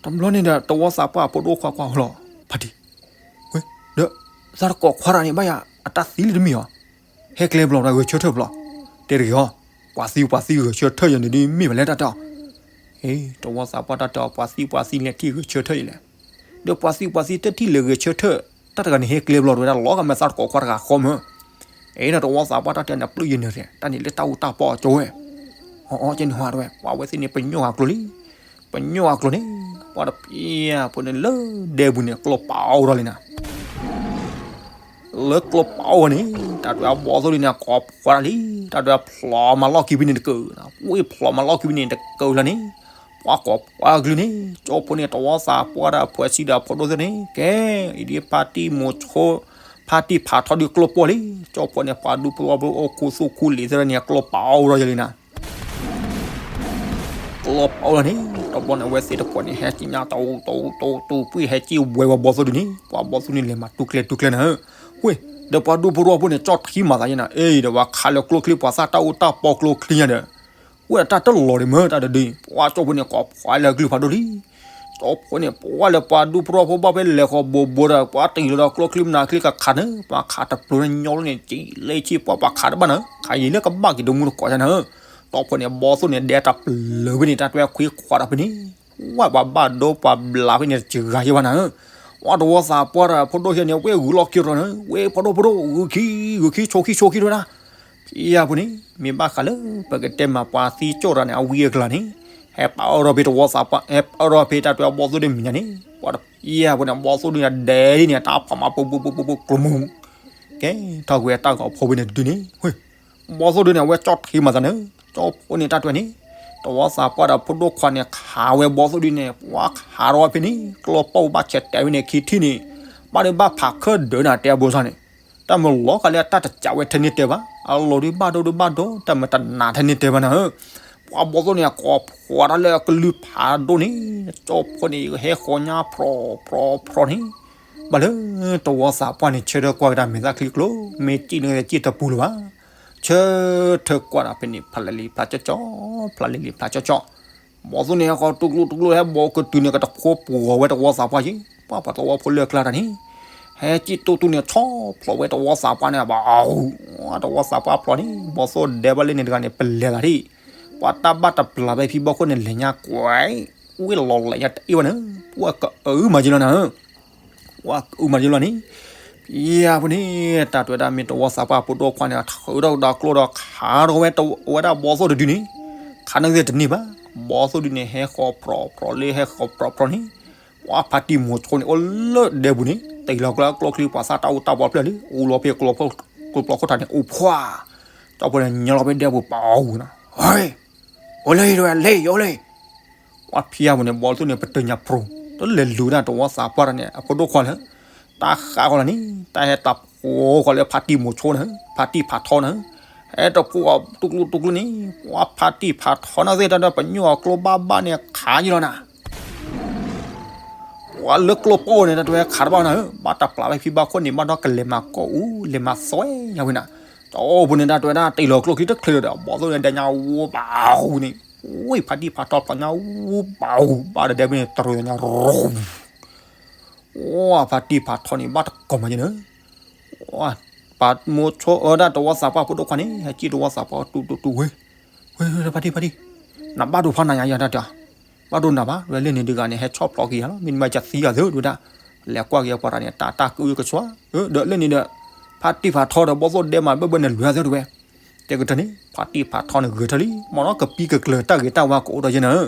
တဘျီန့ၣ်ဒီး တဝီသးပှၢ်အဖိဒိၣ်ခွါကွၢ်အီၤလီၤ, ဖါတံၢ်, ဝ့ၢ် ဒီး သးတကိးခွါတဂၤန့ၣ် ဘၣ်ယၤ အတၢ်သံလံတမ့ၢ်အီၤ, ဟဲကျဲဘျီတၢ်ဂဲၤဆၢထၢၣ်ဘျီ, တဲတဂ့ၤအီၤ, ပှၤသံပှၤသံဂဲၤဆၢထၢၣ်ယၤန့ၣ်ဒုမ့ၢ်ဘၣ်လဲၣ်တၢ်တဲအီၤ, အ့ တဝီသးပှၢ်တၢ်တဲအီၤ ပှၤသံပှၤသံလဲၤထံၣ်ဂဲၤဆၢထၢၣ်ယၤလဲၣ်, ဒီးပှၤသံပှၤသံတထံၣ်လဲၤဂဲၤဆၢထၢၣ် တၢ်တဂၤန့ၣ်ဟဲကျဲဘျီတဝဲဒၣ်လီၤဂာ်မဲာ်သးတကိးခွါတဂၤဃီမ့ၢ် အ့ဒီးတဝီသးပှၢ်တၢ်တဲန့ၣ် ပျုၢ်ယနၢၤ တၢ်န့ၣ်လၢတၢ်အူတၢ်ပီအကၠိဝဲ, အီအီကဲန့ၣ်ဟါတဝဲ ပှၤဝဲသ့ၣ်န့ၣ် ပညိၣ်ဂၤကျိၤလံ, ပညိၣ်ဂၤကျိၤန့ၣ်, ပှၤတပျံၤဖိန့ၣ်လၢဒဲပူၤန့ၣ် ကျိပာ်အိၣ်ထီၣ်လံနၤ လၢကျိပာ်အိၣ်ဝဲန့ၣ် တၢ်တဝဲအဘီသိၣ်ဒုန့ၣ် ကိးဖှီၣ်တၢ်လံ, တၢ်တဝဲဖျိးမၤလီၢ်ခံဖဲန့ၣ်တကၢၢ်, ဝ့ၢ်ဖျိးမၤလီၢ်ခံဖဲန့ၣ်တကၢၢ်လီၤန့ၣ်, ပှၤကိးပှၤကလုာ်န့ၣ် ကၠိဖိန့ၣ် တဝီသးပှၢ်ဒီးအဖိဆံးဒီးအဖိဒိၣ်သ့ၣ်န့ၣ် ကဲ, အံၤဒ်ဖါတံၢ်မိၤဆိ, ဖါတံၢ်ဖးထီဒုကျိပာ်လံ, ကၠိဖိန့ၣ် ပှၤဒူဖိသဝီဖိအိၣ်ခူသူၣ်ခူလံၤသ့ၣ်န့ၣ် ကျိပာ်အိၣ်ထီၣ်ယၤလံနၤ ကျိပာ်အိၣ်လီၤန့ၣ်, တဘျီန့ၣ် အဝဲသ့ၣ်တကိးန့ၣ် ဟဲက့ၤညါတအိၣ်တအိၣ်တအိၣ်တူၢ်ပှံၢ် ဟဲက့ၤဝဲဝဲဘီသိၣ်ဒုန့ၣ် ပှၤဘီသိၣ်န့ၣ် လဲၤမၤတူၢ်ကျဲတူၢ်ကျဲနၤဧၢ, ဝ့ၢ်, ဒီးပှၤဒူဖိသဝီဖိန့ၣ် ကၠီၣ်ထံမၤသးယဲနၤ, အ့ ဒီးပှၤခးလၢကျိချံ ပှၤသၣ်တၢ်အူတၢ်ပီကျိချံညါဒီး ဝ့ၢ်အတၢ်တလီၤဒံးမ့ၢ်တၢ်တဒုအံၤ ပှၤကၠိဖိန့ၣ် ကိးဖှီၣ်လၢအကလုၢ်ဖးဒိၣ်လံ, ကၠိဖိန့ၣ် ပှၤလၢပှၤဒူဖိသဝီဖိဘၣ်ဖဲလဲၤဃီၤဘိးဘိးဒီး ပှၤတ့ၢ်လီၤဒီးကျိချံမနၤချံကခးန့ၣ် ပှၤခးတပျုၤန့ၣ် ညီလီၤန့ၣ် ကံလ့ဆံ ပှၤပှၤခးတဘၣ်နၤ ခးယံာ်လၢကဘၣ်က့ၤတမူတကိးယါနၤဧၢ, ကၠိဖိန့ၣ် ဘီသိၣ်န့ၣ် ဒဲတၢ်ပျၢၤဖဲန့ၣ် တၢ်တဝဲခွံခွးဒီးဖဲန့ၣ် ဝဲပှၤဘၣ်ဒိပှၤဘျးဖဲန့ၣ် တစှၤယဲဘၣ်နၤဧၢ, ပှၤတဝီသးပှၢ်ဒီးဖိဒိၣ်ဟဲန့ၣ် ဝ့ၢ်ဂုာ်လီၢ်ခံရီၤနၤဧၢ, ဝ့ၢ်ဖိဒိၣ်ဖိဒိၣ် ဂုာ်ခံ ဂုာ်ခံ ဆိခံ ဆိခံတဝဲဒၣ် ဖဲအံၤဖိန့ၣ် မ့ၢ်ဘၣ်ဃးလၢ ပကတဲမးပှၤသံကၠိၣ်တဂၤန့ၣ် အဝံအကလၤန့ၣ် ဟဲပာ်အီၣ်ထီၣ်ဖဲတဝီသးပှၢ် ဟဲပာ်အီၣ်ထီၣ်ဖဲတၢ်တဝဲအဘီသိၣ်ဒ်မဲာ်ညါန့ၣ် ပှၤတဖဲအံၤဖိန့ၣ် ဘီသိၣ်ဒ်န့ၣ်ဒဲးဒ်န့ၣ် တၢ်ဖးမၤပူၤပူၤပူၤပူၤကျိၤမူၤ ကဲ ထီၣ်ကွံာ်အတၢ်ဂီၤဖိဖဲန့ၣ်တဒုန့ၣ် ဝ့ၢ် ဘီသိၣ်ဒ်န့ၣ် အဝဲကၠီၣ်ထံမၤသးနၤဧၢ, ကၠိဖိန့ၣ်တၢ်တဝဲန့ၣ် တဝီသးပှၢ်ဒီးဖိဒိၣ်ခွါန့ၣ် ခးဝဲဘီသိၣ်ဒ်န့ၣ် ပှၤခးထီၣ်ဝဲဖဲန့ၣ် ကျိပာ်ဘၣ်ဆဲးတဲာ်ဝဲန့ၣ် ခံထံၣ်န့ၣ် ဘၣ်ဒုးဘၣ်ဖးခၢၣ်ဒၢးနၤတဲအဘိစၢ်န့ၣ် တၢ်မၤလီၤဃာ်လၢအတၢ်တစးဝဲထဲန့ၣ်တဲဘၣ်, အလီၤဒုးဘၣ်ဒိဒုးဘၣ်ဒိ တၢ်မၤတနာ်ထဲန့ၣ်တဲဘၣ်နၤဧၢ, ပှၤဘီသိၣ်န့ၣ် အကိးဖှီၣ်တၢ်လၢအကလုၢ်ဖးဒိၣ်န့ၣ် ကၠိဖိန့ၣ် ဟဲဃီၤညါဖြီဖြီဖြီန့ၣ် ဘၣ်လၢတဝီသးပှၢ်န့ၣ် ဆၢထၢၣ်ကွၢ်ကဒါမဲာ်သၣ်ချံကျိ မ့ၢ်စံၣ်န့ၣ်စံၣ်တပူၤလၢၤဘၣ်, ဆၢထၢၣ်ကွၢ်ဒၣ်ဖဲန့ၣ် ဖးလဲလံဖးကၠီကၠီ, ဖးလဲလံဖးကၠီကၠီ ဘီသိၣ်န့ၣ် ဟဲဃီၤတူၢ်ကျိၣ်တူၢ်ကျိၣ် ဟဲဘီကတုၤန့ၣ် ကတဖိပှီၤဝဲတဝီသးပှၢ်ယံၤ, ပှၤပှၤသဝီဖိလၢအကျါတၢ်န့ၣ် ဟဲစံၣ်တူၢ်တူၢ်န့ၣ် ဆီဖျိးဝဲတဝီသးပှၢ်န့ၣ် ဘၣ်အူ, တဝီသးပှၢ်ဖျိးန့ၣ် ဘီသိၣ်ဒဲးဘၣ်လၢန့ၣ်တဂၤန့ၣ် ပလဲၤသးဒံး, ပှၤတၢ်ဘၣ်တပျၢ်ဖဲဖံဘီခိၣ်န့ၣ် လဲၤညါကွဲး, ဝ့ၢ်လီၤလဲၤညါတအ့ၣ်ဝဲန့ၣ် ပှၤကအုမၤယံၤလီၤနၤဧၢ ပှၤကအုမၤယံၤလီၤန့ၣ်, ဖဲအံၤဖိန့ၣ် တၢ်တဝဲဒၣ်မ့ၢ်တဝီသးပှၢ်ဖိဒိၣ်ခွါန့ၣ် ထုးထီၣ်ဒီးကျိဒီးခးထီၣ်ဝဲ ဝဲဒၣ်ဘီသိၣ်တဒုန့ၣ်, ခးန့ၢ်သ့ၣ်တန့ၢ်ဘၣ်, ဘီသိၣ်ဒုန့ၣ် ဟဲဃီၤဖြီဖြီလၢဟဲဃီၤဖြီဖြီန့ၣ်, ပှၤဖါတံၢ်မိၤဆိန့ၣ် အိၣ်လၢဒဲပူၤန့ၣ် တ့ၢ်လီၤကျိ ကျိချံ ပှၤသၣ်တၢ်အူတၢ်ပီဖျၢၣ်လံ အူလီၤဖဲကျိဖျိးခိၣ်ထးန့ၣ် အူဖှါ, ကၠီဖိန့ၣ် ညီလီၤဖဲဒဲပူၤ ပအူနၤ, ဟဲ, အိၣ်လၢအံၤတဝဲ လၢအံၤ အိၣ်လၢအံၤ ပှၤဖံးယါပူၤန့ၣ် ဘီသိၣ်န့ၣ် ပတၢ်ညါဖျိ, တလဲၤလူၤဒၣ်တဝီသးပှၢ်တၢ်န့ၣ် အဖိဒိၣ်ခွါလၢ တၢ်ဃးဃီလီၤန့ၣ် တၢ်ဟဲတၢ်ဖိဃီလၢဖါတံၢ်မိၤဆိန့ၣ် ဖါတံၢ်ဖးထီန့ၣ်, ဟဲတဖိတူၢ်ကျိၣ်တူၢ်ကျိၣ်န့ၣ် ပှၤဖါတံၢ်ဖးထီန့ၣ်သ့ၣ်တၢ်ဒီးပညိၣ်အကျိဘၣ်ဘၣ်န့ၣ် ခးယံၤလီၤနၤ ပှၤလၢကျိပိၢ်န့ၣ် တၢ်တဝဲခးတဘၣ်နၤဧၢ, ဘၣ်တပျၢ်ဝဲဖံဘၣ်ခိၣ်န့ၣ် ဘၣ်ဒီးကလဲၤမၤကိးအူ လဲၤမၤသွဲညါဝဲနၤ, ကၠီ တအိၣ်ဖဲန့ၣ် တၢ်တဲဝဲဒၣ် တ့ၢ်လီၤကျိချံတချ့ဒီး ဘီသိၣ်န့ၣ်ဒဲညါဝူဘၣ်အူန့ၣ်, ဝ့ၢ်ဖါတံၢ်ဖးထီဖျိညါဝူဘၣ်အူ ဘၣ်ဒီးဒဲဖဲန့ၣ် တရူးညါရူ ဝဲဖါတံၢ်ဖးထီန့ၣ် ဘၣ်တကိးမးယဲၢ်န့ၣ်, ဝဲပာ်မိၢ်ဆိအၢဒၣ်တဝီသးပှၢ်ဖိဒိၣ်ခွါန့ၣ် ဟဲစံၣ်တဝီသးပှၢ်တူတူတူဝဲ, ဝဲဖါတံၢ်ဖါတံၢ်, နဘၣ်ဒိဖးနၤညါယၤတၢ်တဲ, ဘၣ်ဒိနၤဘၣ် ဝဲလၢန့ၣ်တဂၤန့ၣ် ဟဲဆီၣ်ဖျိးက့ၤယၤလီၤ မ့တမ့ၢ်ကသံယၤသ့ဒဝဲဒၣ်, လဲၤကွၢ်က့ၤအပှၤတၢ်န့ၣ် တၢ်တၢ်ကအုကဆှါ, ဒီးလၢန့ၣ်ဒီး ဖါတံၢ်ဖးထီဒီးဘီသိၣ်ဒဲမးဘၢဘၢန့ၣ်လွဲၢ်သ့တဝဲ, တဲကတၢၢ်န့ၣ် ဖါတံၢ်ဖးထီန့ၣ်ဂဲၤထၢၣ်လံ မ့ၢ်နီၢ်ကပံကကျၢၤတၢ်ဂ့ၤတၢ်ဝါကအိၣ်ဒီးယဲၢ်န့ၣ်,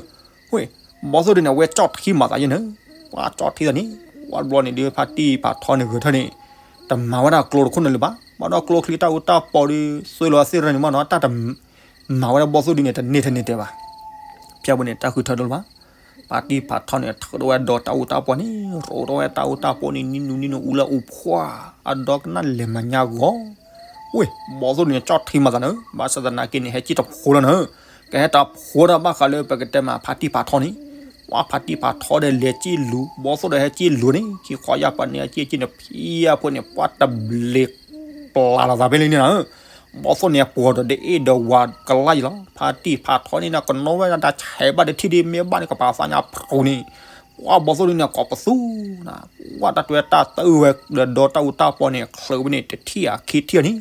ဝ့ၢ် ဘီသိၣ်ဒ်န့ၣ် အဝဲကၠီၣ်ထံမၤသးယဲၢ်န့ၣ်, ပှၤကၠီၣ်ထံသးန့ၣ်, ပှၤဘျီန့ၣ်ဒီး ဖါတံၢ်ဖးထီန့ၣ်ဂဲၤထၢၣ်န့ၣ်, တမၤဝဲဒၣ်ကျိတခိၣ်န့ၣ်လၢၤဘၣ်, ဘၣ်ဒီးကျိချံတၢ်အူတၢ်ပီဒီး သွဲလီၤသ့ၣ်ရၢန့ၣ်မ့ၢ်နီၢ် တၢ်တ မၤဝဲဒၣ်ဘီသိၣ်ဒ်န့ၣ် တန့ၢ်ထဲန့ၣ်တဲဘၣ်, ဖဲအပူၤန့ၣ် တၢ်ဃုထၢဒိၣ်လၢၤဘၣ်, ဖါတံၢ်ဖးထီန့ၣ် ထုးထီၣ်ဝဲဒီးတၢ်အူတၢ်ပီန့ၣ် ရိးထီၣ်ဝဲတၢ်အူတၢ်ပီန့ၣ် နံၤနူနံၤနူအူလၢအူဖှၣ်, အဒီကနၣ်လဲၤမၤညါဂီၤ, ဝ့ၢ် ဘီသိၣ်ဒ်န့ၣ် ကၠီၣ်ထံမၤသးန့ၣ်, ဘၣ်ဆၣ်သနာ်က့န့ၣ် ဟဲက့ၢ်တဖိလီၤန့ၣ်, ကဟဲတဖိဒီးဘၣ်ဃးလၢပကတဲမးဖါတံၢ်ဖးထီန့ၣ်, ဝဲဖါတံၢ်ဖးထီဒီးလဲၤက့ၢ်လူၤ ဘီသိၣ်ဒီးဟဲက့ၢ်လူၤန့ၣ် ခံခီယၢ်ပှၤန့ၣ် ဟဲက့ၢ်က့ၢ်န့ၣ် ဖံအဖိန့ၣ် ပှၤတဘျ့ ပျၢ်လီၤသးဖဲလံန့ၣ်လီၤ, ဘီသိၣ်န့ၣ် ပှီၤဒီးဒ်အ့ၣ်ဒီးဝၤကလါယံၤလီၤ, ဖါတံၢ်ဖးထီန့ၣ် ကနိဝဲဒၣ်ဆဲးဘၣ်တထံၣ်ဒ်မ့ၢ်ဘၣ်န့ၣ် ကပာ်သးညါဖရူၤန့ၣ်, ပှၤဘီသိၣ်ဒ်န့ၣ် ကိးပသူနၤ, ပှၤတၢ်တွဲတၢ်တၢ်အုၣ်ဝဲဒီးဒီတၢ်အူတၢ်ပီန့ၣ် ချုးဝဲန့ၣ် တထံၣ်အခံထံၣ်န့ၣ်,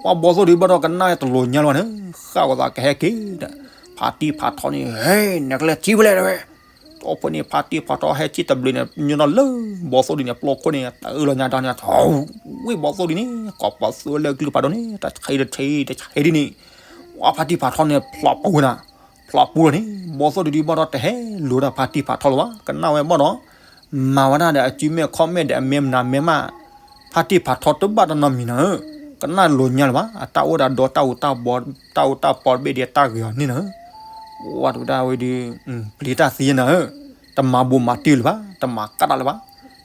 ပှၤဘီသိၣ်ဒ်ဘၣ်ဒီးကနၣ်တလိၤညါလီၤန့ၣ်, ဃၣ်ဝဲသးကဟဲက့ၤဒီး, ဖါတံၢ်ဖးထီန့ၣ် ဟဲ နကလဲၤထံၣ်ဖဲလဲၣ်တဝဲ တၢ်ဖိန့ၣ် ဖါတံၢ်ဖးထီဟဲက့ၢ်တဘျ့န့ၣ် ညီဒီးလၢ ဘီသိၣ်ဒ်န့ၣ် ပျီခိၣ်န့ၣ် တၢ်အုၣ်လီၤညါဒီးန့ၣ်, ဝ့ၢ်ဘီသိၣ်ဒ်န့ၣ် ကိးပသူလၢကလုၢ်ဖးဒိၣ်န့ၣ် တဆံးတဆံး တဆံးဒ်န့ၣ်, ဝဲဖါတံၢ်ဖးထီန့ၣ် ဖျိးပူၤနၤ, ဖျိးပူၤလီၤန့ၣ် ဘီသိၣ်ဒ်ဒ်ဘၣ်ဒီးတဟဲလိၤဒၣ်ဖါတံၢ်ဖးထီလၢၤဘၣ်, ကနၣ်ဝဲဘၣ်ဒီး မၤဝဲဒၣ်ဒီးအစုမဲာ်ခီၣ်မဲာ်ဒီးအမဲာ်မနုၤမဲာ်မး, ဖါတံၢ်ဖးထီတဘၣ်တၢ်နီတမံၤနၤဧၢ, ကနၣ်လိၤညါလၢၤဘၣ်, အတၢ်အိၣ်ဒီးဒီတၢ်အူတၢ်ပီ, တၢ်အူတၢ်ပီတဘ့ၣ်ဒီးတၢ်ဂ့ၤအီၤန့ၣ်နၤဧၢ, ဝဲတဝဲဒၣ်ဝဲဒီး ပျံၤတၢ်သံနၤဧၢ, တမၤဘူးမၤတံၢ်လၢၤဘၣ်, တမၤကၣ်တၢ်လၢၤဘၣ်,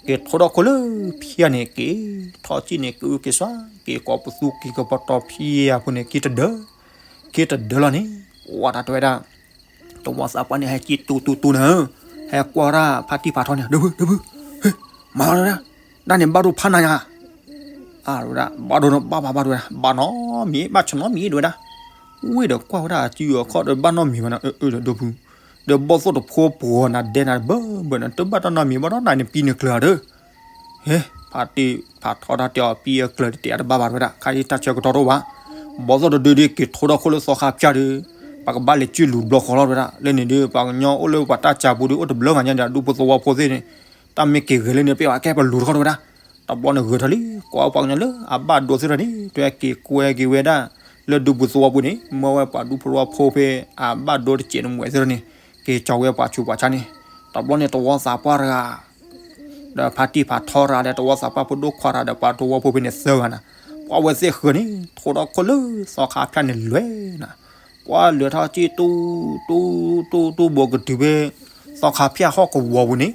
က့ၤထိဒီခိၣ်လၢဖၠါန့ၣ် က့ၤထီၣ်ကံၣ်န့ၣ် ကအုက့ၤစွါ, က့ၤကိးပသူက့ၤကပတီၢ်ဖၠါအဖိန့ၣ် က့ၤတဒၢ, က့ၤတဒၢလီၤန့ၣ်, ဝဲတဝဲဒၣ် တဝီသးပှၢ်န့ၣ် ဟဲက့ၤတူတူတူနၤဧၢ, ဟဲကွၢ်ဝဲဒၣ်ဖါတံၢ်ဖးထီန့ၣ် ဒီပုၢ် ဒီပုၢ်, ဟ့ၣ် မၤလီၤတဝဲဒၣ်, တၢ်န့ၣ်ဘၣ်ဒိဖးနၤညါ, အဝဲဒၣ် ဘၣ်ဒိနီၤ ဘၣ်ဘၣ်ဘၣ်တဝဲဒၣ် ဘၣ်နီတမံၤ ဘၣ်ဆၢနီတမံၤတဝဲဒၣ်, ဝ့ၢ်ဒီးကွၢ်ဝဲဒၣ်အစုအခီၣ်ဒီးဘၣ်နီတမံၤဘၣ်နၤ အၢ အၢ ဒီပုၢ်, ဒီးဘီၣ်သိၣ်တဖိပှီၤနၤဒဲနၤတဘၢဘၢနၤ တဘၣ်တၢ်နီတမံၤဘၣ်ဒီး နၤန့ၣ်ပံန့ၣ်ကျၢၤဒီး ဟ့ၣ် ဖါတံၢ်ဖးထီတၢ်တဲအီၤ ပံအကျၢၤတတဲအတဘၣ်ဘၣ်တဝဲဒၣ် ခါအံၤတၢ်ဆၢကတီၢ်တအိၣ်ဘၣ်, ဘီၣ်သိၣ်တဒုဒုက့ၤထိဒီခိၣ်လၢသီခါဖၠါဒီး ပကဘၣ်လဲၤစုလူၤတဘျီဃီလီၤတဝဲဒၣ်, လၢန့ၣ်ဒီး ပှၤကညီအိၣ်လၢပှၤတၢ်စၢ်ပူၤဒီး အိၣ်တဘျီဂၤညါဒီး ဒူဖိသဝီဖိသ့ၣ်န့ၣ် တၢ်မ့ၢ်က့ၤဂဲၤလၢန့ၣ် ပ့ၢ်ဝဲကဲပလူၤတခီတဝဲဒၣ်, တဘျီန့ၣ်ဂဲၤထီၣ်လံ, ကွၢ်ပှၤကညီလၢအဘၣ်ဒိသ့ၣ်တဖၣ်န့ၣ် တဝဲက့ၤကွဲက့ၤဝဲဒၣ် လၢဒူပူၤသဝီပူၤန့ၣ် မၢဝဲပှၤဒူဖိသဝီဖိဖဲ အဘၣ်ဒိတစဲးန့ၣ်မူဝဲသ့ၣ်တဖၣ်န့ၣ် က့ၤကၠီၤဝဲပှၤဆူးပှၤဆါန့ၣ်, တဘျီန့ၣ်တဝီသးပှၢ်တဂၤ ဒီးဖါတံၢ်ဖးထီတဂၤဒီး တဝီသးပှၢ်ဖိဒိၣ်ခွါတဂၤဒီး ပှၤသဝီဖိဖဲန့ၣ်သၢဂၤနၤ, ပှၤဝဲသ့ၣ်ဃၢၤန့ၣ် ထိဒီခိၣ်လၢသီခါဖၠါန့ၣ်လွဲနၤ, ပှၤလဲၤထီၣ်က့ၤတူ တူ တူ တူ ဘိးကတုၤဖဲ သီခါဖၠါဟီၣ်ကဝီၤပူၤန့ၣ်,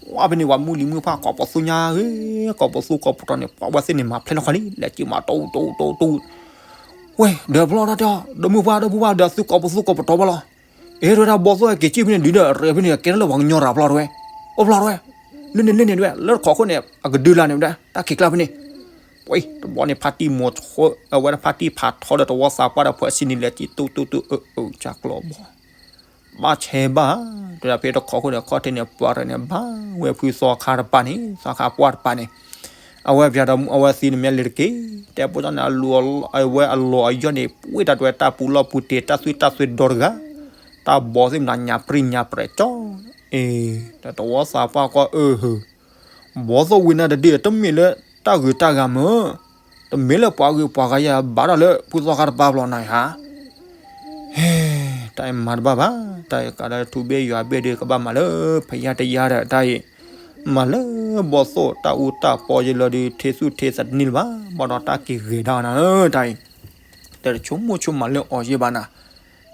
ပှၤဖဲန့ၣ် ပှၤမုၢ်လံၤမုၢ်ဖးကိးပသူညါဂ့ၤ ကိးပသူကိးပတီၤန့ၣ် ပှၤဝဲသ့ၣ်န့ၣ် မၤဖျဲၣ်လီၤခီလံ လဲၤက့ၤမၤတူ တူ တူ တူ ဝဲ ဒီးဖျီတၢ်တဲအီၤ ဒီးမုၢ်ပှၢ် ဒီးမုၢ်ပှၢ် ဒီးသုကိးပသူကိးပတီၤဘၣ်လီၤ, အ့ တဝဲဒၣ်ဘီသိၣ်ဟဲက့ၤက့ၤဖဲန့ၣ် ဒုးဒီးရဲၣ်ဖဲန့ၣ် ကဲထီၣ်လၢပှၤကညီတဂၤဖျီတဝဲ, အိၣ်ဖျီတဝဲ, လၢန့ၣ်လၢန့ၣ်တဝဲ လၢတခီခိၣ်န့ၣ် အကဒုလာ်န့ၣ်ဝဲဒၣ် တၢ်ခံးကျါဖဲန့ၣ်, ပှၤတဘျီန့ၣ် ဖါတံၢ်မိၤဆိ အဝဲဒၣ်ဖါတံၢ်ဖးထီဒီးတဝီသးပှၢ်ဒီးဖှၢဆံနံၤလဲၤက့ၤတူ တူ တူ အၢ အၢ ကၢ်ကျီဘီ ဘၣ်ဆဲးဘၣ်, တဲဒၣ်ဖဲတခီခိၣ်န့ၣ် ခီၣ်ထံးန့ၣ် ပှၤရဲၣ်န့ၣ် ဘၣ်ဝဲဖုသီခါတပၤန့ၣ် သီခါပှၢ်တပၤန့ၣ်, အဝဲပျးဒီးအဝဲသံန့ၣ်မ့ၢ်လဲၤတက့ၢ်, တဲပိၢ်ကၠီန့ၣ် အဝဲအလီၢ်အယီၢ်န့ၣ် ပှ့ၤတၢ်တဝဲတၢ်ပူၤလီၢ်ပူၤတ့ၢ် တၢ်သွံၣ်တၢ်သွဲဒီတဂၤ, တၢ်ဘီသ့ၣ်မနၤညါပြံညါပြဲးကၠီ, အ့ ဒီးတဝီသးပှၢ်ကွၢ်အၢ ဘီသိၣ်ဝံၤနၤတဒု တမ့ၢ်လၢတၢ်ဂုၤတၢ်ဂၤမ့ၢ်, တမ့ၢ်လၢပှၤဂုၤပှၤဂၤယၤဘၣ်ဒီးလၢဖုသီခါတပၤဘျီနၤဧါ, ဟဲ, တၢ်အံၤမၤတဘၣ်ဘၣ်, တၢ်အံၤကးလၢထူဘ့ၣ်ယွၤဘ့ၣ်ဒီးကဘၣ်မၤလၢဖယါတယါဒီး တၢ်အံၤ မၤလၢဘီသိၣ်တၢ်အူတၢ်ပီယလီၤဒီး ထ့သူၣ်ထ့သးတန့ၢ်လၢၤဘၣ်, ဘၣ်ဒီးတၢ်က့ၤဂဲၤဒၣ်နၤဧၢ, တၢ်အံၤ တၢ်တဆိကမိၣ်ဆိကမးလၢအီၤယဲၢ်ဘၣ်နၤ,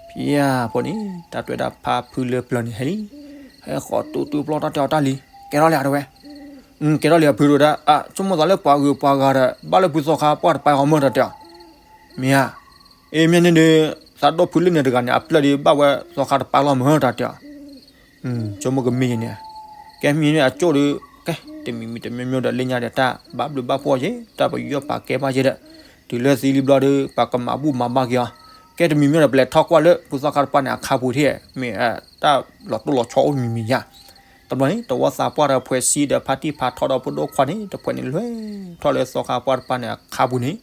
ဖဲအံၤဖိန့ၣ် တၢ်တွဲဒၣ်ဖါဖုလၢပျၢၤန့ၣ်ဟဲလံ, ဟဲဃီၤတူတူပျီတၢ်တဲအီၤတၢ်လံ, ကဲထီၣ်လံဧါတဝဲ, ကဲထီၣ်လံအဖုတဝဲဒၣ်, ဆိကမိၣ်သးလၢပှၤဂုၤပှၤဂၤဒီး ဘၣ်လၢဖုသီခါပှၢ်တပၤအီၤမ့ၢ်တၢ်တဲအီၤ, မ့ၢ်ဧါ, အ့ မ့ၢ်န့ၣ်ဒီး သးဒိၣ်ဖုလၢန့ၣ်တဂၤန့ၣ် အပျဲၢ်ဒီးဘၣ်ဝဲသီခါတပၤလီၤမ့ၢ်တၢ်တဲအီၤ ဆိကမိၣ်ကမ့ၢ်ယဲန့ၣ်, ကဲမ့ၢ်န့ၣ်အကၠိၣ်ဒီး ကဲ တမံၤမံၤတမံၤမံၤဒီးလၢညါဒီးတၢ်ဘၣ်ဘျုးဘၣ်ဖှိၣ်ယဲ တၢ်ပယီၤပာ်ကဲဘၣ်ယဲဒီး, တုၤလၢသံလံဘျီဒီး ပှၤကမၤဘူၣ်မၤဘါက့ၤအီၤ, ကဲတမံၤမံၤဒီး ပလဲၤထီၣ်ကွၢ်လၢ ဖုသီခါတပၤန့ၣ် အခါပူၤထံၣ်, မ့ၢ်တၢ်လီၤတိၢ်လီၤဆီအိၣ်မံၤမံၤယါ. တဘျီန့ၣ် တဝီသးပှၢ်ဒီးဖှဲးဆံဒီးဖါတံၢ်ဖးထီဒီးဖိဒိၣ်ခွါန့ၣ် တဖှဲးန့ၣ်လဲၤထီၣ်လၢသီခါပှၢ်တပၤန့ၣ်အခါပူၤန့ၣ်,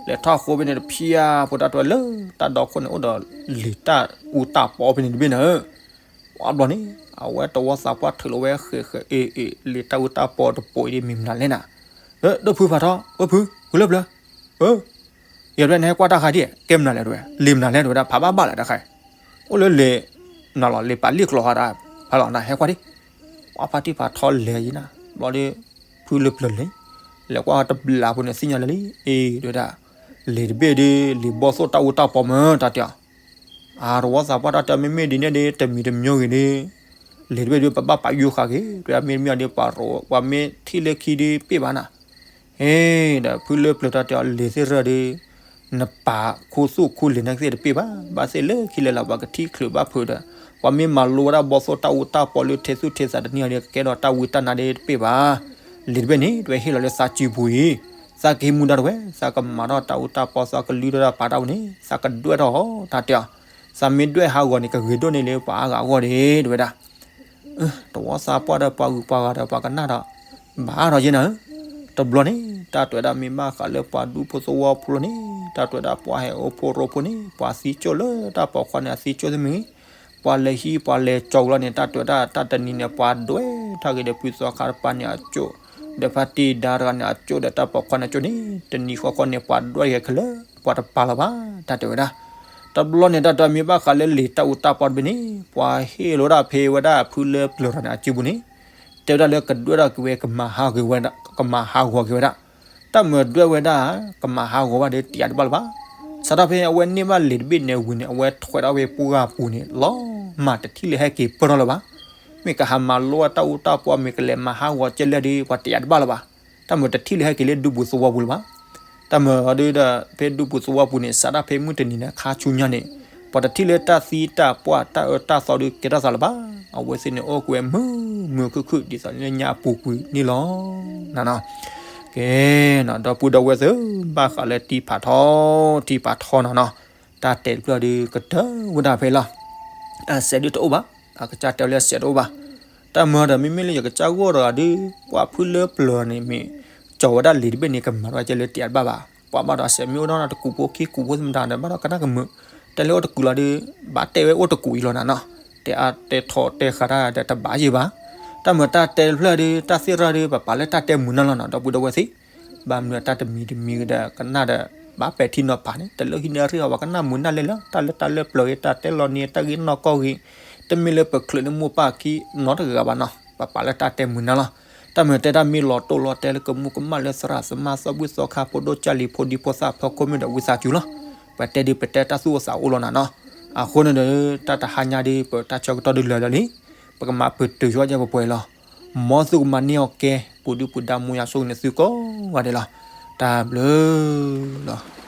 လဲၤထီၣ်အဃိဖဲန့ၣ်တဖျၢၣ်ဖိတၢ်တဲလၢ တၢ်ဒီခိၣ်န့ၣ် အိၣ်ဒီးလံာ်တၢ်အူတၢ်ပီဖဲန့ၣ်တဘ့ၣ်နၤဧၢ. ပှၤဘျီန့ၣ် အဝဲတဝီသးပှၢ်ထုးလီၤဝဲဃဲးဃဲးအ့ၣ်အ့ၣ် လံာ်တၢ်အူတၢ်ပီတပီအံၤဒ်မ့ၢ်မနုၤလဲၣ်နၤ. ဒီးဖုဖးထီ အိၣ်ဖု ဖုလၢပျၢၤ, အၢ ယဲဒၣ်နဟဲကွၢ်တၢ်ခါဒ် ကဲမနုၤလဲၣ်တဝဲ လံာ်မနုၤလဲၣ်တဝဲဒၣ် ဖးဘၣ်ဘၣ်လဲၣ်တၢ်ခါ, အိၣ်လၢလံာ် နၤလီၤ လံာ်ပာ်လံာ်ကျိာ်ဟီဒၣ် ဖးလီၤနၤဟဲကွၢ်ဒ်, ပှၤဖါတံၢ်ဖးထီလဲၤယံၤနၤ ဘျီဒီး ဖုလၢပျၢၤလဲၤ, လဲၤကွၢ်တဘျီဖိန့ၣ်သ့ၣ်ညါလၢလံ အ့ၣ်တဝဲဒၣ်, လံာ်တဘ့ၣ်ဒီး လံာ်ဘီၣ်သိၣ်တၢ်အူတၢ်ပီမ့ၢ်တၢ်တဲအီၤ အတဝီသးပှၢ်တၢ်တဲမ့မ့ၢ်ဒ်န့ၣ်ဒီး တမံၤတမံၤဂ့ၤဒီး လံာ်တဘ့ၣ်ဒီး ပဘၣ်ပာ်ယိၣ်ဃာ်က့ၤ တဝဲမ့တမ့ၢ်ဒီး ပှၤရိး ပှၤမ့ၢ်ထံၣ်လၢခံဒီးပ့ၢ်ဘၣ်နၤ. ဟ့ၣ် ဒီးဖုလၢပျၢၤတၢ်တဲအီၤ လံာ်သ့ၣ်ရၢဒီး နပာ်ခူသူၣ်ခူလံာ်န့ၣ်ကသ့ၣ်တပ့ၢ်ဘၣ်, ဘၣ်သ့ၣ်လၢခံလၢာ်လၢပှၤကထံၣ်ချုးဘၣ်ဖုးဒီး ပှၤမ့ၢ်မၤလိဝဲဒၣ်ဘီၣ်သိၣ်တၢ်အူတၢ်ပီလၢထဲသူၣ်ထဲသးတနံၤအံၤဒီး ကကဲထီၣ်တၢ်ဝံတၢ်နါဒ်တပ့ၢ်ဘၣ်. လံာ်တဘ့ၣ်န့ၣ် တဝဲဟ့ၣ်လီၤလၢသးစုပူၤအံၤ, သးကဟံးမူဒါတဝဲ သးကမၤထီၣ်တၢ်အူတၢ်ပီ သးကလုၢ်ထီၣ်တၢ်ပာ်တၢ်ဝဲန့ၣ် သးကဒွဲၣ်ထီၣ်အီၤ တၢ်တဲအီၤ, သးမ့ၢ်ဒွဲၣ်ဟးဂီၤန့ၣ် ကဂ့ၤဒိၣ်န့ၢ်လၢပှၤအါဂၤအဂီၢ်ဒၣ် တဝဲဒၣ် တဝီသးပှၢ်ဒီးပှၤဂုၤပှၤဂၤဒီးပှၤကနၣ်ဒီး ဘၣ်ဒီးယဲနၤဧၢ, တဘျီန့ၣ် တၢ်တဲဝဲဒၣ်မ့ၢ်ဘၣ်ဃးလၢ ပှၤဒူဖိသဝီဖိလီၤန့ၣ် တၢ်တဲဝဲဒၣ်ပှၤဟဲအိၣ်ဖှိၣ်ရိဖှိၣ်န့ၣ် ပှၤသံကၠိၣ်လၢတၢ်ပိာ်ခွါန့ၣ် အသံကၠိၣ်သ့ၣ်မ့ၢ်ဂ့ၤ, ပှၤလဲၤဟံးပှၤလဲၤကၠီကလီန့ၣ် တၢ်တဲဝဲဒၣ်တၢ်တနံၤန့ၣ် ပှၤဒွဲၣ်ထီၣ်က့ၤဒီး ဖုသီခါတပၤန့ၣ်အကၠိၣ်, ဒီးဖါတံၢ်ဒါတဂၤန့ၣ်အကၠိၣ်ဒီးတၢ်ပိာ်ခွါန့ၣ်အကၠိၣ်န့ၣ် တနံၤဃီဃီန့ၣ် ပှၤဒွဲၣ်က့ၤခဲလၢာ် ပှၤတပာ်လီၤဘၣ် တၢ်တဲဝဲဒၣ် တဘျီန့ၣ် တၢ်တဲမ့ၢ်ဘၣ်ဃးလၢလံာ်တၢ်အူတၢ်ပီတဘ့ၣ်န့ၣ် ပှၤဟ့ၣ်လီၤဒၣ်ဖဲဝဲဒၣ်ဖုလၢပျၢၤတၢ်န့ၣ်အစုပူၤန့ၣ် တဲဝဲဒၣ်လၢကဒွဲၣ်ထီၣ်က့ၤဝဲ ကမၤဟးဂီၤက့ၤဝဲဒၣ်, တၢ်မၤဒွဲၣ်ဝဲဒၣ် ကမၤဟးဂီၤဘၣ်ဒီးတယးတဘၣ်လၢၤဘၣ်. စးထီၣ်ဖဲအဝဲန့ၢ်ဘၣ်လံာ်တဘ့ၣ်န့ၣ်ဝံၤန့ၣ် အဝဲထွဲထီၣ်ဝဲပှၢ်ပူၤန့ၣ် လီၤမၢ်တထံၣ်လၢဟဲက့ၤပၢၢ်ထီၣ်လၢၤဘၣ်. မ့ၢ်ကဟးမၤလိတၢ်အူတၢ်ပီ မ့ၢ်ကလဲၤမၤဟးဂီၤကဲလဲၣ်ဒီး ပှၤတယးတဘၣ်လၢၤဘၣ်. တၢ်မၤတထံၣ်လၢဟဲက့ၤလၢဒူပူၤသဝီပူၤလၢၤဘၣ်. တၢ်မၤဒီး ဖဲဒူပူၤသဝီပူၤန့ၣ် စးထီၣ်ဖဲမုၢ်တနံၤန့ၣ် ခါဆူညါန့ၣ် ပှၤတထံၣ်လၢတၢ်သံတၢ်ပှၢ်တၢ်အၢတၢ်သီဒီးကဲထီၣ်သးလၢၤဘၣ်. အဝဲသ့ၣ်န့ၣ်အိၣ်ကွံာ်ဝဲမုာ်မုာ်ခုၣ်ခုၣ် ဒ်သိးလၢညါအပူၤကွံာ်န့ၣ်လီၤ. ကဲ ဒီပုၢ်ဒီဝဲၢ်သ့ၣ် ဘၣ်ဃးလၢတံၢ်ဖးထီ တံၢ်ဖးထီနီၤနီၤ တၢ်တဲတဖျၢၣ်ဒီးကတၢၢ်ဝဲဒၣ်ဖဲလီၤ. အစဲးဒုးတအိၣ်ဘၣ်, အကစၢ်တဲလၢအစဲးတအိၣ်ဘၣ်. တၢ်မၤဒီးမ့မ့ၢ်လၢယကစၢ်ဂီၢ်တဂၤဒီး ပှၤဖုလၢပျၢၤန့ၣ်မ့ၢ် ကၠီၤဝဲဒၣ်လံာ်တဘ့ၣ်န့ၣ် ကမၤထီၣ်ကဲလၢတယးတဘၣ်ဘၣ်. ပှၤဘၣ်ဒီးအစဲးမ့ၢ်အိၣ်ဒီးတကူးဖိခံကူးဖိသ့ၣ်မတၤဒီး ဘၣ်ဒီးကနၣ်ကမုာ်, တဲလၢအိၣ်တကူးလီၤဒီး ဘၣ်တဲဝဲအိၣ်တကူးအံၤလီၤနၤနီၤ. တဲအါတဲထီတဲဃာ်တၢ်ဒီးတဘၣ်ယံၤဘၣ်. တၢ်မၤတၢ်တဲတဖျၢၣ်ဒီး တၢ်သ့ၣ်ရၢ်ဒီး ပပာ်လၢတၢ်တဲမုာ်နၢ်လီၤနီၤ ဒီပုၢ်ဒီဝဲၢ်သ့ၣ် ဘၣ်မနုၤတၢ်တမံၤတမံၤကဒီး ကနၣ်ဒီး ဘၣ်ပဲာ်ထံနီၤဖးန့ၣ် တလၢဟံးန့ၢ်ရ့ၣ်အီၤ ပှၤကနၣ်မုာ်နၢ်လဲၣ်လၢ တၢ်လၢတၢ်လၢပျၢၤဂ့ၤ တၢ်တဲလီၤန့ၣ် တၢ်ဂ့ၢ်နီၢ်ကီၢ်ဂ့ၤ တမ့ၢ်လၢပချုးန့ၢ်မိၢ်ပၢ်ခံနီတဂၤဘၣ်နီၤ ပပာ်လၢတၢ်တဲမုာ်နၢ်လီၤ. တၢ်မၤတဲတၢ်မ့ၢ်လီၤတိၢ်လီၤတဲလၢကမူကမၣ်လၢသရၣ်သမါသီဘူၣ်သီခါဖိဒိၣ်ကၢ်လံၤဖိဒံဖိသၣ်ဖီခိၣ်မ့ၢ်ဒီးဝံသးစူၤလီၤ. ပတဲဒုးပတဲတၢ်သူၣ်အိၣ်သးအိၣ်လီၤနၤနီၤ. အဃိန့ၣ်ဒီး တၢ်တဟါညါဒီး ပတၢ်ဆၢကတီၢ်ဒုးလၢာ်လီၤလံ. ပကမၤပတုာ်ယွၤယဲၢ်ပှဲၤပှဲၤလီၤ. မ်သုကမၤန့ၢ်အီၤကဲ ပူၤဒုၣ်ပူၤဒါမူယၤဆိၣ်ဂ့ၤန့ၣ်သုကိးဂၤဒဲးလီၤ. တၢ်ဘျုးလီၤ.